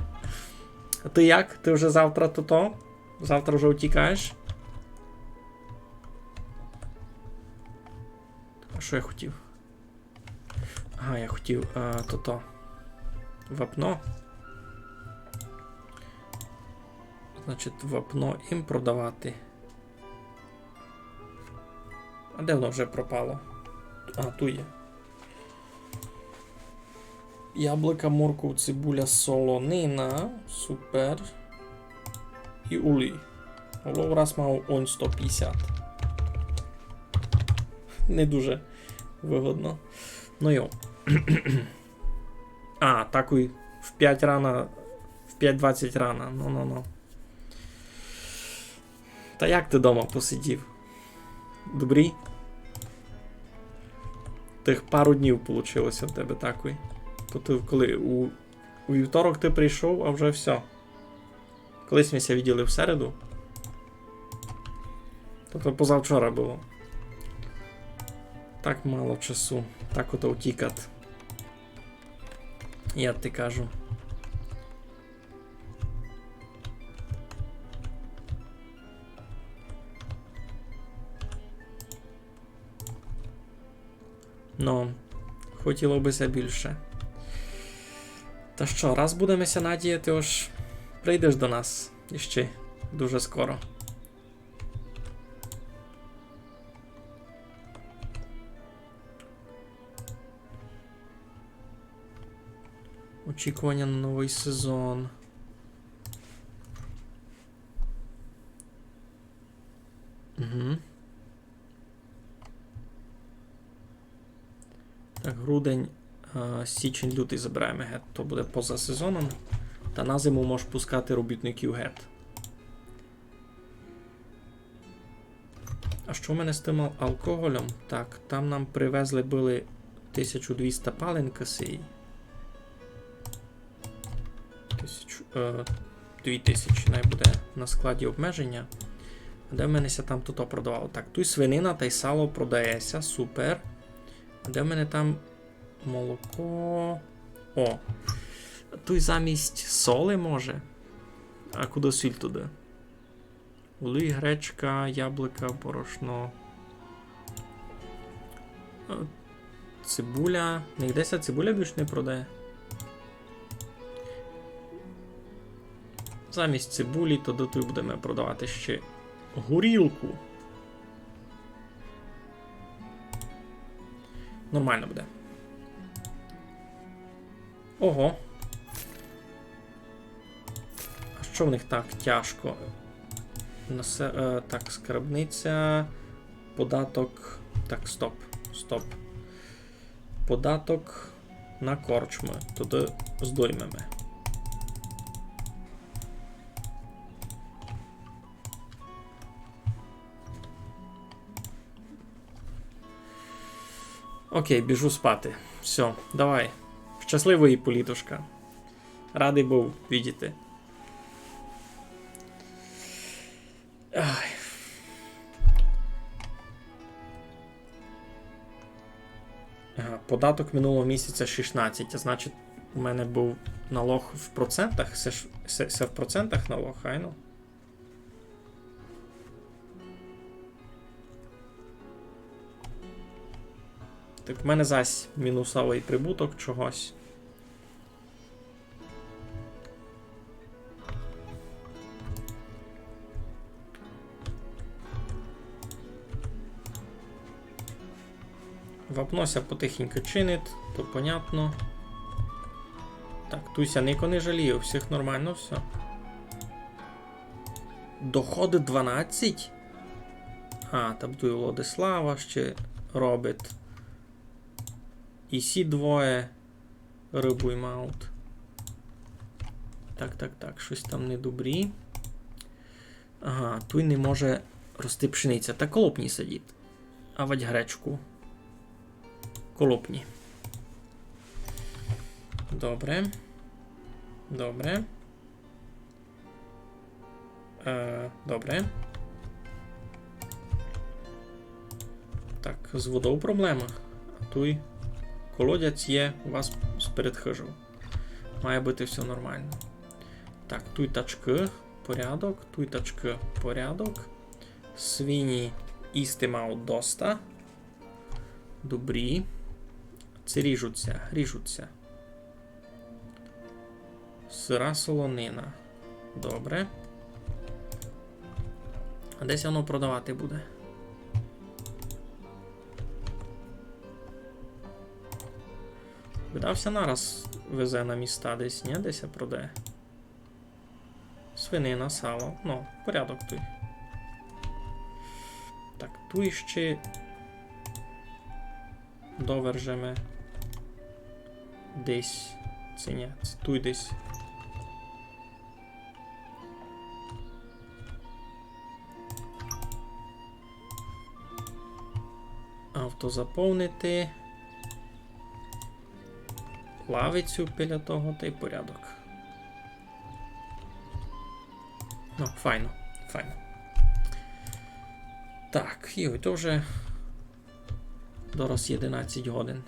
А ти як? Ти вже завтра тото? Завтра вже утікаєш? А што я хотів? Ага, я хотів, е, тото. Вапно. Значить, вапно їм продавати. А де воно вже пропало? А, туй є. Яблука, морков, цибуля, солонина. Супер. І улій. Улов раз мав онь сто пятдесят. Не дуже выгодно. Ну йо. А, такой в пять рана, в пять двадцять рана. Ну-ну-ну. Та як ти дома посидів? Добрі? Тых пару днів получилося в тебе такой. То ти коли у, у вівторок ти прийшов, а вже всьо. Колись ми ся виділи в середу. Тобто позавчора было. Так мало часу. Так ото утікат. Я ти кажу. Ну, хотіло бы ся більше. Та што, раз будеме ся надіяти, ож прийдеш до нас іщи дуже скоро. Очікування на новый сезон. Угу. Так, грудень, а, січень, лютый забираєме гет. То буде поза сезоном. Та на зиму можеш пускати робітників гет. А што в мене з тым ал-, алкоголем? Так, там нам привезли были тисячу двіста паленкы сеї. Тисячу, е, дві тисячі най буде на складі обмеженя. А де в мене ся там тото продавало? Так, туй свинина тай сало продається, супер. А де в мене там молоко? О, туй замість соли може. А куды сіль туды? Олій, гречка, яблука, борошно. Е, цибуля. Нигде ся цибуля більш не продає. Замість цибулі то туй будеме продавати ще горілку. Нормално буде. Ого. А што в них так тяжко? Насе-, е, так, скарбниця, податок. Так, стоп, стоп. Податок на корчмы. Туды здоймеме. Окей, біжу спати. Всьо, давай. Щасливої, Політушка. Радый быв видіти. Ай. Ага, податок минулого місяця шістнадцять, а значить, у мене быв налог в процентах. Се ж, се, се в процентах налог, айно? Так, в мене зась мінусовый прибуток чогось. Вапно ся потихеньку чинить, то понятно. Так, туй ся нико не жаліє, у всіх нормално всьо. Доходы дванадцять? А, там туй Владислава ще робить. І сі двоє рыбу ймають. Так, так, так, штось там недобрі. Ага, туй не може рости пшениця. Та коло б нї садіти. Авадь гречку. Коло б нї. Добре. Добре. Е, добре. Так, з водов проблема. А туй колодязь є у вас сперед хыжов. Має быти всьо нормално. Так, туй тачкы, порядок, туй тачкы, порядок. Свині їсти мають доста. Добрі. Ци ріжуть ся, ріжуть ся. Сыра солонина. Добре. А де ся воно продавати буде? Видав ся нараз везе на міста десь, нї? Де ся продає? Свинина, сало. Ну, порядок туй. Так, туй іщи довержеме десь. Ци нї? Ци туй десь. Авто заповнити. Лавицю біля того тай порядок. Ну, файно, файно. Так, і то вже дораз єдинадцять годин.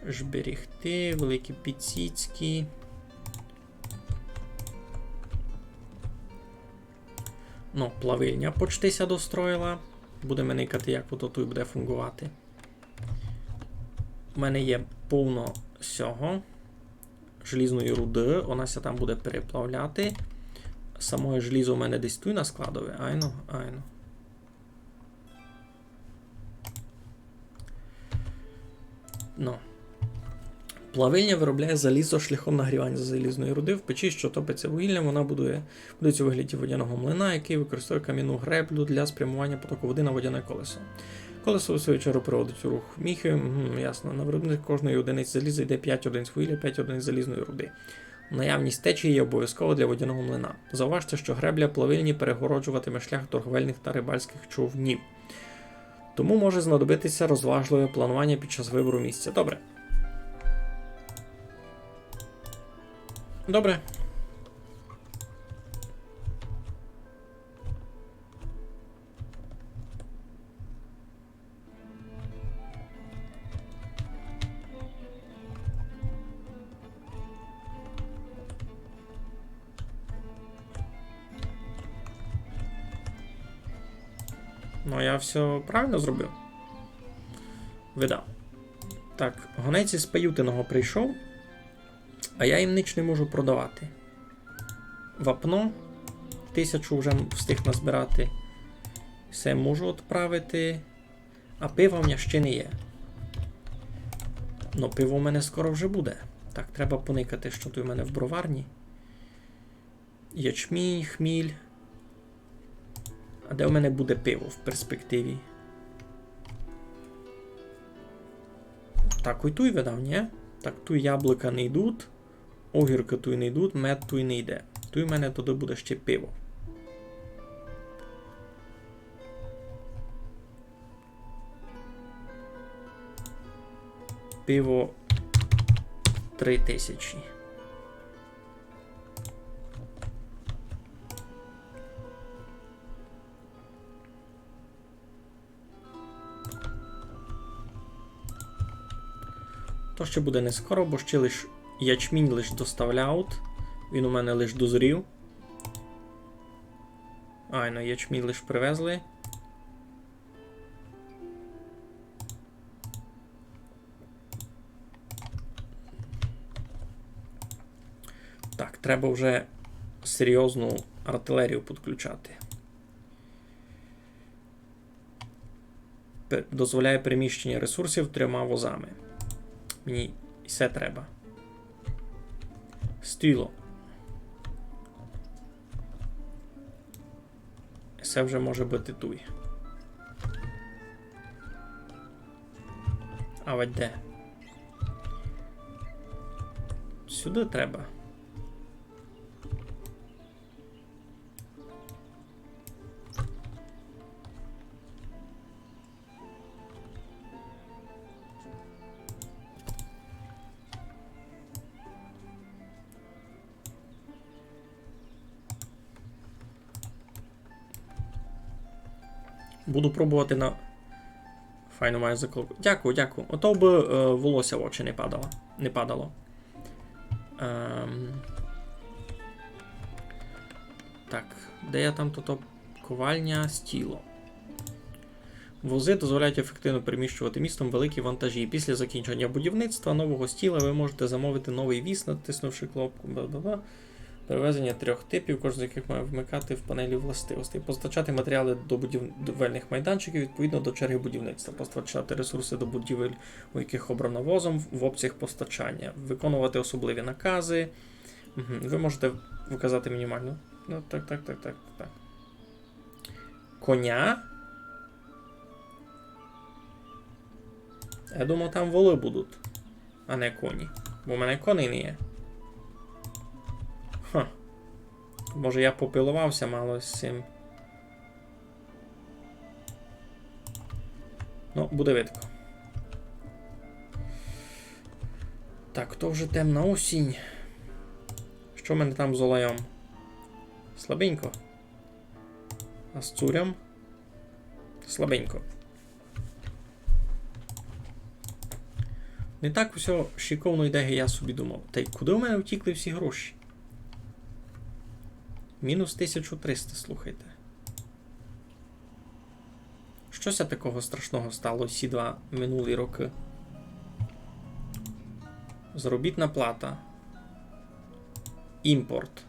Жберегти, великі підсіцькі. Ну, плавильня почти ся достроїла. Будеме никати, як ото туй буде фунґовати. У мене є повно сього. Желізної руды, вона ся там буде переплавляти. Самоє желізо у мене десь туй на складови. Айно, айно. Ну. Плавильня виробляє залізо шляхом нагрівання залізної руди. В печі, що топиться вугіллям, вона будує, будується у вигляді водяного млина, який використовує кам'яну греблю для спрямування потоку води на водяне колесо. Колесо, у свою чергу, приводить у рух міхи. Мгм, ясно. На виробництво кожної одиниці заліза йде п'ять одиниць вугілля, п'ять одиниць залізної руди. Наявність течії є обов'язково для водяного млина. Зауважте, що гребля плавильні перегороджуватиме шлях торговельних та рибальських човнів. Тому може знадобитися розважливе планування під час вибору місця. Добре. Добре. Ну, я всьо правильно зробив? Видав. Так, гонець із Паютиного прийшов, а я їм нич не можу продавати. Вапно тисячу вже встиг назбирати. Все можу відправити. А пива в мене ще не є. Ну, пиво в мене скоро вже буде. Так, треба поникати, що туй у мене в броварні. Ячмінь, хміль. А де в мене буде пиво в перспективі? Так, ой туй видав, нї? Так, туй яблука не йдуть. Огіркы туй не йдуть, мед туй не йде. Туй в мене тоді буде ще пиво. Пиво три тисячі. То ще буде не скоро, бо ще лиш ячмінь лиш доставляють. Він у мене лиш дозрів. Айно, ячмінь лиш привезли. Так, треба вже серйозну артилерію підключати. Пе-, дозволяє переміщення ресурсів трьома возами. Мені і се треба. Стіло. Се вже може быти туй. А вадь де? Сюды треба. Буду пробовати на... Файно має заколку. Дякую, дякую. Ото бы, е, волосся в очі не падало. Не падало. Ем. Так, де я там тото? Ковальня, стіло. Вози дозволяють ефективно переміщувати містом великі вантажі. Після закінчення будівництва нового стіла ви можете замовити новий віз, натиснувши кнопку бла-бла-бла. Перевезення трьох типів, кожен з яких має вмикати в панелі властивостей. Постачати матеріали до будівельних майданчиків відповідно до черги будівництва. Постачати ресурси до будівель, у яких обрано возом, в обсяг постачання. Виконувати особливі накази. Мгм. Ви можете вказати мінімальну. Ну, так, так, так, так, так. Коня? Я думав, там волы будуть, а не коні. Бо в мене коней не є. Ха. Може, я попиловався мало з цим. Ну, буде видко. Так, то вже темна осінь. Што в мене там з олейом? Слабенько. А з цурям? Слабенько. Не так усьо шиковно йде, як я собі думав. Та й куды у мене втікли всі гроші? Мінус тисячу триста, слухайте. Што ся такого страшного стало сі два минулі рокы? Заробітна плата. Імпорт.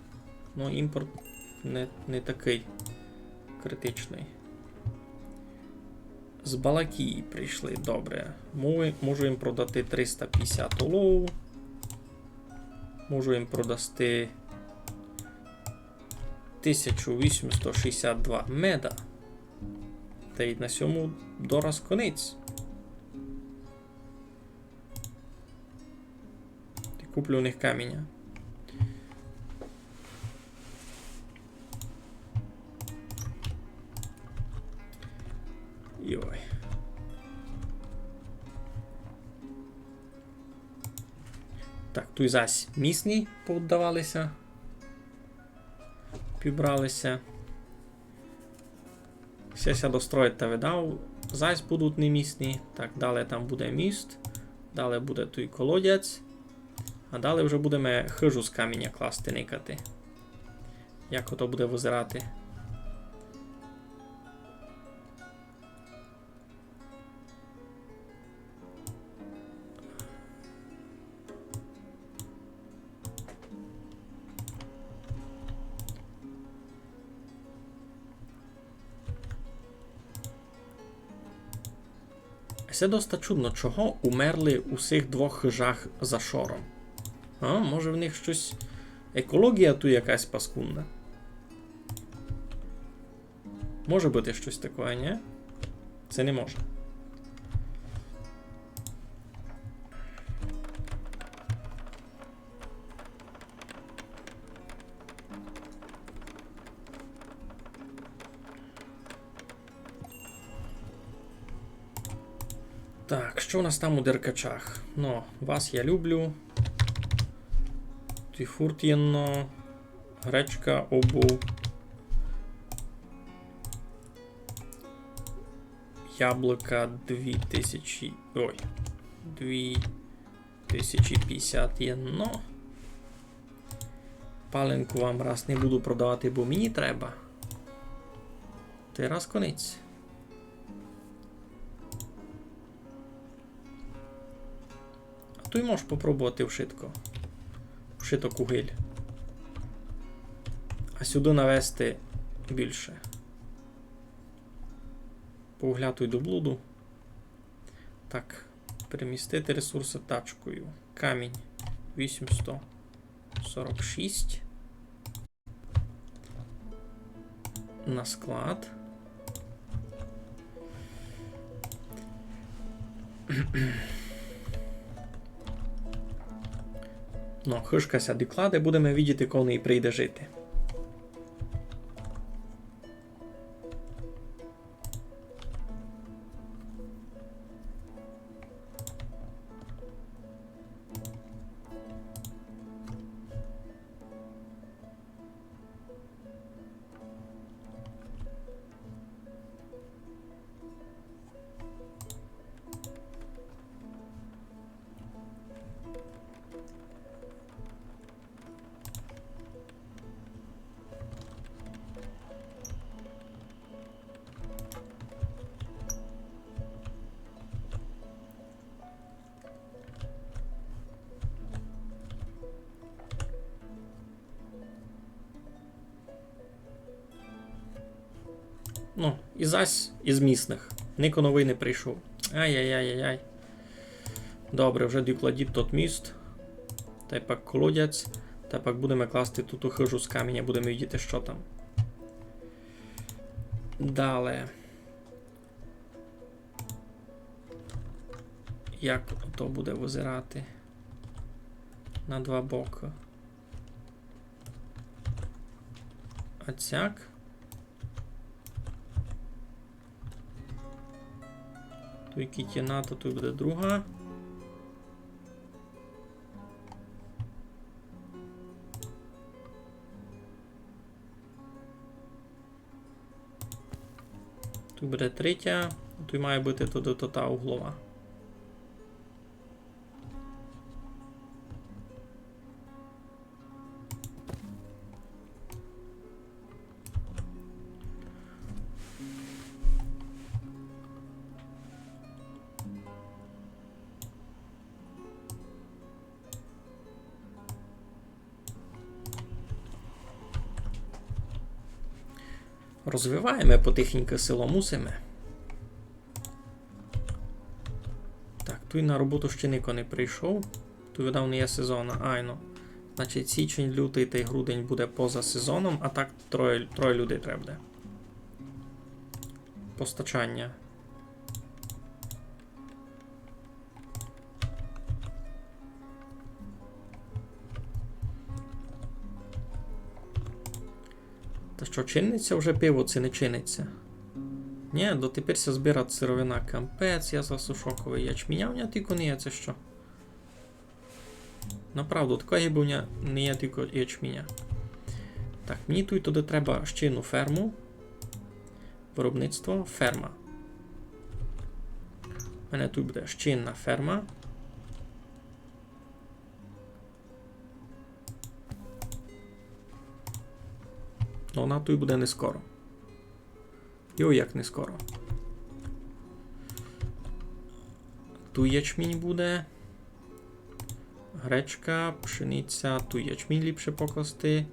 Ну, імпорт не, не такый критичный. З Балакії прийшли, добре. Мов-, можу їм продати триста пятдесят олову. Можу їм продасти тисячу вісімсто шістдесят два меда. Та й на сьому дораз конець. Та куплю у них каміня. Йой. Так, туй зась місні поуддавали ся. Пібрали ся. Все ся достроїть та видав. Зась будуть не місні. Так, далі там буде міст. Далі буде туй колодязь. А далі вже будеме хыжу з каміня класти, никати. Як ото буде визирати. Се доста чудно, чого умерли у сих двох хыжах за шором. А, може, в них штось, екологія туй якась паскудна. Може быти штось такоє, нї? Се не може. Так, што у нас там у Деркачах? Ну, вас я люблю. Туй фурт єдно, гречка, обув, яблука дві тисячі, ой, дві тисячі пятдесят єдно. Паленку вам раз не буду продавати, бо мені треба. Та й раз конець. А туй можеш попробовати вшытко. Вшыток угиль. А сюды навести більше. Поугля туй до блуду. Так, перемістити ресурсы тачкою. Камінь вісімсто сорок шість. На склад. Но, хыжка ся докладе, будеме видіти, коли в неї прийде жити. Ну, і зась із місных. Нико новый не прийшов. Ай-яй-яй-яй-яй. Добре, вже докладіть тот міст. Тай пак колодязь. Тай пак будеме класти туту хыжу з каміня, будеме видіти, што там. Дале. Як то буде визирати на два бокы? А цяк. Туй кімната, туй буде друга. Туй буде третя, туй має быти туды то та углова. Розвиваєме потихеньку село, мусиме. Так, туй на роботу ще нико не прийшов. Туй, видав, не є сезона, айно. Значить, січень, лютый тай грудень буде поза сезоном, а так троє, троє людей треба буде. Постачання. Та што, чинить ся вже пиво, ци не чинить ся? Нї, дотепер ся збирать сировина, капець, я зараз у шокови. Ячменя в ня тілько не є, ци што? Направду, такого гибы в ня не є, тілько ячменя. Так, мені туй туды треба ще одну ферму. Виробництво, ферма. У мене туй буде ще одна ферма. Но вона туй буде не скоро. Йой, як не скоро. Туй ячмінь буде. Гречка, пшениця, туй ячмінь ліпше покласти.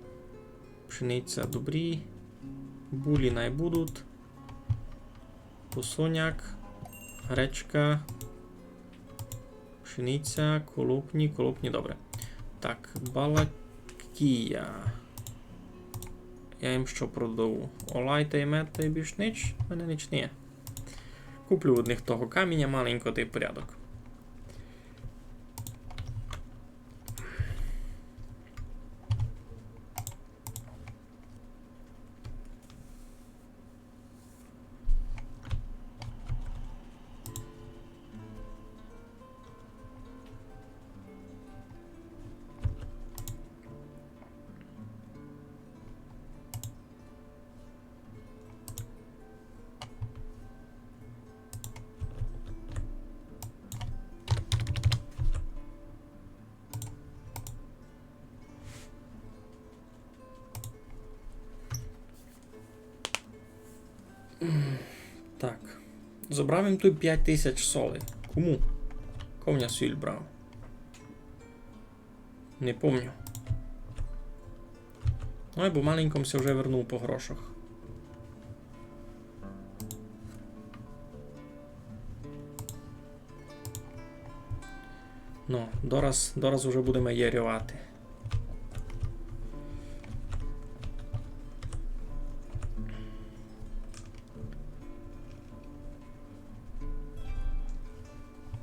Пшениця добрі. Булі най будуть. Посоняк, гречка, пшениця, колопні, колопні, добре. Так, балакія. Я їм што продаву? Олай тай мед, тай більш нич? У мене нич не є. Куплю од них того каміня маленько, тай порядок. Забрав им туй пять тисяч соли. Кому? Ко в ня сіль брав? Не помню. Ну, айбо маленько м ся вже вернув по грошах. Ну, дораз, дораз уже будеме ярьовати.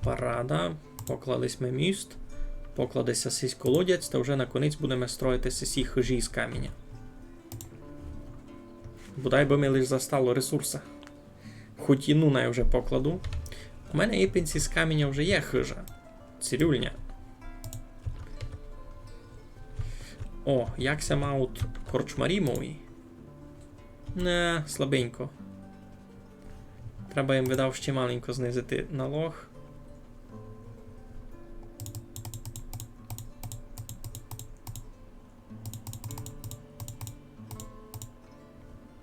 Парада. Поклали сьме міст. Покладе ся сись колодязь, та вже наконець будеме строїти сесі хыжі з каміня. Бодай бы ми лиш застало ресурса. Хоть єдну най вже покладу. У мене ипенці з каміня вже є хыжа. Цирюльня. О, як ся мають корчмарі мої? Не, слабенько. Треба їм, видав, ще маленько знизити налог.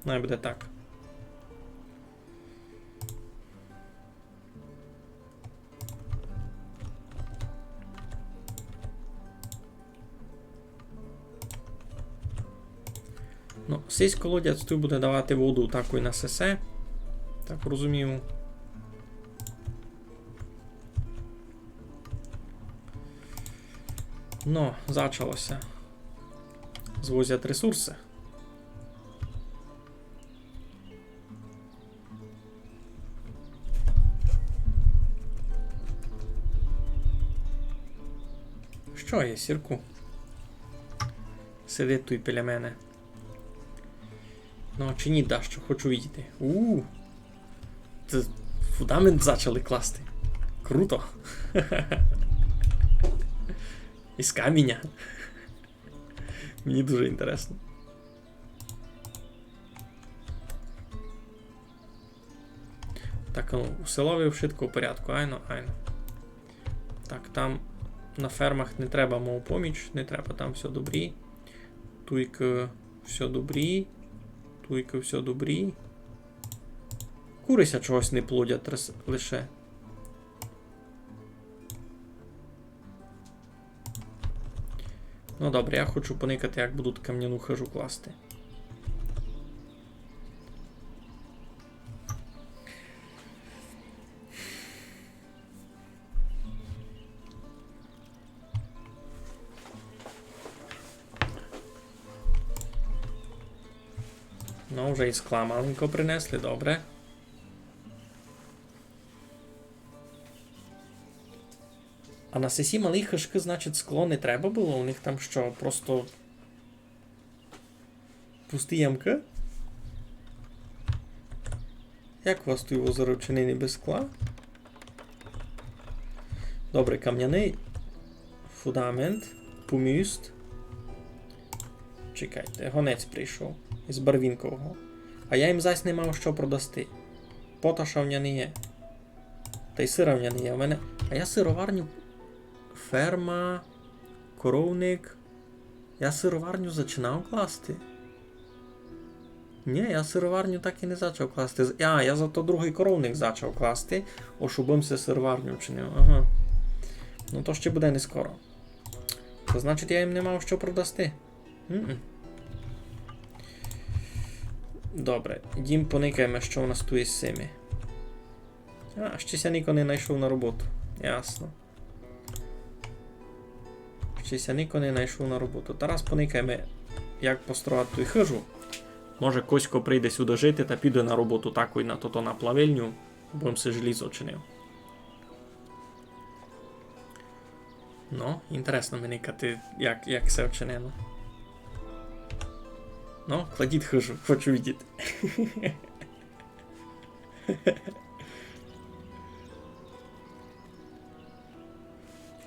Най буде так. Ну, сись колодязь туй буде давати воду такой на сесе. Так розумію. Ну, зачало ся. Звозять ресурсы. Што є, Сірку? Сидить туй біля мене. Ну, чи ні, дашто, хочу видіти. У. Це фундамент зачали класти. Круто. Із каміня. Мені дуже інтересно. Так, ну, у селови вшытко в порядку, айно, айно. Так, там на фермах не треба мою поміч, не треба, там всьо добрі. Туйкы всьо добрі, туйкы всьо добрі. Куры ся чогось не плодять рес-, лише. Ну добре, я хочу поникати, як будуть камняну хыжу класти. Ну, вже і скла маленько принесли, добре. А на сесі малій хыжкы, значить, скло не треба было? У них там што, просто пусті ямкы? Як у вас туй озеро вчинене без скла? Добре, камняный фундамент, поміст. Чекайте, гонець прийшов із Барвінкового. А я їм зась не мав што продасти. Поташа в ня не є. Та й сыра в ня не є. У мене... А я сыроварню, ферма, коровник. Я сыроварню зачинав класти? Ні, я сыроварню так і не зачав класти. З-, а, я зато другый коровник зачав класти, о, штобы м си сыроварню вчинив. Ага. Ну, то ще буде не скоро. То значить, я їм не мав што продасти. М-м. Добре, йдім поникаєме, што у нас туй із сими. А, ще ся нико не найшов на роботу. Ясно. Ще ся нико не найшов на роботу. Та раз поникаєме, як построїти туй хыжу. Може, Косько прийде сюды жити та піде на роботу такой на тото, на плавильню, бо м си желізо чинив. Ну, інтересно ми никати, як, як се вчинено. Ну, кладіть хыжу, хочу видіти.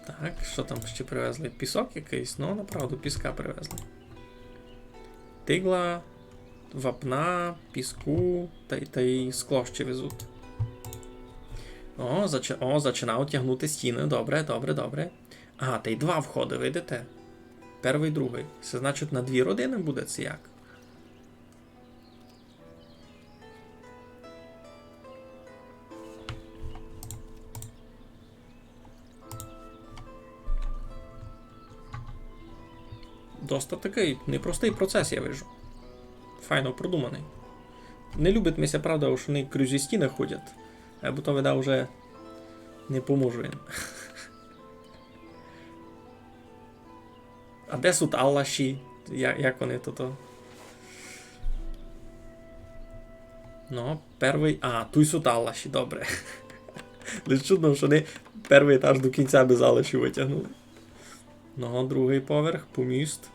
Так, што там ще привезли? Пісок якыйсь? Ну, направду, піска привезли. Тигла, вапна, піску, та й, та й скло ще везуть. О, зачи-, о, зачинав тягнути стіны. Добре, добре, добре. Ага, та й два входы, видите? Первый, другый. Се значить, на дві родины буде ци як? Доста такый непростый процес, я вижу. Файно продуманый. Не любить ми ся, правда, што они крузь стіны ходять. Айбо то, видав, уже не поможу їм. А де суть алаші? Я, як они тото? Ну, первый, а, туй суть алаші, добре. Лиш чудно, што они первый етаж до кінця без алашів вытягнули. Ну, другый поверх, поміст.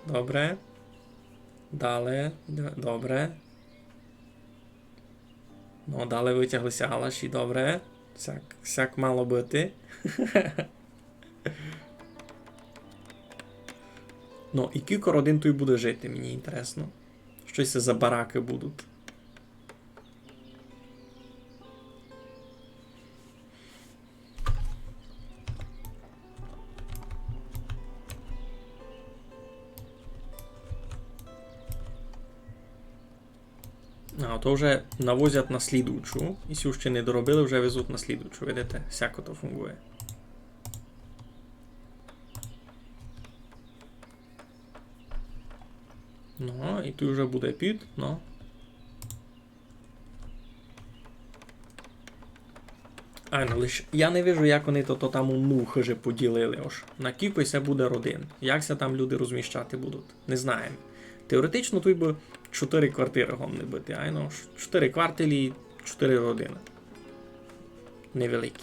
Добре. Дале, д-, добре. Ну, дале вытягли ся алаші, добре. Сяк, сяк мало быти. Ну, і кілько родин туй буде жити, мені інтересно. Што се за баракы будуть? А, то вже навозять на слідуючу. І сю ще не доробили, вже везуть на слідуючу. Видите, сяко то фунґує. Ну, і туй вже буде під, ну. Айно, лиш я не вижу, як они то, то там у хыжі поділили, ож. На кілько се буде родин. Як ся там люди розміщати будуть? Не знаєме. Теоретично туй бы чотыри квартиры годні быти, айно, ш-, чотыри квартиры, чотыри родины. Невеликі.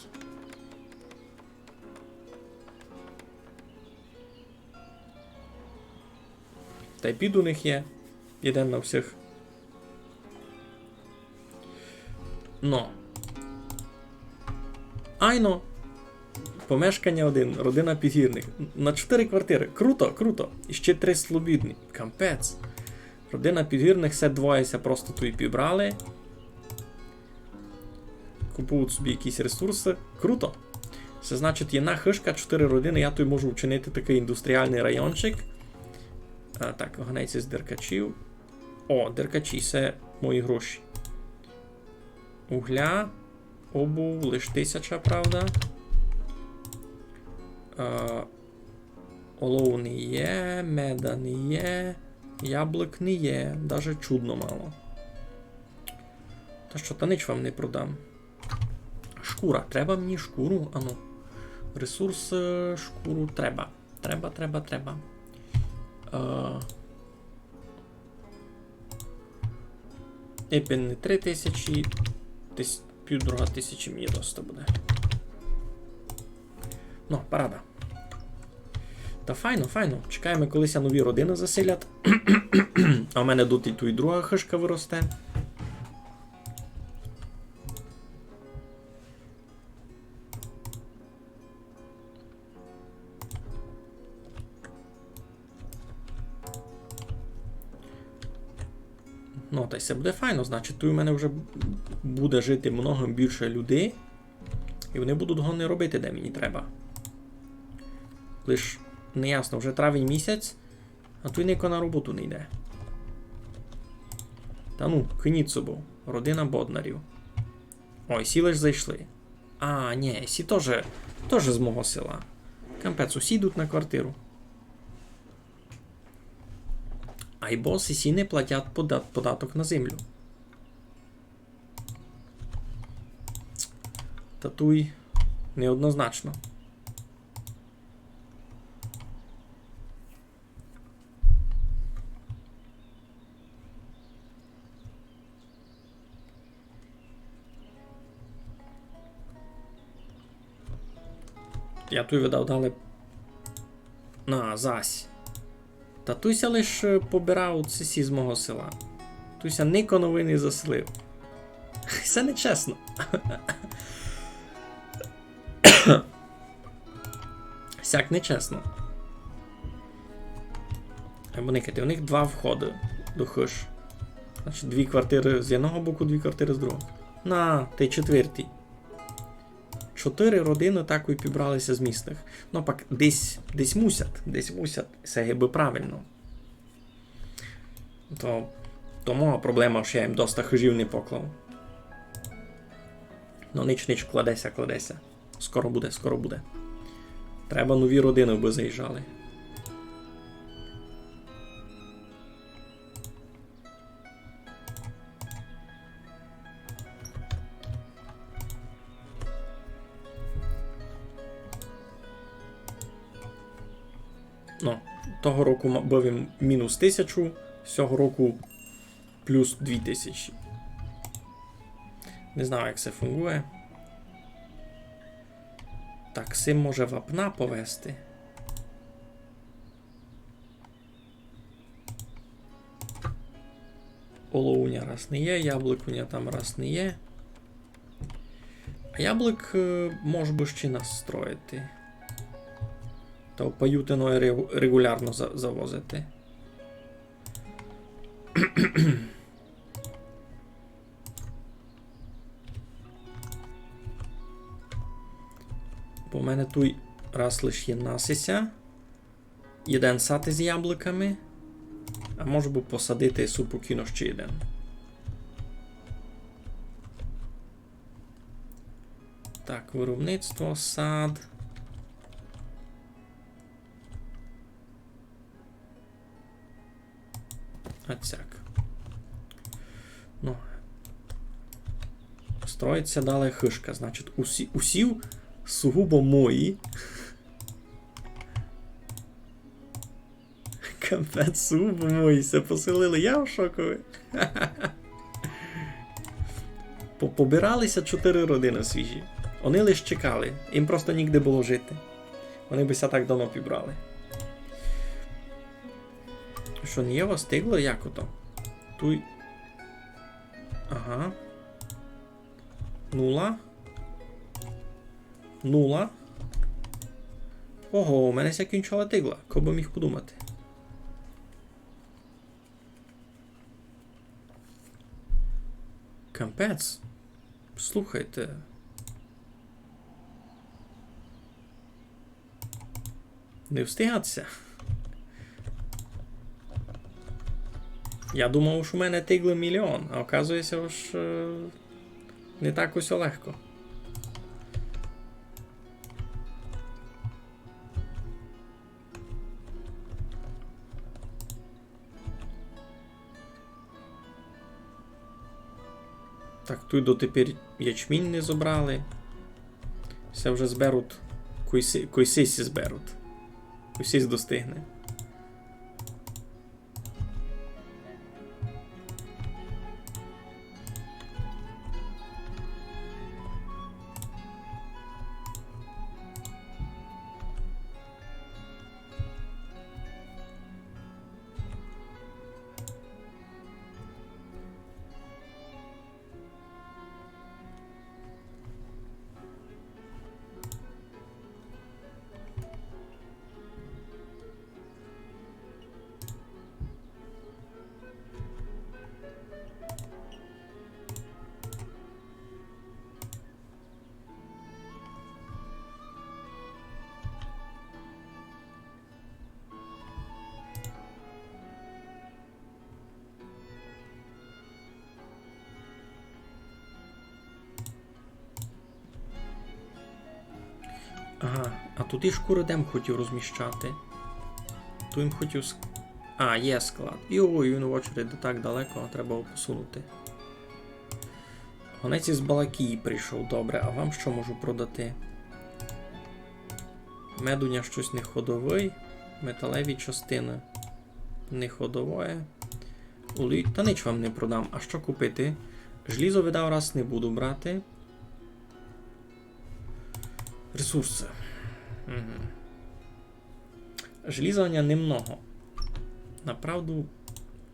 Тай під у них є. Єден на всіх. Но. Айно. Помешканя один, родина Підгірных. На чотыри квартиры. Круто, круто. І ще три слобідні. Капець. Родина Підгірных, се двоє ся просто туй пібрали. Купують собі якісь ресурсы. Круто. Се значить, єдна хыжка, чотыри родины, я туй можу вчинити такый індустріалный райончик. А, так, гнеться з деркачів. О, деркачі, се мої гроші. Угля, обув, лиш тисяча, правда. Е, олову не є, меда не є, яблук не є, даже чудно мало. Та што, та нич вам не продам. Шкура, треба мені шкуру? Ану. Ресурс, е, шкуру треба. Треба, треба, треба. Е, Епен не три тисячі, десь півдруга тисячі мені доста буде. Ну, парада. Та файно, файно. Чекаєме, коли ся нові родины заселять. А в мене тут і туй друга хыжка выросте. Ну, тай се буде файно, значить, туй у мене вже буде жити много більше людей, і вони будуть годні робити, де мені треба. Лиш неясно, вже травень місяць, а туй нико на роботу не йде. Та ну, киніть собою, родина Боднарів. Ой, сі лиш зайшли. А, ні, сі тоже, тоже з мого села. Капець, усі йдуть на квартиру. Айбо сі не платять пода-, податок на землю. Та туй неоднозначно. Я туй видав далі. На, зась. Та туй ся лиш, е, побирав сі з мого села. Туй ся нико новый не заселив. Се нечесно. Сяк нечесно. Айбо никайте, у них два входы до хыж. Значить, дві квартиры з одного боку, дві квартиры з другого. На, тай четвертый. Чотыри родины так і пібрали ся з місных. Ну, пак десь, десь мусять, десь мусять. Се гибы правильно. То, то моя проблема, што я їм доста хыжів не поклав. Ну, нич, нич, кладе ся, кладе ся. Скоро буде, скоро буде. Треба нові родины, абы заїжджали. Ну, того року ма-, быв им мінус тисячу, сього року плюс дві тисячі. Не знаю, як се фунґує. Так, сим може вапна повезти. Олов у ня раз не є, яблук у ня там раз не є. А яблук, е, мож бы ще настроїти. Та в паю теной ре-, реґулярно за-, завозити. Бо в мене туй раз лиш є насися. Єден сад із яблуками. А можу бы посадити супокійно ще єден. Так, виробництво, сад. А цяк. Ну. Строїться далі хышка. Значить, усі, усі сугубо мої. Капець, сугубо мої ся поселили. Я в шокови. По-, побирали ся чотири родины свіжі. Они лиш чекали. Їм просто нігде было жити. Они бы ся так давно пібрали. Што, не є у вас тиглы? Як ото? Туй. Ага. Нула. Нула. Ого, у мене ся кінчила тигла. Хто бы міг подумати. Капець. Слухайте. Не встигать ся. Я думав, што у мене тиглы мільйон, а оказує ся, што, е, не так усьо легко. Так, туй дотепер ячмінь не зобрали. Се вже зберуть, кой си-, кой сись зберуть. Кой сись достигне. Ага, а туй і шкуры де м хотів розміщати? Туй м хотів ск-, а, є склад. Йой, він в очереди так далеко, треба його посунути. Гонець із Балакії прийшов, добре, а вам што можу продати? Мед у ня штось не ходовый, металеві частины. Не ходовоє. Олій, та нич вам не продам. А што купити? Желізо, видав, раз не буду брати. Ресурсы. Мгм. Желіза у ня немного. Направду,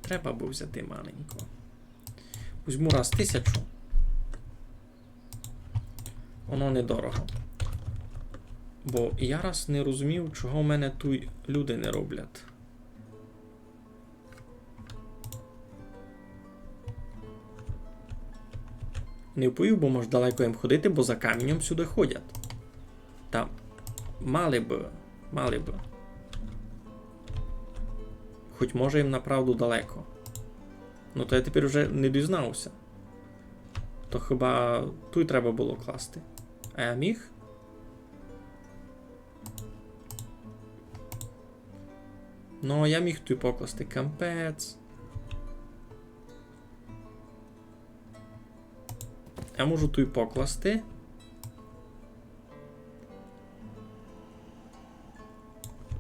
треба бы взяти маленько. Возьму раз тисячу. Воно недорого. Бо я раз не розумів, чого в мене туй люди не роблять. Не вповів, бо мож далеко їм ходити, бо за камінням сюды ходять. Та мали бы, мали бы. Хоть може їм направду далеко. Ну то я тепер уже не дізнався. То хіба туй треба было класти? А я міг? Ну, я міг туй покласти, капець. Я можу туй покласти.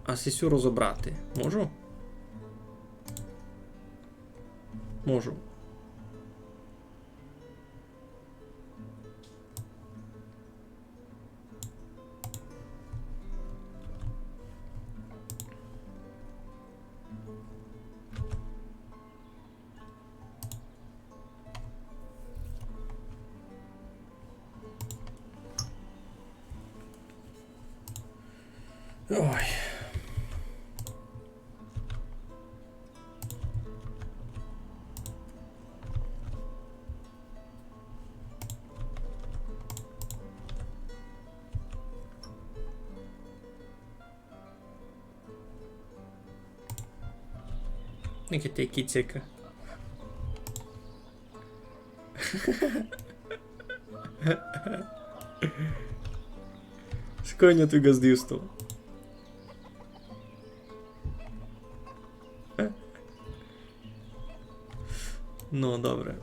А сесю розобрати можу? Можу. Ой. Никайте, якый цика. Скоєння туй ґаздівство. Ну, добре.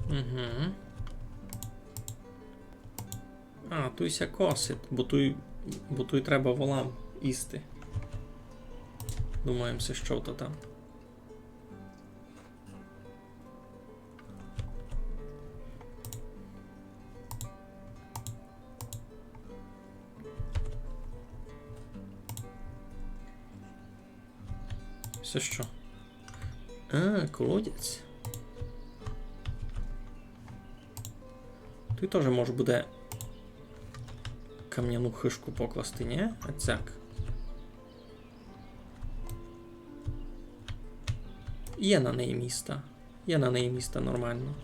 Угу. А, туй ся косить, бо туй, бо туй треба волам їсти. Думаєме ся, што то там. Се што? А, колодязь. Туй тоже мож буде камняну хыжку покласти, нї? А цяк. Є на неї міста. Є на неї міста нормално.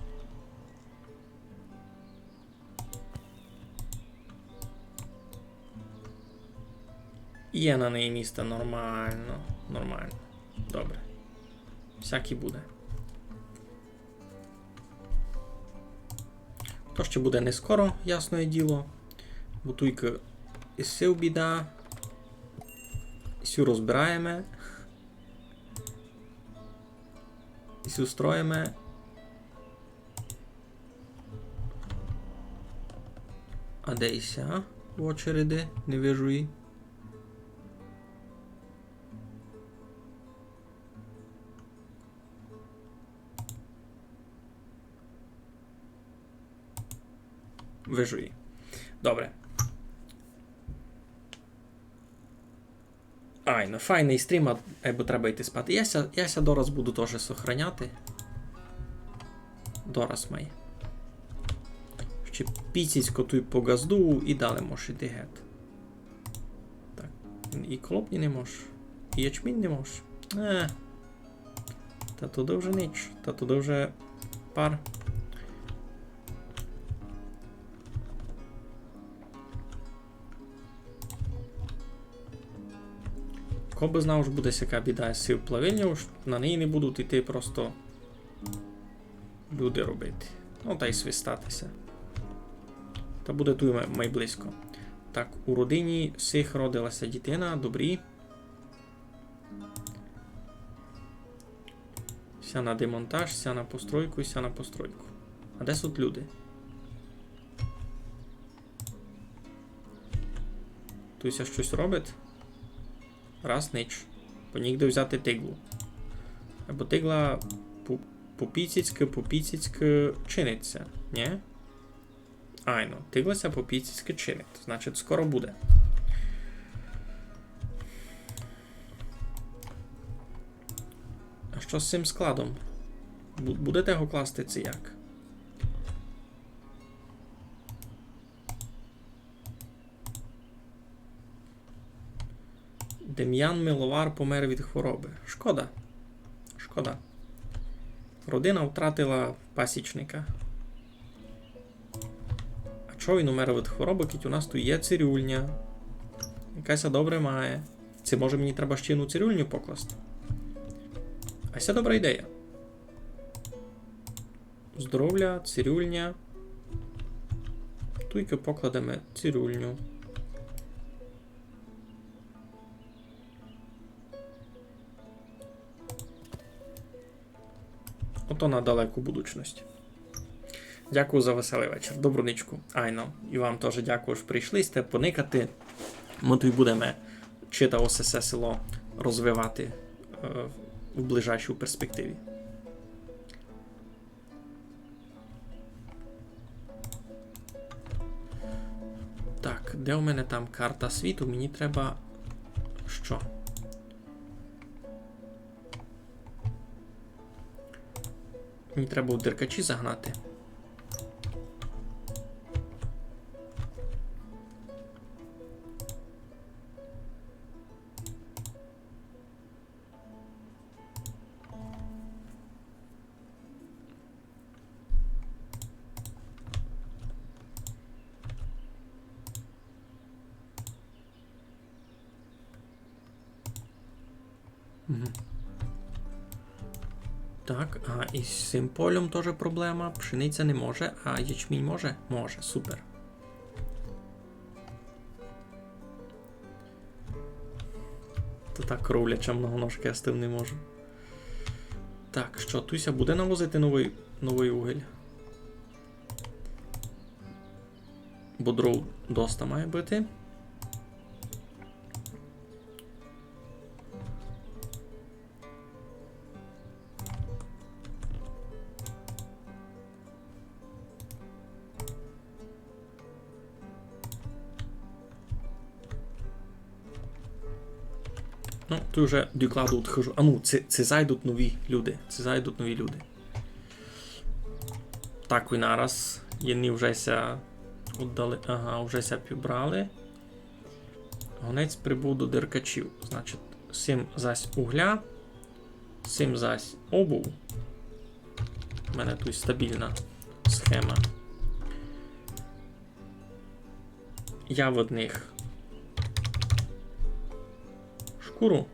Є на неї міста нормално. Нормално. Добре. Всяк і буде. То ще буде не скоро, ясне діло. Бо туйка і сив біда. І сю розбираєме. І сю строїме. А де іся в очереди? Не вижу її. Вижу її. Добре. Ай, ну файный стрім, а, е, бо треба йти спати. Я ся, я ся дораз буду тоже сохраняти. Дораз май. Ще піціцько туй поґаздую і далі можеш іти гет. Так, і клопні не мож, і ячмінь не мож. Е. Та туды вже ніч, та туды вже пар. Ко бы знав, ож буде сяка біда з сив плавильньов, ож на неї не будуть іти просто люди робити. Ну, та й свистати ся. Та буде туй май, май близько. Так, у родині всіх родила ся дітина, добрі. Ся на демонтаж, ся на постройку, ся на постройку. А де суть люди? Туй ся штось робить? Раз ніч. Бо нігде взяти тиглу. Або тигла по, по піціцьки, по піціцьки чинить ся, нї? Айно, тигла ся по піціцьки чинить. Значить, скоро буде. А што з сим складом? Бу-, будете го класти ци як? Дем'ян Миловар помер від хвороби. Шкода. Шкода. Родина втратила пасічника. А чого він умер від хвороби, кідь у нас туй є цирюльня? Якась добре має. Ци, може, мені треба ще одну цирюльню покласти? А се добра ідея. Здоровля, цирюльня. Туйкы покладеме цирульню. Ото на далеку будучность. Дякую за веселый вечір. Добру нічку. Айно. І вам тоже дякую, што прийшли сьте поникати. Мы туй будеме читаво сесе село розвивати, е, в ближайшій перспективі. Так, де у мене там карта світу? Мені треба што? Мені треба в Деркачі загнати. Мгм. Так, а із сим польом тоже проблема. Пшениця не може, а ячмінь може? Може, супер. Та так кровляча многоножка, я з тым не можу. Так, што, туй ся буде навозити новый, новый уголь? Бо дров доста має быти. Ну, туй уже докладу одхожу. А ну, ци, ци зайдуть нові люди. Ци зайдуть нові люди. Так, і нараз. Єдні вже ся оддали. Ага, вже ся пібрали. Гонець прибув до Деркачів. Значить, сим зась угля, сим зась обув. У мене туй стабільна схема. Я в одних шкуру.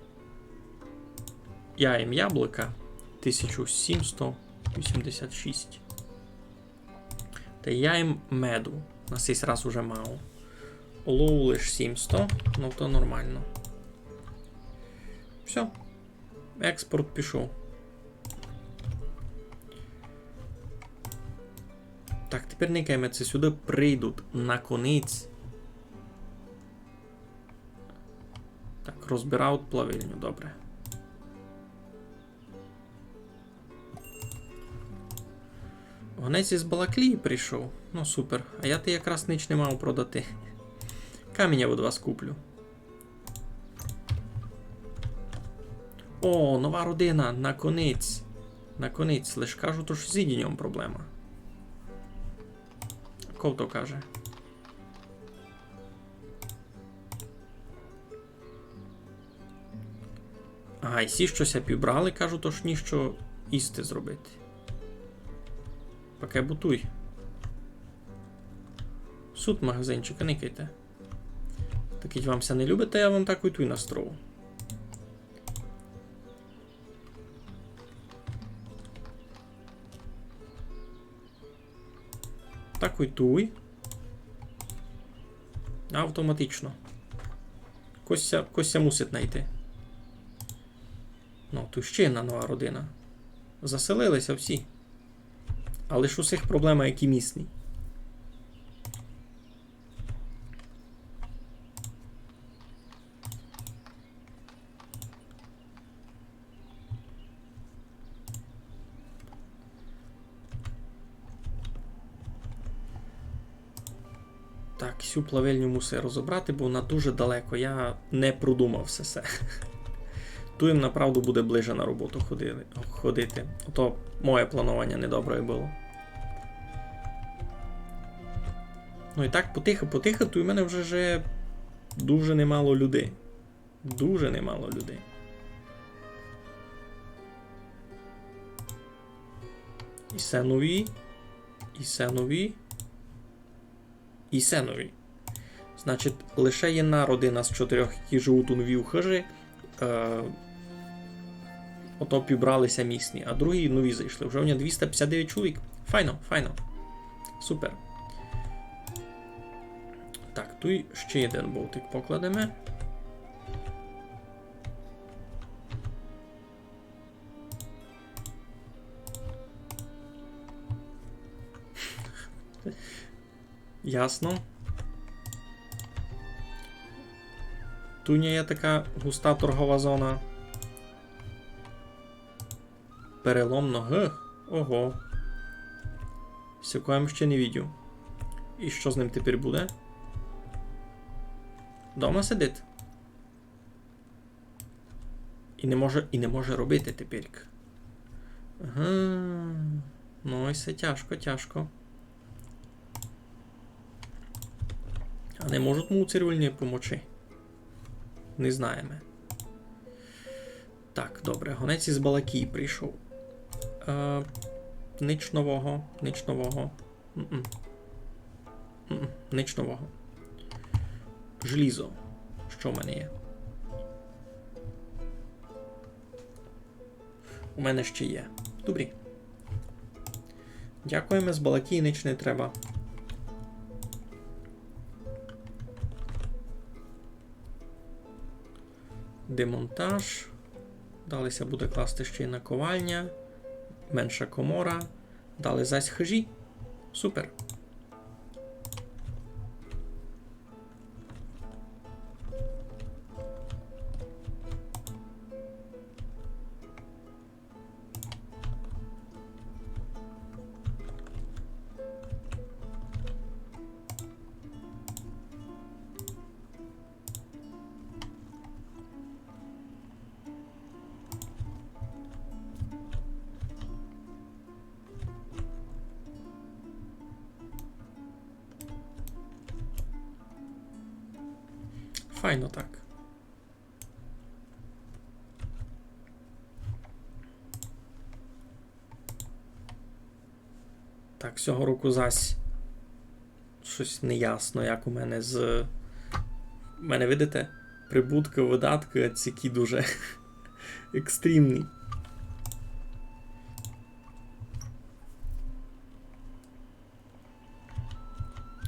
Я їм яблука. Тисяча сімсто вісімдесят шість. Та я їм меду. На сей раз уже мало. Олову лиш сімсто, ну то нормално. Всьо. Експорт пішов. Так, тепер никаєме, ци сюды прийдуть наконець. Так, розбирають плавильню, добре. Гонець із Балаклії прийшов. Ну, супер. А я ти якраз ніч не мав продати. Камінь я від вас куплю. О, нова родина, наконець. Наконець, лиш кажу, то ж з їдінням проблема. Ко то каже? Ага, і сі штось пібрали, кажу, то ж ніщо їсти зробити. Паке бутуй. Сут магазинчика, никайте. Так як вам ся не любить, та я вам так і туй настроу. Так і туй. Автоматично. Кось ся, кось ся мусить найти. Ну, туй ще одна нова родина. Заселили ся всі. Але ж усіх проблема, які місні. Так, сю плавильню мусив розібрати, бо вона дуже далеко. Я не продумав все се. Туй їм направду буде ближе на роботу ходи-, ходити. Ото моє планування недобре было. Ну і так потихо-потихо, туй у мене вже же дуже немало людей. Дуже немало людей. І се нові. І се нові. І се нові. Значить, лише єдна родина з чотирьох, які живуть у новій хижі, е, ото пібрали ся місні, а другі нові зайшли. Вже у мене двіста пятдесят девять чоловік. Файно, файно. Супер. Так, туй ще єден болтик покладеме. Ясно. Туй не є така густа торгова зона. Перелом ноги? Ого. Сякого я ще не видів. І што з ним тепер буде? Дома сидить. І не може, і не може робити тепер. Ага. Ну, і се тяжко, тяжко. А не можуть му у цирюльні помочи? Не знаєме. Так, добре, гонець із Балакії прийшов. Е, нич нового, нич нового. М-м. М-м, нич нового. Желізо. Што в мене є? У мене ще є. Добрі. Дякуєме, з Балакії нич не треба. Демонтаж. Далі ся буде класти ще й наковальня. Менша комора. Далі зась хижі. Супер. Файно так. Так, сього року зась штось неясно, як у мене з... У мене, видите, прибутки, видатки, ці кі дуже екстремні.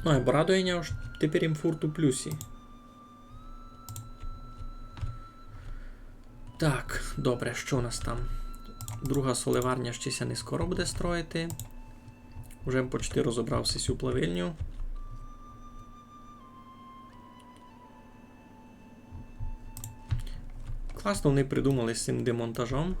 Ну, а радує мене, ож тепер їм фурт у плюсі. Так, добре, што у нас там? Друга соливарня ще ся не скоро буде строїти. Уже почти розобрав сю плавильню. Класно вони придумали з цим демонтажом.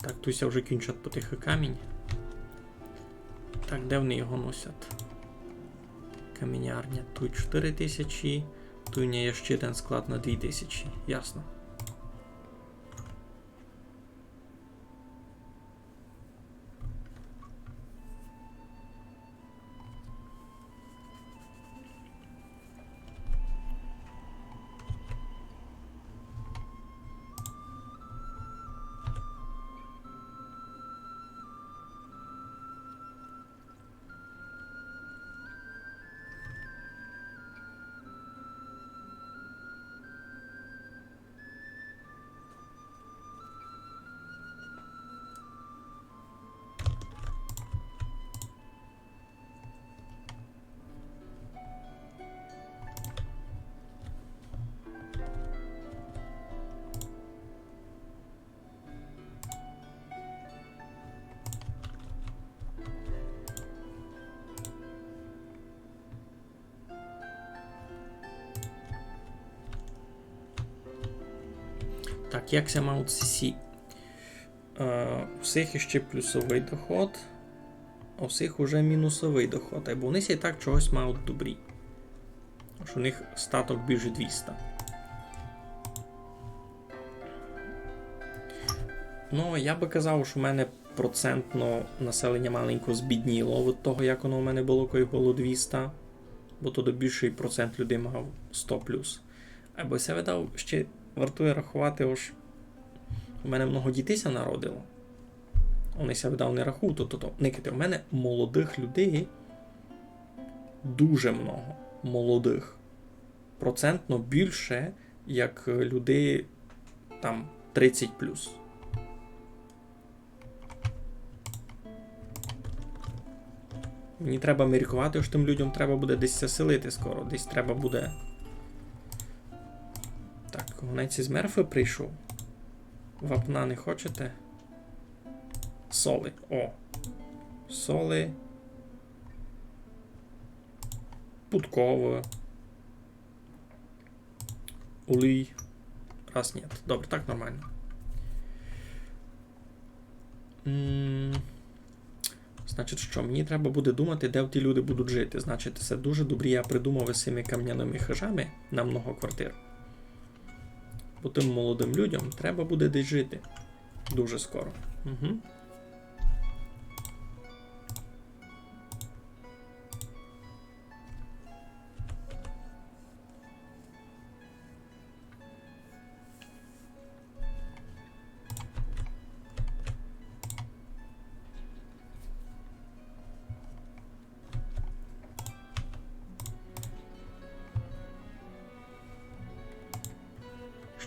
Так, туй ся вже кінчать потихы камінь. Так, де вони його носять? Камінярня. Туй чотири тисячі, туй у мене є ще єден склад на дві тисячі. Ясно. Так, як ся мають сі сі? Е, у всіх іще плюсовый доход, а у всіх уже мінусовый доход. Айбо вони ся і так чогось мають добрі. Ож у них статок більше двіста. Ну, я бы казав, што в мене процентно населеня маленько збідніло од того, як оно в мене было, коли было двіста, бо то більшый процент людей мав сто плюс. Айбо ся видав, ще вартує раховати, ож у мене много дітей ся народило. Они ся видав не рахують, то, то, то. Никайте, у мене молодых людей дуже много. Молодых. Процентно більше, як людей там тридцять плюс. Мені треба міркувати, ож тым людям треба буде десь ся селити скоро. Десь треба буде. Так, гонець із Мерфи прийшов. Вапна не хочете? Соли. О. Соли. Пудкови. Улій. Раз, ні. Добре, так нормално. М, Значить, што? Мені треба буде думати, де ті люди будуть жити. Значить, се дуже добрі я придумав із сими камняными хижами на много квартир. Бо тым молодым людям треба буде десь жити. Дуже скоро. Угу.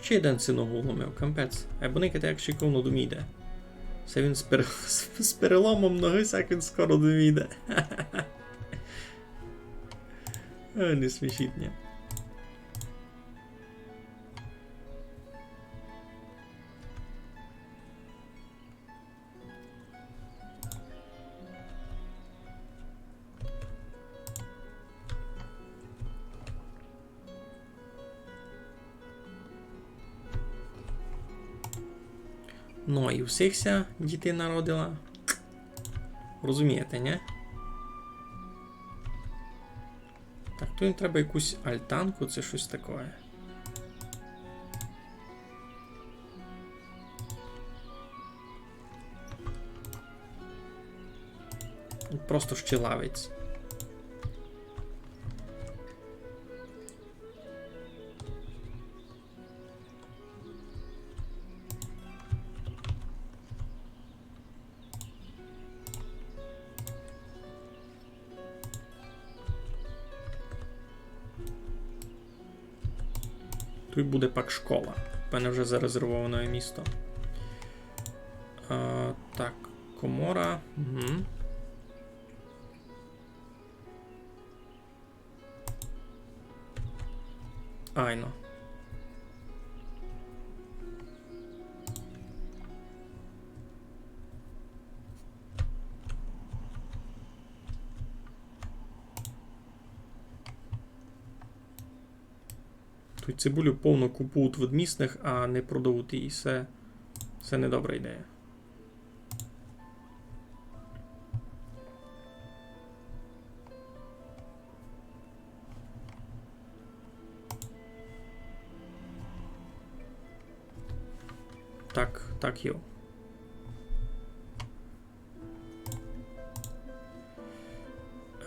Ще єден ся ногу уломив, капець. Айбо никайте, як шиковно домі йде. Се він з пер-, з, з переломом ноги, сяк він скоро домі йде. Ой, не смішіть ня. Ну, і у сих ся дітей народила. Розумієте, нє? Так, то їм треба якусь альтанку, ци штось таке. Просто ще лавець. Туй буде пак школа. У мене вже зарезервоване місто. А, так, комора. Угу. Айно. Туй цибулю повно купують від місных, а не продають її. Се, се недобра ідея. Так, так, йо.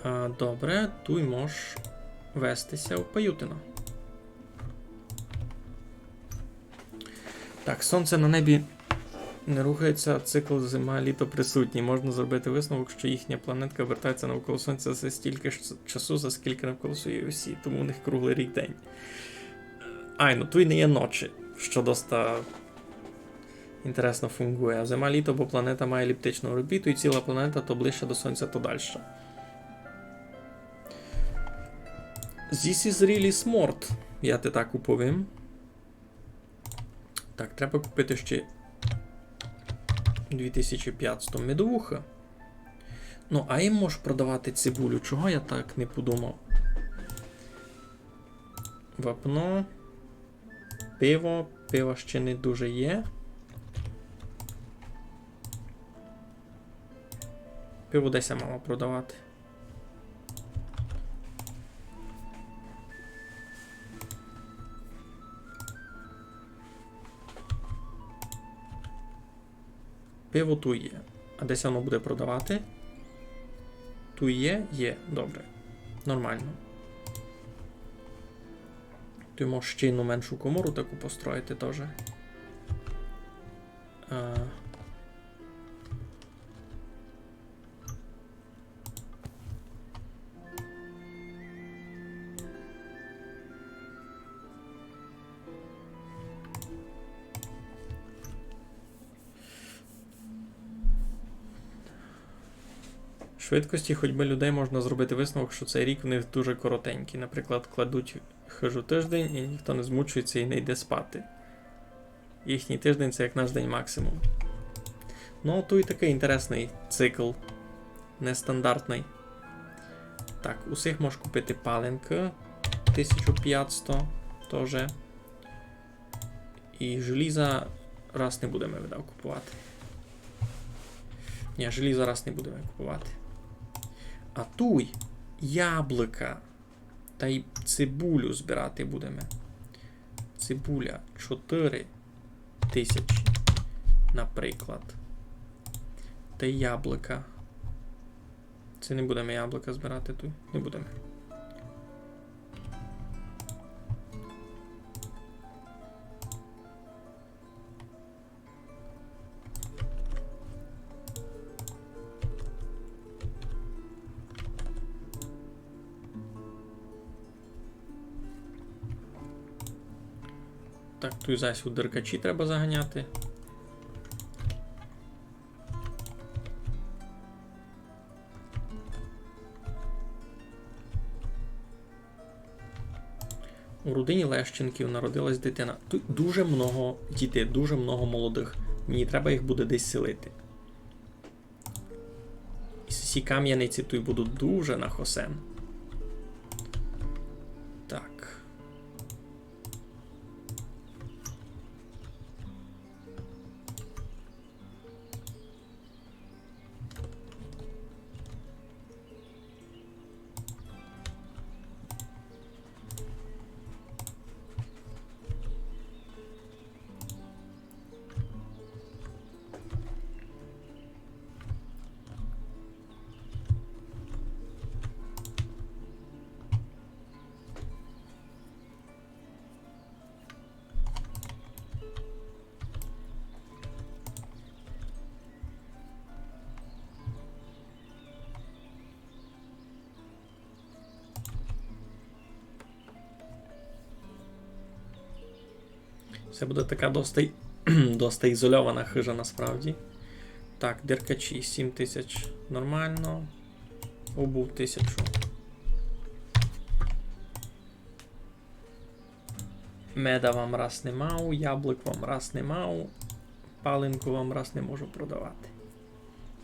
А, добре, туй мож вести ся в Паютино. Так, сонце на небі не рухається, а цикл зима-літо присутній. Можна зробити висновок, що їхня планетка обертається навколо сонця за стільки ж часу, за скільки навколо своєї осі, тому у них круглий рік день. Айно, туй не є ночі, що доста інтересно фунґує. Зима-літо, бо планета має еліптичну орбіту, і ціла планета то ближче до сонця, то дальше. This is really smart, я ти так уповім. Так, треба купити ще дві тисячі пятсто медовуха. Ну, а їм можеш продавати цибулю. Чого я так не подумав? Вапно. Пиво. Пива ще не дуже є. Пиво де ся мало продавати? Пиво туй є. А де ся воно буде продавати? Туй є? Є. Добре. Нормално. Туй можеш ще єдну меншу комору таку построїти тоже. Е, Швидкості ходьби людей можна зробити висновок, що цей рік в них дуже коротенький. Наприклад, кладуть хижу тиждень, і ніхто не змучується і не йде спати. Їхній тиждень — це як наш день максимум. Ну, то й такий інтересний цикл. Нестандартний. Так, усіх можеш купити паленкы. Тисячу пятсто тоже. І желіза раз не будеме, видав, купувати. Ні, желіза раз не будеме купувати. А туй яблука. Та й цибулю збирати будеме. Цибуля чотири тисячі, наприклад. Та й яблука. Це не будеме яблука збирати туй. Не будеме. Так, туй зась у деркачі треба заганяти. У родині Лещенків народилась дитина. Тут дуже много дітей, дуже много молодых. Мені треба їх буде десь селити. І сі кам'яниці тут будуть дуже на хосен. Так. Се буде така доста, доста ізольована хижа насправді. Так, деркачі сім тисяч нормално. Обув тисячу. Меда вам раз не мав, яблук вам раз не мав, паленку вам раз не можу продавати.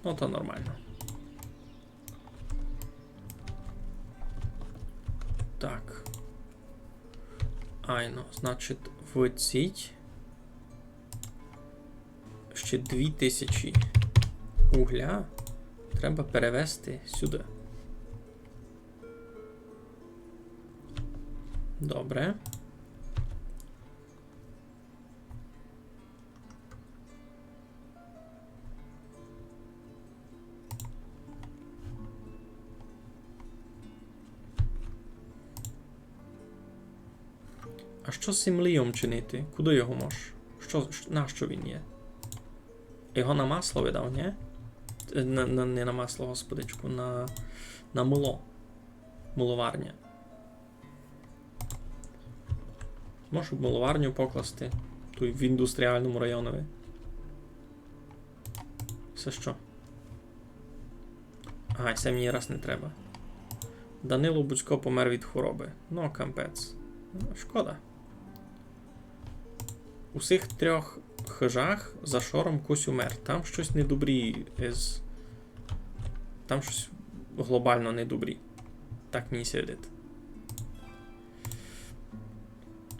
Ну, то нормално. Так. Айно, значить, в цій ще дві тисячі угля треба перевезти сюди. Добре. А што з сим лийом чинити? Куды його мож? Што, ш-, нащо він є? Його на масло видав, нї? Е, на, на, не на масло, господичку, на, на мыло. Мыловарня. Можу мыловарню покласти туй в індустріальному районові. Се што? Ага, се мені раз не треба. Данило Буцько помер від хвороби. Ну, капець. Ну, шкода. У сих трьох хижах за шором кось умер. Там штось недобрі із... Там штось глобално недобрі. Так мені ся видить.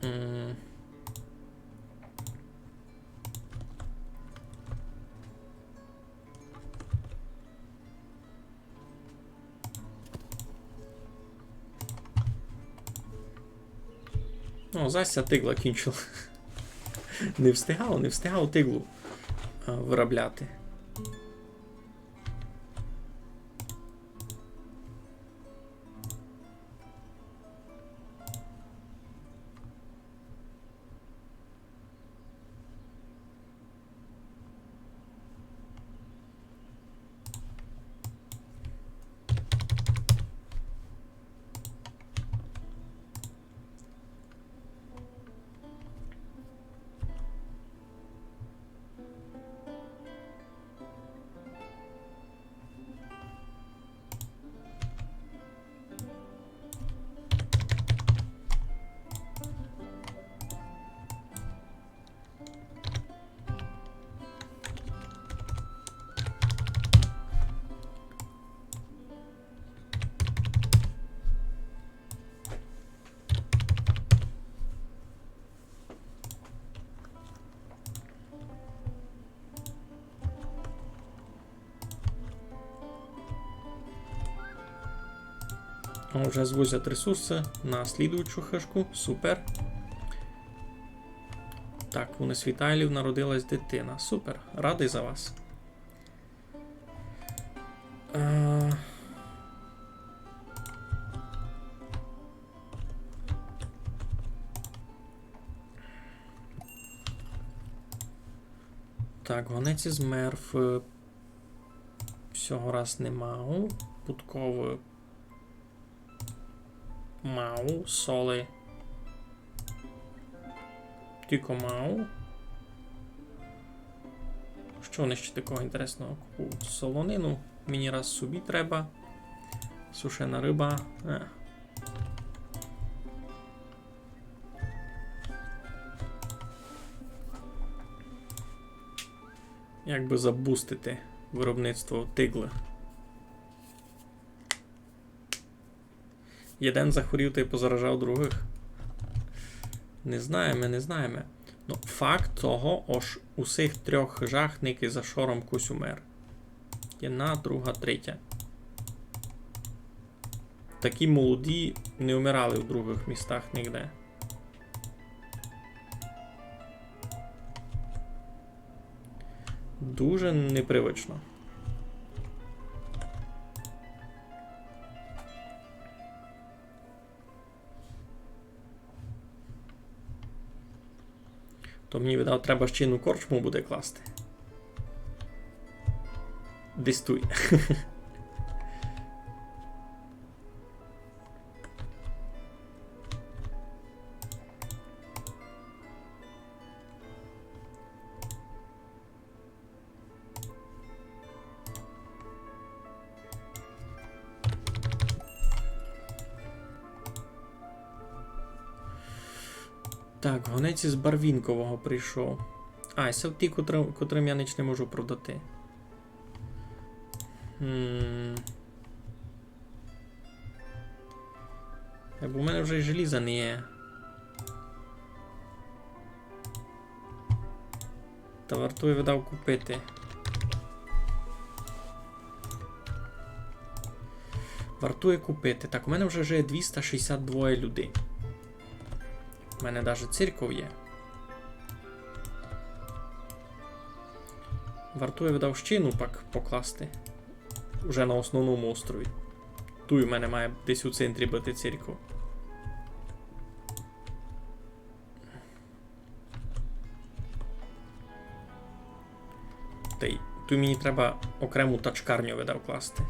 М. Ну, зась ся тигла кінчила. Не встигав, не встигав тиглу, а, вырабляти. Вже звозять ресурсы на слідуючу хыжку. Супер. Так, у Несвітайлів народилась дитина. Супер. Радый за вас. Е, Так, гонець із Мерв. Всього раз не мав. Пудковы мав. Соли. Тілько мав. Што вони ще такого інтересного купують? Солонину мені раз собі треба. Сушена рыба. Е. Як бы забустити виробництво тиглы? Єден захворів тай позаражав другых. Не знаєме, не знаєме. Ну, факт того, ож у сих трьох хыжах никай за шором кусь умер. Єдна, друга, третя. Такі молоді не умирали в другых містах нигде. Дуже непривычно. То мені, видав, треба ще єдну корчму буде класти. Десь туй. Так, гонець із Барвінкового прийшов. А, се ті, котры-, котрым я нич не можу продати. М. Е, бо в мене вже й желіза не є. Та вартує, видав, купити. Вартує купити. Так, у мене вже жиє двіста шістдесят двоє людей. У мене даже церков є. Вартує, видав, ще єдну пак покласти. Уже на основному острові. Туй у мене має десь у центрі быти церков. Тай туй мені треба окрему тачкарню, видав, класти.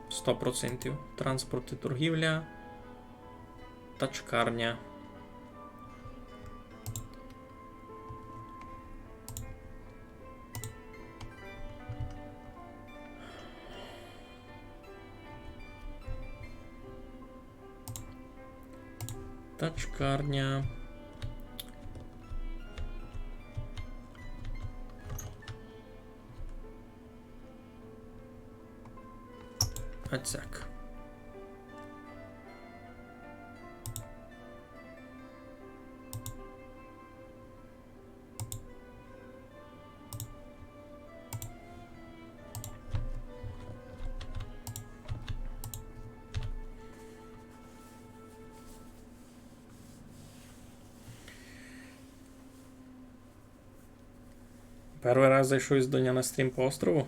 Сто процентів. Транспорт і торгівля. Тачкарня. Тачкарня. Ацяк. Першый раз зайшов із Доня на стрім по острову.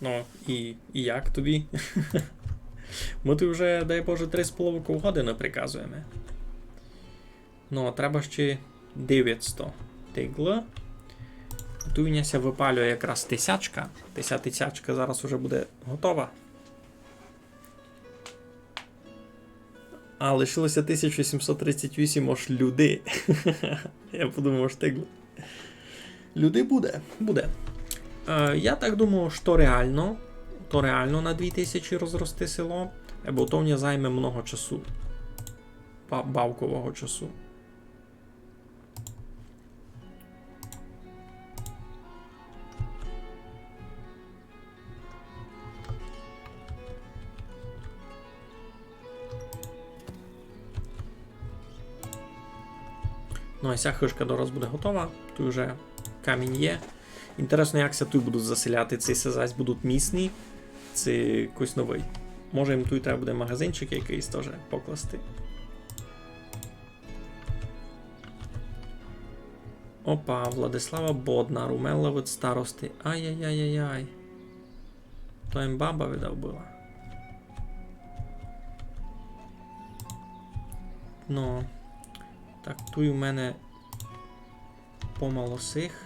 Ну, і, і як тобі? Мы туй вже, дай Боже, три з половинков годины приказуєме. Ну, а треба ще девятсто тигла. Туй у ня ся выпалює якраз тисячка. Тися тисячка зараз уже буде готова. А, лишилося тисяча сімсот тридцять вісім ож людей. Я подумав, ож так. Людей буде, буде. Е, я так думаю, што реално, то реално на дві тисячі розрости село, бо то в ня займе много часу. Ба-, бавкового часу. Ну, а ся хыжка дораз буде готова. Туй уже камінь є. Інтересно, як ся туй будуть заселяти. Ци ся зась будуть місні, ци якыйсь новый. Може, їм туй треба буде магазинчик якыйсь тоже покласти. Опа, Владислава Боднар умерла від старости. Ай-яй-яй-яй-яй. То їм баба, видав, была. Ну. Так, туй у мене помало сих.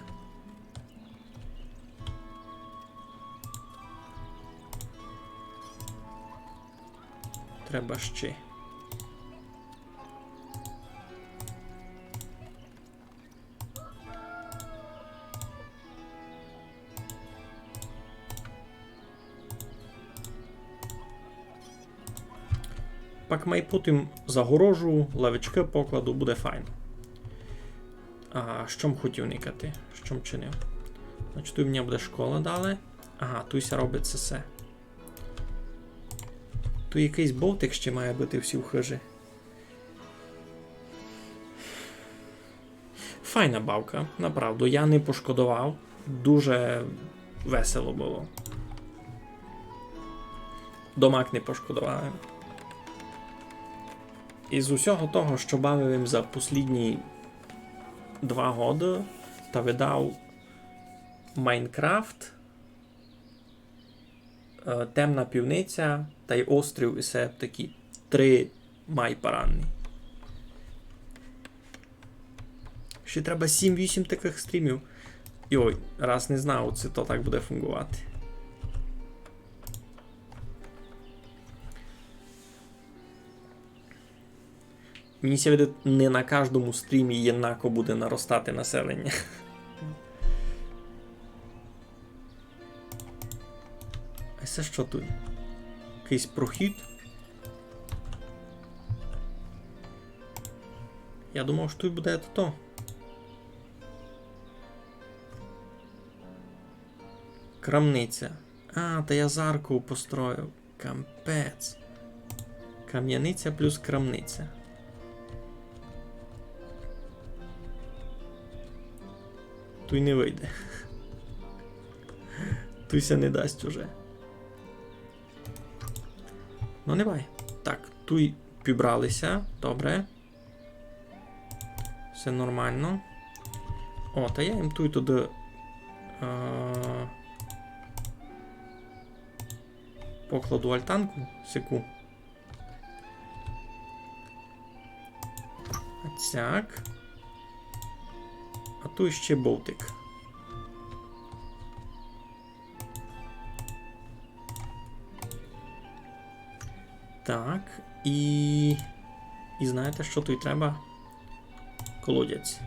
Треба ще. Пак май потім загорожу, лавочкы покладу, буде файно. А што м хотів никати? Што м чинив? Значить, туй у мене буде школа далі. Ага, туй ся робить се всьо. Туй якыйсь бовтик ще має быти у сій хыжі. Файна бавка, направду, я не пошкодовав. Дуже весело было. Домак не пошкодовав. Із усього того, што бавив им за послідні два годы, та видав Майнкрафт, е, Темна пивниця тай Острів, і се такі три май парадні. Ще треба сім-вісім такых стрімів. Йой, раз не знав, ци то так буде фунґовати. Мені ся видить, не на каждому стрімі єднако буде наростати населення. А се што туй? Якыйсь прохід? Я думав, што туй буде то. Крамниця. А, та я з арков построїв. Капець. Кам'яниця плюс крамниця. Туй не выйде. Туй ся не дасть уже. Ну, не бай. Так, туй пібрали ся. Добре. Всьо нормално. О, та я їм туй туды, е, покладу альтанку, сяку. Оцяк. А туй ще бовтик. Так, і, і знаєте, што туй треба? Колодязь.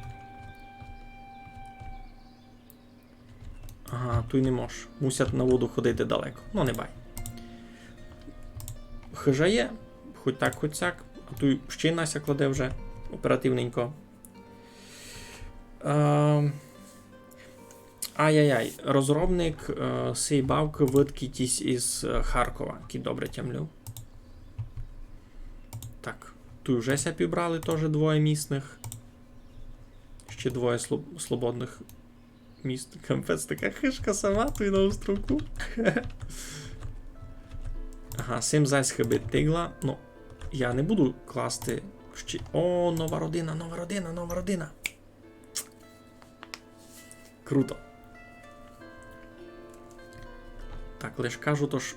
Ага, туй не мож. Мусять на воду ходити далеко. Ну, не бай. Хыжа є, хоть так, хоть сяк. А туй ще й Нася кладе вже оперативненько. Е, ай-яй-яй, розробник, е, сей бавкы выдкіть із, е, Харкова, кідь добре тямлю. Так, туй вже ся пібрали тоже двоє місных. Ще двоє слоб-, слободных міст. Капець, така хыжка сама туй на островку. Ага, сим зась хыбить тигла. Ну, я не буду класти ще. О, нова родина, нова родина, нова родина. Круто. Так, лиш кажу, тож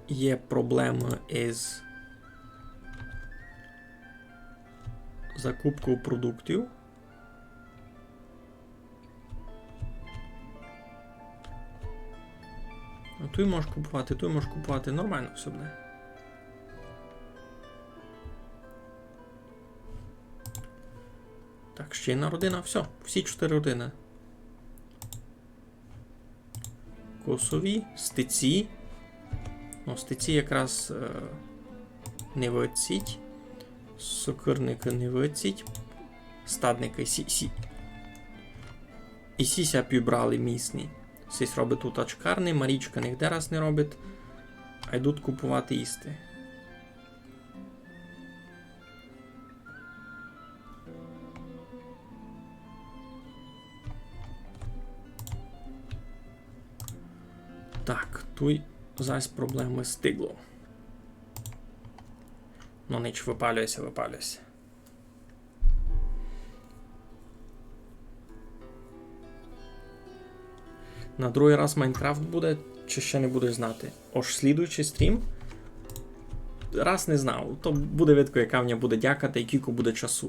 є проблемы із закупков продуктів. Ну, туй можеш купувати, туй можеш купувати. Нормално всьо буде. Так, ще одна родина. Всьо, всі чотири родины. Косові, стеці. Ну, стеці якраз, е, не выдціть. Сокырникы не выдціть. Стадникы сі, сі. І сі ся пібрали місні. Сись робить тут очкарни, Марічка нигде раз не робить. А йдуть купувати їсти. Так, туй зась проблемы з тиглом. Ну, нич, выпалює ся, выпалює ся. На другый раз Майнкрафт буде, чи ще не будеш знати? Ож слідуючый стрім? Раз не знав. То буде видко, яка в ня буде дяка та кілько буде часу.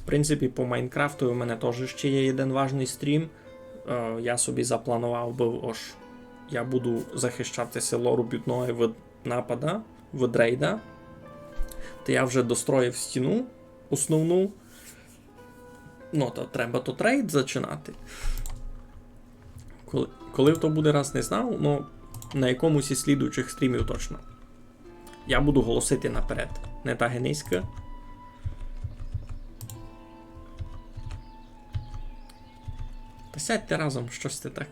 В принципі, по Майнкрафту у мене тоже ще є єден важный стрім. Е, я собі запланував быв, ож я буду захищати село Робютноє від напада, від рейда. Та я вже достроїв стіну основну. Ну, та треба тот рейд зачинати. Коли, коли то буде, раз не знав, ну, на якомусь із слідуючих стрімів точно. Я буду голосити наперед. Не та гениська. Та сядьте разом, штось ти так.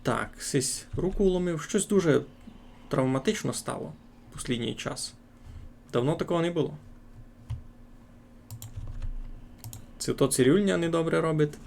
Так, сись руку уломив. Штось дуже травматично стало послідній час. Давно такого не было. Ци то цирюльня недобре робить.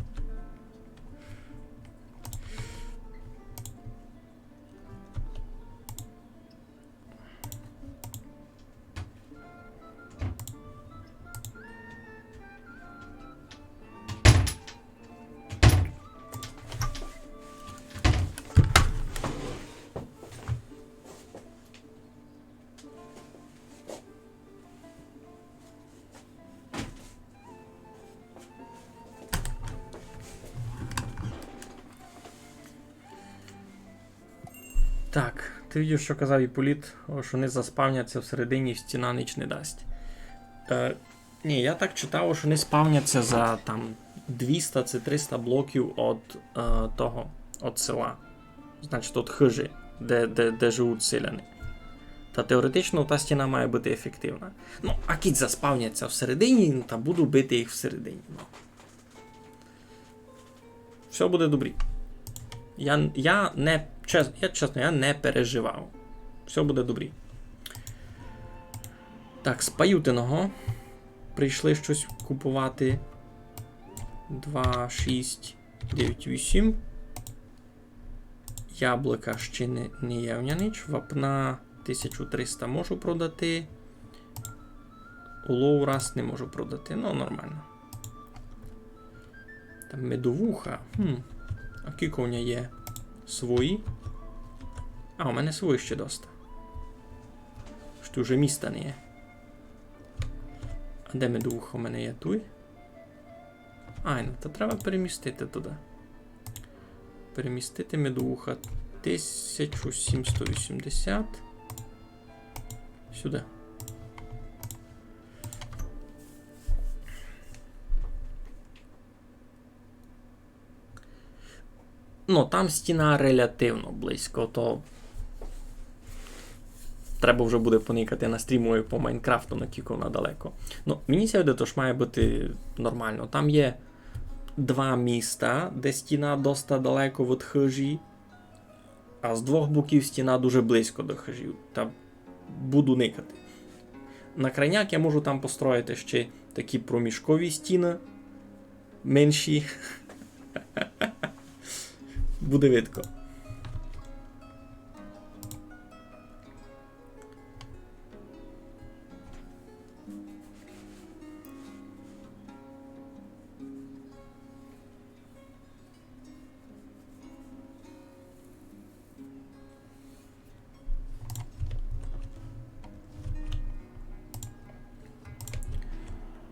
Так, ты видів, што казав Іполіт, о, што они заспавняться всередині, стіна нич не дасть. Е, ні, я так читав, што они спавняться за там двіста ци триста блоків од, е, того, од села. Значить, од хыжі, де, де, де живуть селяни. Та теоретично та стіна має быти ефективна. Ну, а кідь заспавняться всередині, та буду бити їх всередині. Ну. Всьо буде добрі. Я, я не, чес-, я, чесно, я не переживав. Всьо буде добрі. Так, з Паютиного прийшли штось купувати. Два, шість, девять, вісім. Яблука ще не, не є в ня нич. Вапна тисячу триста можу продати. Олову раз не можу продати. Ну, нормално. Там медовуха. Хм. А кілько в ня є свої? А, у мене свої ще доста. Што вже міста не є. А де медовуха у мене є? Туй? Айно, та треба перемістити туды. Перемістити медовуха тисячу сімсто вісімдесят. Сюды. Ну, там стіна релятивно близько, то треба вже буде поникати на стрімови по Майнкрафту, накілько вона далеко. Ну, мені ся видить, ож має быти нормално. Там є два міста, де стіна доста далеко від хыжі, а з двох боків стіна дуже близько до хыжів. Та буду никати. На крайняк я можу там построїти ще такі проміжкові стіны, менші. Буде видко.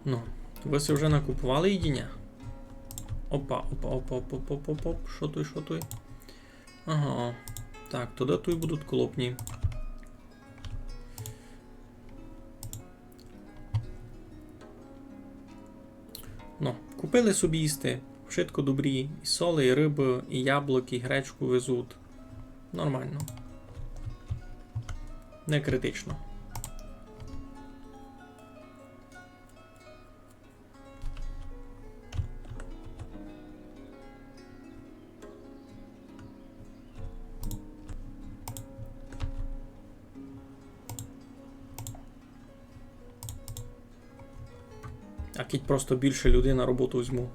Ну, вы си вже накупували їдіня? Опа, опа, опа, опа, опа, опа, опа. Што туй, што туй? Ага. Так, тогды туй будуть колопні. Ну, купили собі їсти. Вшытко добрі. І соли, і рыбы, і яблук, і гречку везуть. Нормално. Не критично. А кідь просто більше людей на роботу возьму,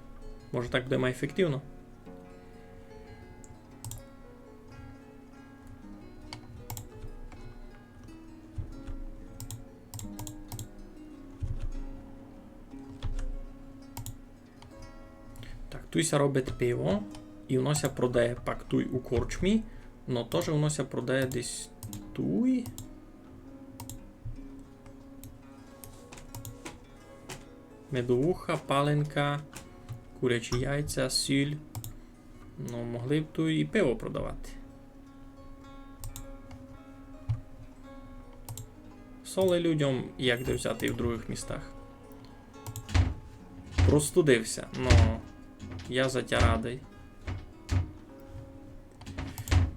може, так буде май ефективно? Туй ся робить пиво, і воно ся продає пак туй у корчмі, но тоже воно ся продає десь туй. Медовуха, паленка, курячі яйця, сіль. Ну, могли б туй і пиво продавати. Соли людям як де взяти і в других містах. Простудив ся, но я за тя радый.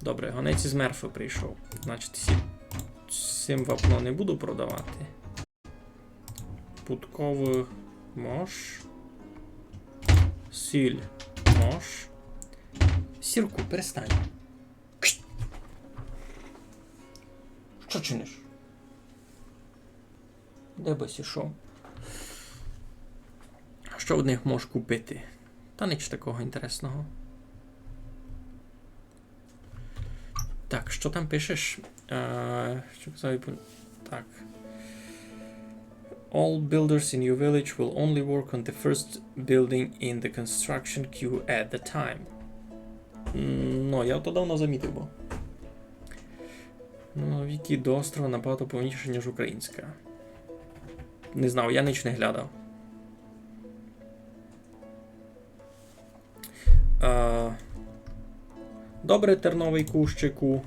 Добре, гонець із Мерфи прийшов. Значить, сі-, сим вапно не буду продавати. Пудковы мож. Сіль мож. Сірку, перестань. Кшт! Што чиниш? Де бы сі шов? Што в них мож купити? Та ніч такого інтересного. Так, што там пишеш? Е, што казав? Так. All builders in your village will only work on the first building in the construction queue at the time. М, ну, я то давно замітив, бо. Ну, вікі до острова набагато повніше, ніж українська. Не знав, я ніч не глядав. Е, добре, терновый кущику.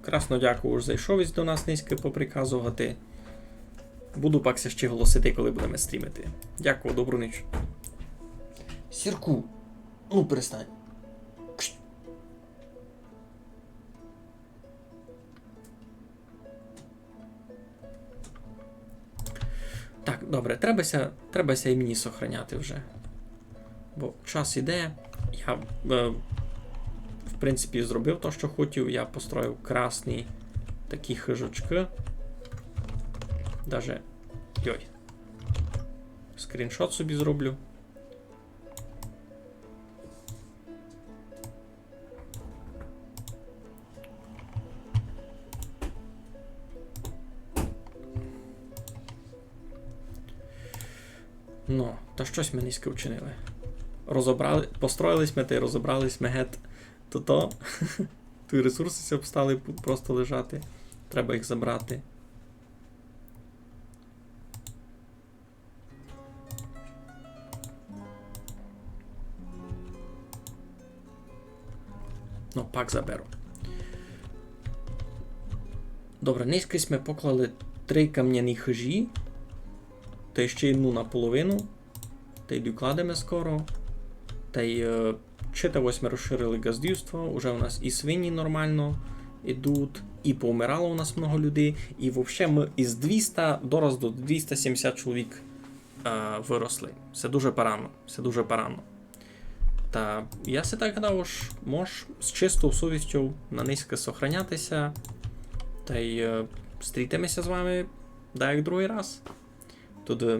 Красно дякую, ож зайшов ись до нас нынька поприказовати. Буду пак ся ще голосити, коли будеме стрімити. Дякую, добру ніч. Сірку, ну перестань. Кшт. Так, добре, треба ся, треба ся і мені сохраняти вже. Бо час іде. Я, е, в принципі, зробив то, што хотів. Я построїв красні такі хижочкы. Даже, йой. Скріншот собі зроблю. Ну, та штось мы нынька вчинили. Розобрали, построїли сьме та й розобрали сьме гет. То-то. Туй ресурсы ся обстали пу-, просто лежати. Треба їх забрати. Ну, пак заберу. Добре, нынька сьме поклали три камняні хижі. Та ще одну наполовину. Та й докладеме скоро. Та й, е, читаво сьме розширили ґаздівство, уже у нас і свині нормално ідуть, і повмирало у нас много людей, і вообще мы із двіста дораз до двіста сімдесят чоловік, е, выросли. Се дуже парадно, се дуже парадно. Та я си так гадав, ож мож з чистов совістю на нынька сохраняти ся, та й, е, стрітиме ся з вами даяк другый раз. Туй, е,